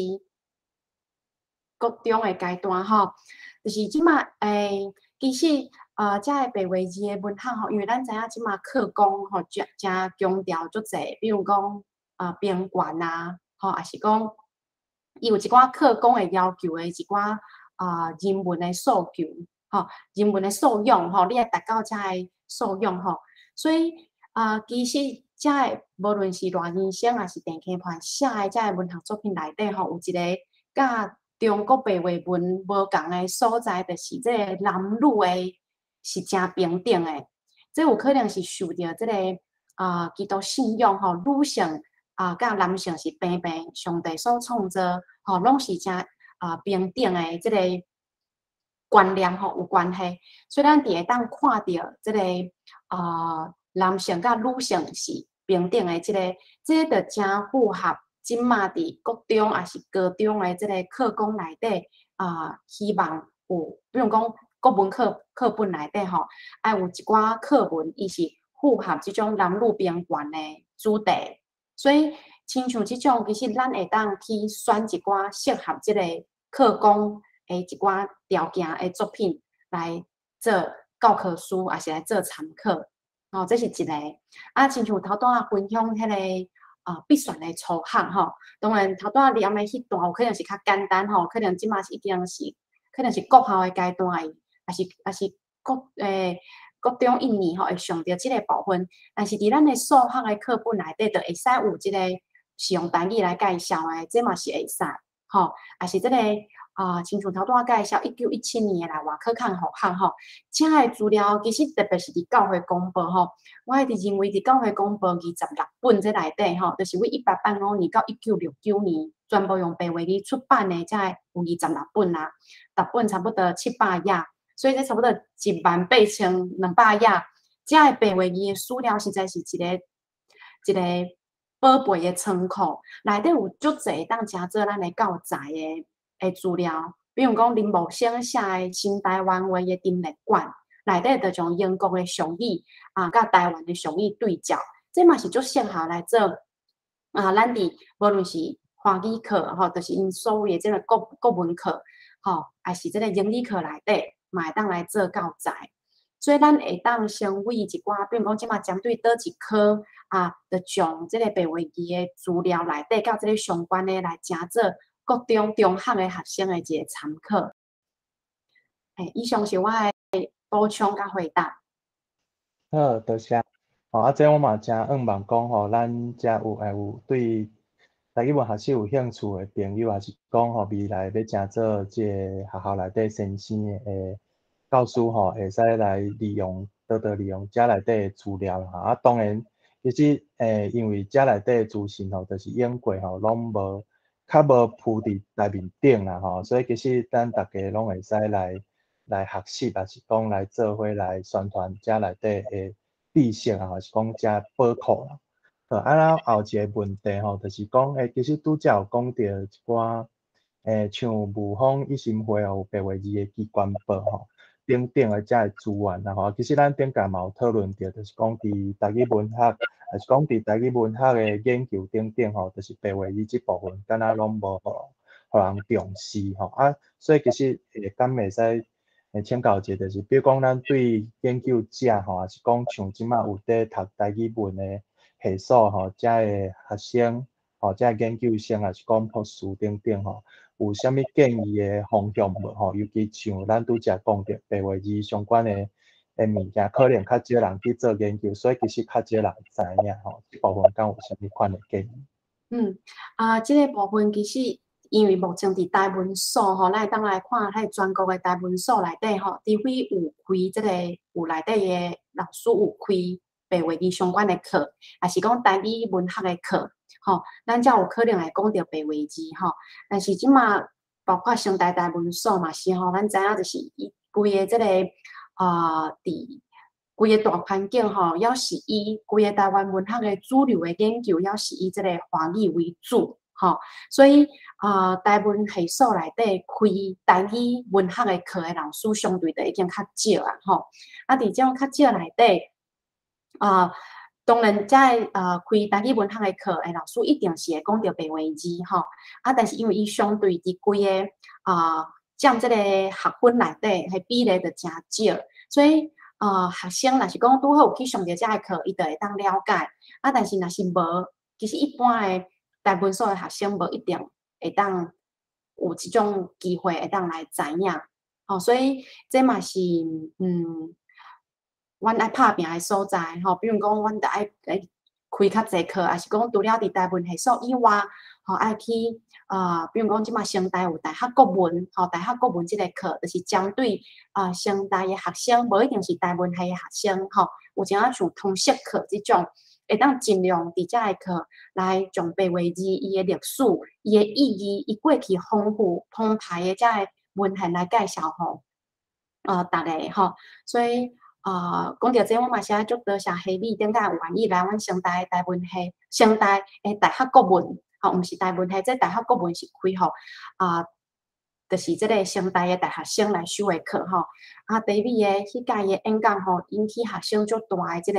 國中的階段吼，就是這馬其實遮个白話字的文學吼，因為咱知影這馬課綱吼，誠誠強調足濟，比如講平權啊，吼，抑是講伊有一寡課綱會要求的一寡人文的訴求。吼，人文的素養吼，你愛達到遮个素養吼，所以其實遮个無論是賴仁生抑是鄭溪盼寫的遮个文學作品內底吼，有一个佮中國白話文無仝的所在，就是這个男女的是誠平等的。這有可能是受著這个基督信仰吼，女性佮男性是平平，上帝所創造吼，攏是誠平等的這个觀念吼有關係，所以咱佇會當看著這个男性佮女性是平等的這个，這个就誠符合這馬佇國中抑是高中的這个課綱內底希望有，比如講國文課本內底吼，愛有一寡課文，伊是符合這種男女平權的主題，所以親像這種，其實咱會當去選一寡適合這個課綱的一寡條件的作品來做教科書，抑是來做參考，吼，這是一個。啊，親像頭拄仔分享彼个筆算的初學吼，當然頭拄仔念的彼段有可能是較簡單吼，可能這馬是已經是可能是國校的階段，抑是國中一年吼會上著這個部分，但是佇咱的數學的課本內底，就會使有這個是用台語來介紹的，這嘛是會使吼，抑是這個。親像頭拄仔介紹，1917年的來外科看學學吼，遮个資料其實特別是佇教會公報吼，我一直認為佇教會公報26本這內底吼，就是為1885年到1969年。全部用白話字出版的，才會有26本啊，逐本差不多700頁，所以這差不多18,200頁。這个白話字的資料實在是一個一個寶貝的倉庫，內底有足濟會當成做咱的教材的資料。比如講林茂生寫的《新台灣話的陳列館》，內底就將英國的俗語啊，佮台灣的俗語對照，這嘛是足適合來做啊。咱佇無論是華語課吼，就是𪜶所謂的這個國文課吼，抑是這個英語課內底，嘛會當來做教材。所以咱會當成為一寡，比如講這馬針對佗一科啊，就將這個白話字的資料內底，佮這個相關的來成做國中、中學的學生的一個參考。欸，以上是我的補充佮回答。好，多謝。吼，啊，這我嘛誠向望講吼，咱遮有會有對台語文學習有興趣的朋友，抑是講吼未來欲成做這個學校內底先生的教師吼，會使來利用，多多利用遮內底的資料啦。啊，當然，其實因為遮內底的資訊吼，就是用過吼，攏無較無鋪佇台面頂啦吼，所以其實咱逐家攏會使來學習，抑是講來做伙來宣傳遮內底的知識啊，抑是講遮寶庫啦。好，啊，咱後一個問題吼，就是講，其實拄才有講著一寡，像霧峰一心會有白話字的機關報吼，等等的遮个資源啦吼。其實咱頂屆嘛有討論著，就是講佇台語文學，抑是講佇台語文學的研究等等吼，就是白話字這部分，敢若攏無予人重視吼。啊，所以其實會敢會使請教一下，就是比如講咱對研究者吼，抑是講像這馬有佇讀台語文的系所吼，遮个學生吼，遮个研究生，抑是講博士等等吼，有啥物建議的方向無吼？尤其像咱拄才講著白話字相關的物件，可能較少人去做研究，所以其實較少人知影吼。這部分敢有啥物款的建議？嗯，啊，這個部分其實因為目前佇台文所吼，咱會當來看彼全國的台文所內底吼，除非有開這個有內底的老師有開白話字相關的課，抑是講台語文學的課，吼，咱才有可能會講著白話字吼。但是這馬包括成大台文所嘛是吼，咱知影就是伊規个這個啊，佇規个大環境吼，猶是以規個台灣文學的主流的研究，猶是以這個華語為主，吼。所以啊，台文系所內底開台語文學的課的老師，相對就已經較少啊，吼。啊，佇這種較少內底，啊，當然，遮个開台語文學的課的老師一定是會講著白話字吼。啊，但是因為伊相對佇規个啊佔這個學分內底，彼比例就誠少，所以學生若是講拄好有去上著遮个課，伊就會當了解。啊，但是若是無，其實一般的台文所的學生無一定會當有這種機會會當來知影。吼，所以這嘛是阮愛拍拚的所在吼，比如講，阮著愛開較濟課，抑是講除了佇台文系所以外，吼愛去啊，比如講這馬成大有大學國文，吼大學國文這個課，就是針對啊成大的學生，無一定是台文系的學生，吼，有一仔像通識課這種，會當盡量佇遮個課來將白話字伊的歷史、伊的意義、伊過去豐富澎湃的遮個文獻來介紹予逐家吼，所以。啊，講著這，我嘛是愛足多謝希美頂擺有願意來阮成大的台文系，成大的大學國文，吼，毋是台文系，這大學國文是開予啊，就是這個成大的大學生來修的課吼。啊，第二个彼屆的演講吼，引起學生足大的這個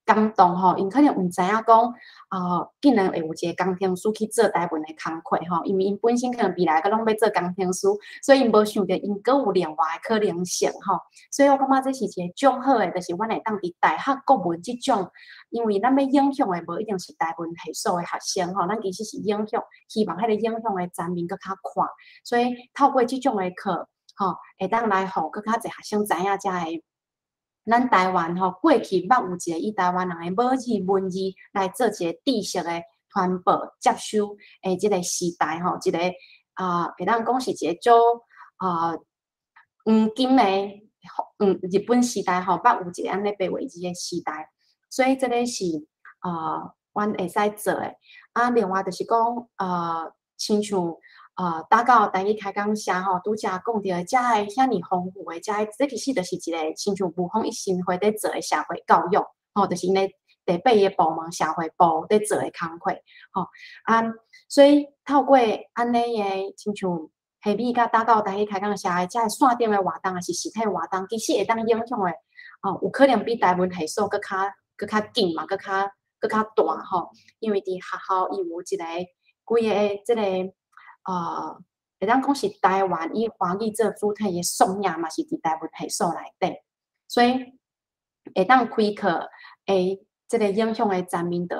感動吼，𪜶可能毋知影講啊，竟然會有一個工程師去做台文的工課吼，因為𪜶本身可能未來閣攏欲做工程師，所以𪜶無想著𪜶閣有另外的可能性吼。所以我感覺這是一個足好的，就是阮會當佇大學國文這種，因為咱欲影響的無一定是台文系所的學生吼，咱其實是影響，希望彼個影響的層面閣較闊，所以透過這種的課吼，會當來予閣較濟學生知影遮个。咱台灣吼，過去捌有一個以台灣人的母語文字來做一個知識的傳播、接收的這個時代吼，一個啊，會當講是一個足啊黃金的日本時代吼，捌有一個按呢白話字的時代，所以這個是啊，阮會使做的。啊，另外就是講啊。親像打到台語開講社吼，拄才講著的遮个遐爾豐富的，遮个這其實就是一個親像霧峰一心會佇做的社會教育，吼，就是𪜶第八个部門社會部佇做的工課，吼啊，所以透過按呢个親像下米佮打到台語開講社的遮个線頂的活動，抑是實體活動，其實會當影響的，哦，有可能比台文系所閣較閣較緊嘛，閣較閣較大吼，因為佇學校伊有一個規个這個會當講是台灣以華語做主體的素養嘛，是佇台文系所內底，所以會當開課的這個影響的層面就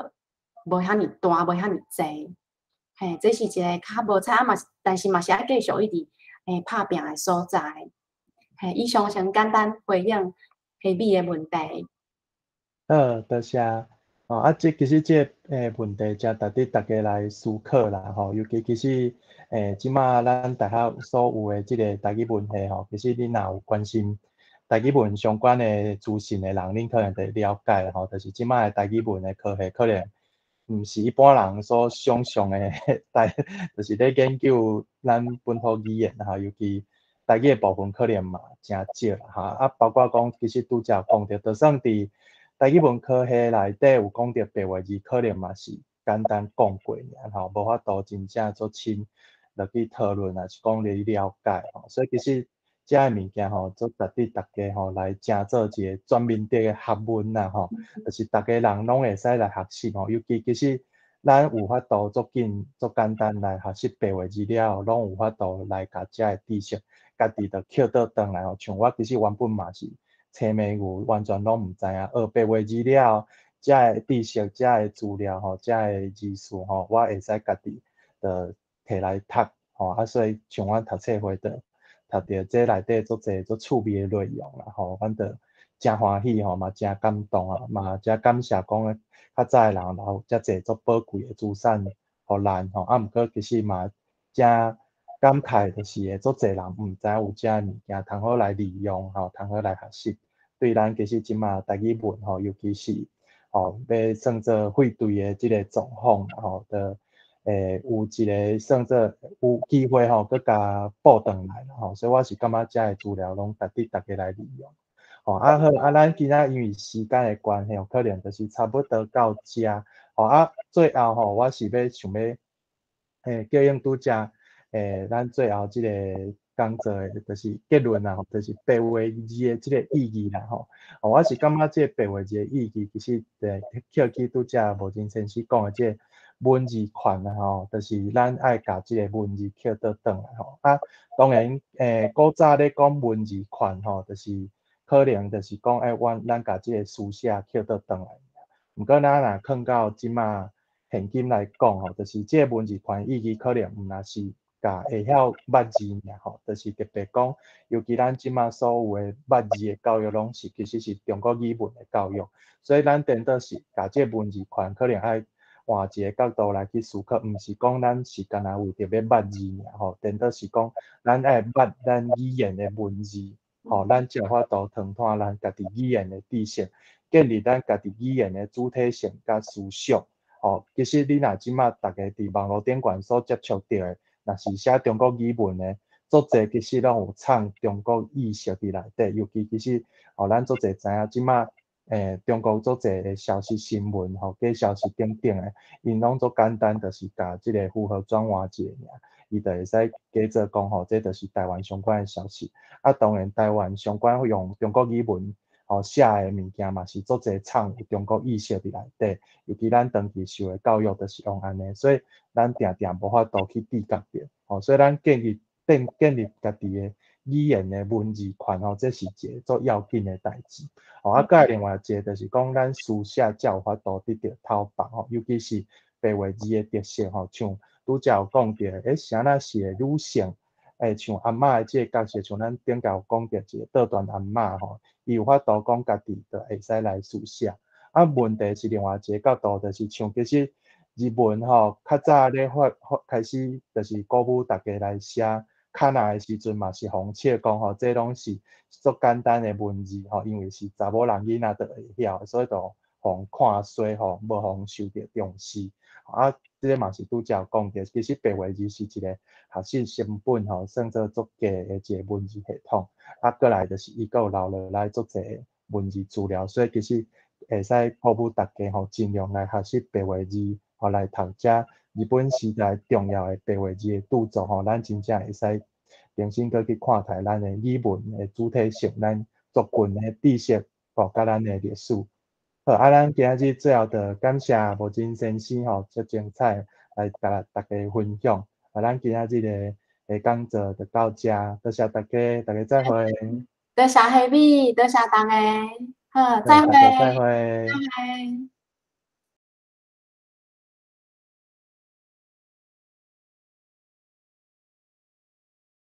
無遐爾大，無遐爾濟。嘿，這是一個較無彩啊嘛，但是嘛是愛繼續一直拍拚的所在。嘿，以上先簡單回應下米的問題。好，多謝。哦，啊，這其實這個問題誠值得大家來思考啦，吼。尤其其實這馬咱大學所有的這個台語文系吼，其實恁若有關心台語文相關的資訊的人，恁可能會了解吼，就是這馬的台語文的科系可能毋是一般人所想像的台，就是咧研究咱本土語言吼，尤其台語的部分可能嘛誠少啦，哈。啊，包括講其實拄才有講著，就算佇台語文科系內底有講著白話字，可能嘛是簡單講過爾吼，無法度真正做深落去討論，抑是講來了解吼。所以其實遮个物件吼，足值得大家吼來成做一個全民的學問啦吼，就是逐家人攏會使來學習吼。尤其其實咱有法度足緊、足簡單來學習白話字了後，攏有法度來共遮个知識家己就抾倒轉來吼。像我其實原本嘛是青盲牛，完全攏毋知影，學白話字了後，遮个知識、遮个資料吼、遮个字詞吼，我會使家己就摕來讀吼。啊，所以像阮讀冊會就讀著這內底足濟足趣味的內容啦吼，阮就誠歡喜吼，嘛誠感動啊，嘛誠感謝講較早的人留遮濟足寶貴的資產予咱吼。啊，毋過其實嘛誠感慨，就是會足濟人毋知影有遮个物件通好來利用吼，通好來學習。對咱其實這馬台語文吼，尤其是吼欲算做廢墜的這個狀況吼，就有一個算做有機會吼，閣共補轉來啦吼，所以我是感覺遮个資料攏值得大家來利用。吼啊好，啊咱今仔因為時間的關係，可能就是差不多到遮。吼啊，最後吼，我是欲想欲叫應拄才咱最後這個講座的，就是結論啦，就是白話字的這個意義啦吼。我是感覺這個白話字的意義，其實抾起拄才無真先生講的這個文字權啦吼，就是咱愛共這個文字抾倒轉來吼。啊，當然古早咧講文字權吼，就是可能就是講阮咱共這個書寫抾倒轉來。毋過咱若囥到這馬現今來講吼，就是這個文字權意義可能毋若是共會曉捌字爾吼，就是特別講，尤其咱這馬所有的捌字的教育，攏是其實是中國語文的教育，所以咱顛倒是共這個文字權可能愛換一個角度來去思考，毋是講咱是干焦為著欲捌字爾吼，顛倒是講咱愛捌咱語言的文字，吼，咱才有法度拓展咱家己語言的知識，建立咱家己語言的主體性佮思想。吼，其實你若這馬逐家佇網路頂懸所接觸著的，若是寫中國語文的，足濟其實攏有藏中國意識佇內底，尤其其實吼，咱足濟知影這馬中國足濟的消息新聞吼，假消息等等的，𪜶攏足簡單，就是共這個符號轉換一下爾，伊就會使假做講吼，這就是台灣相關的消息。啊，當然台灣相關用中國語文吼寫的物件嘛是足濟藏有中國意識佇內底，尤其咱長期受的教育就是用按呢，所以咱定定無法度去知覺著，吼，所以咱建立家己的語言的文字權吼，這是一個足要緊的代誌。吼，啊，閣另外一個就是講，咱書寫才有法度得著頭髮吼，尤其是白話字的特色吼，像拄才有講著，啥若是個女性，像阿嬤的這個角色，像咱頂下有講著一個倒轉阿嬤吼，伊有法度講家己就會使來書寫。啊，問題是另外一個角度，就是像其實日文吼，較早咧發發開始，就是鼓舞大家來寫卡納的時陣嘛，是予人笑講吼，這攏是足簡單的文字吼，因為是查某人囡仔都會曉，所以就予看衰吼，無予受著重視。啊，這个嘛是拄才有講著，其實白話字是一個學習成本吼，算做足低的一個文字系統。啊，閣來就是伊閣有留落來足濟文字資料，所以其實會使鼓舞大家吼，盡量來學習白話字，吼來讀這日本時代重要的白話字的著作吼，咱真正會使重新閣去看待咱的語文的主體性，咱族群的知識吼，佮咱的歷史。好，啊，咱今仔日最後就感謝無真先生吼，足精彩來共大家分享。啊，咱今仔日的講座就到這，多謝大家，大家再會。多謝希美，多謝大家，好，再會。再會。再會。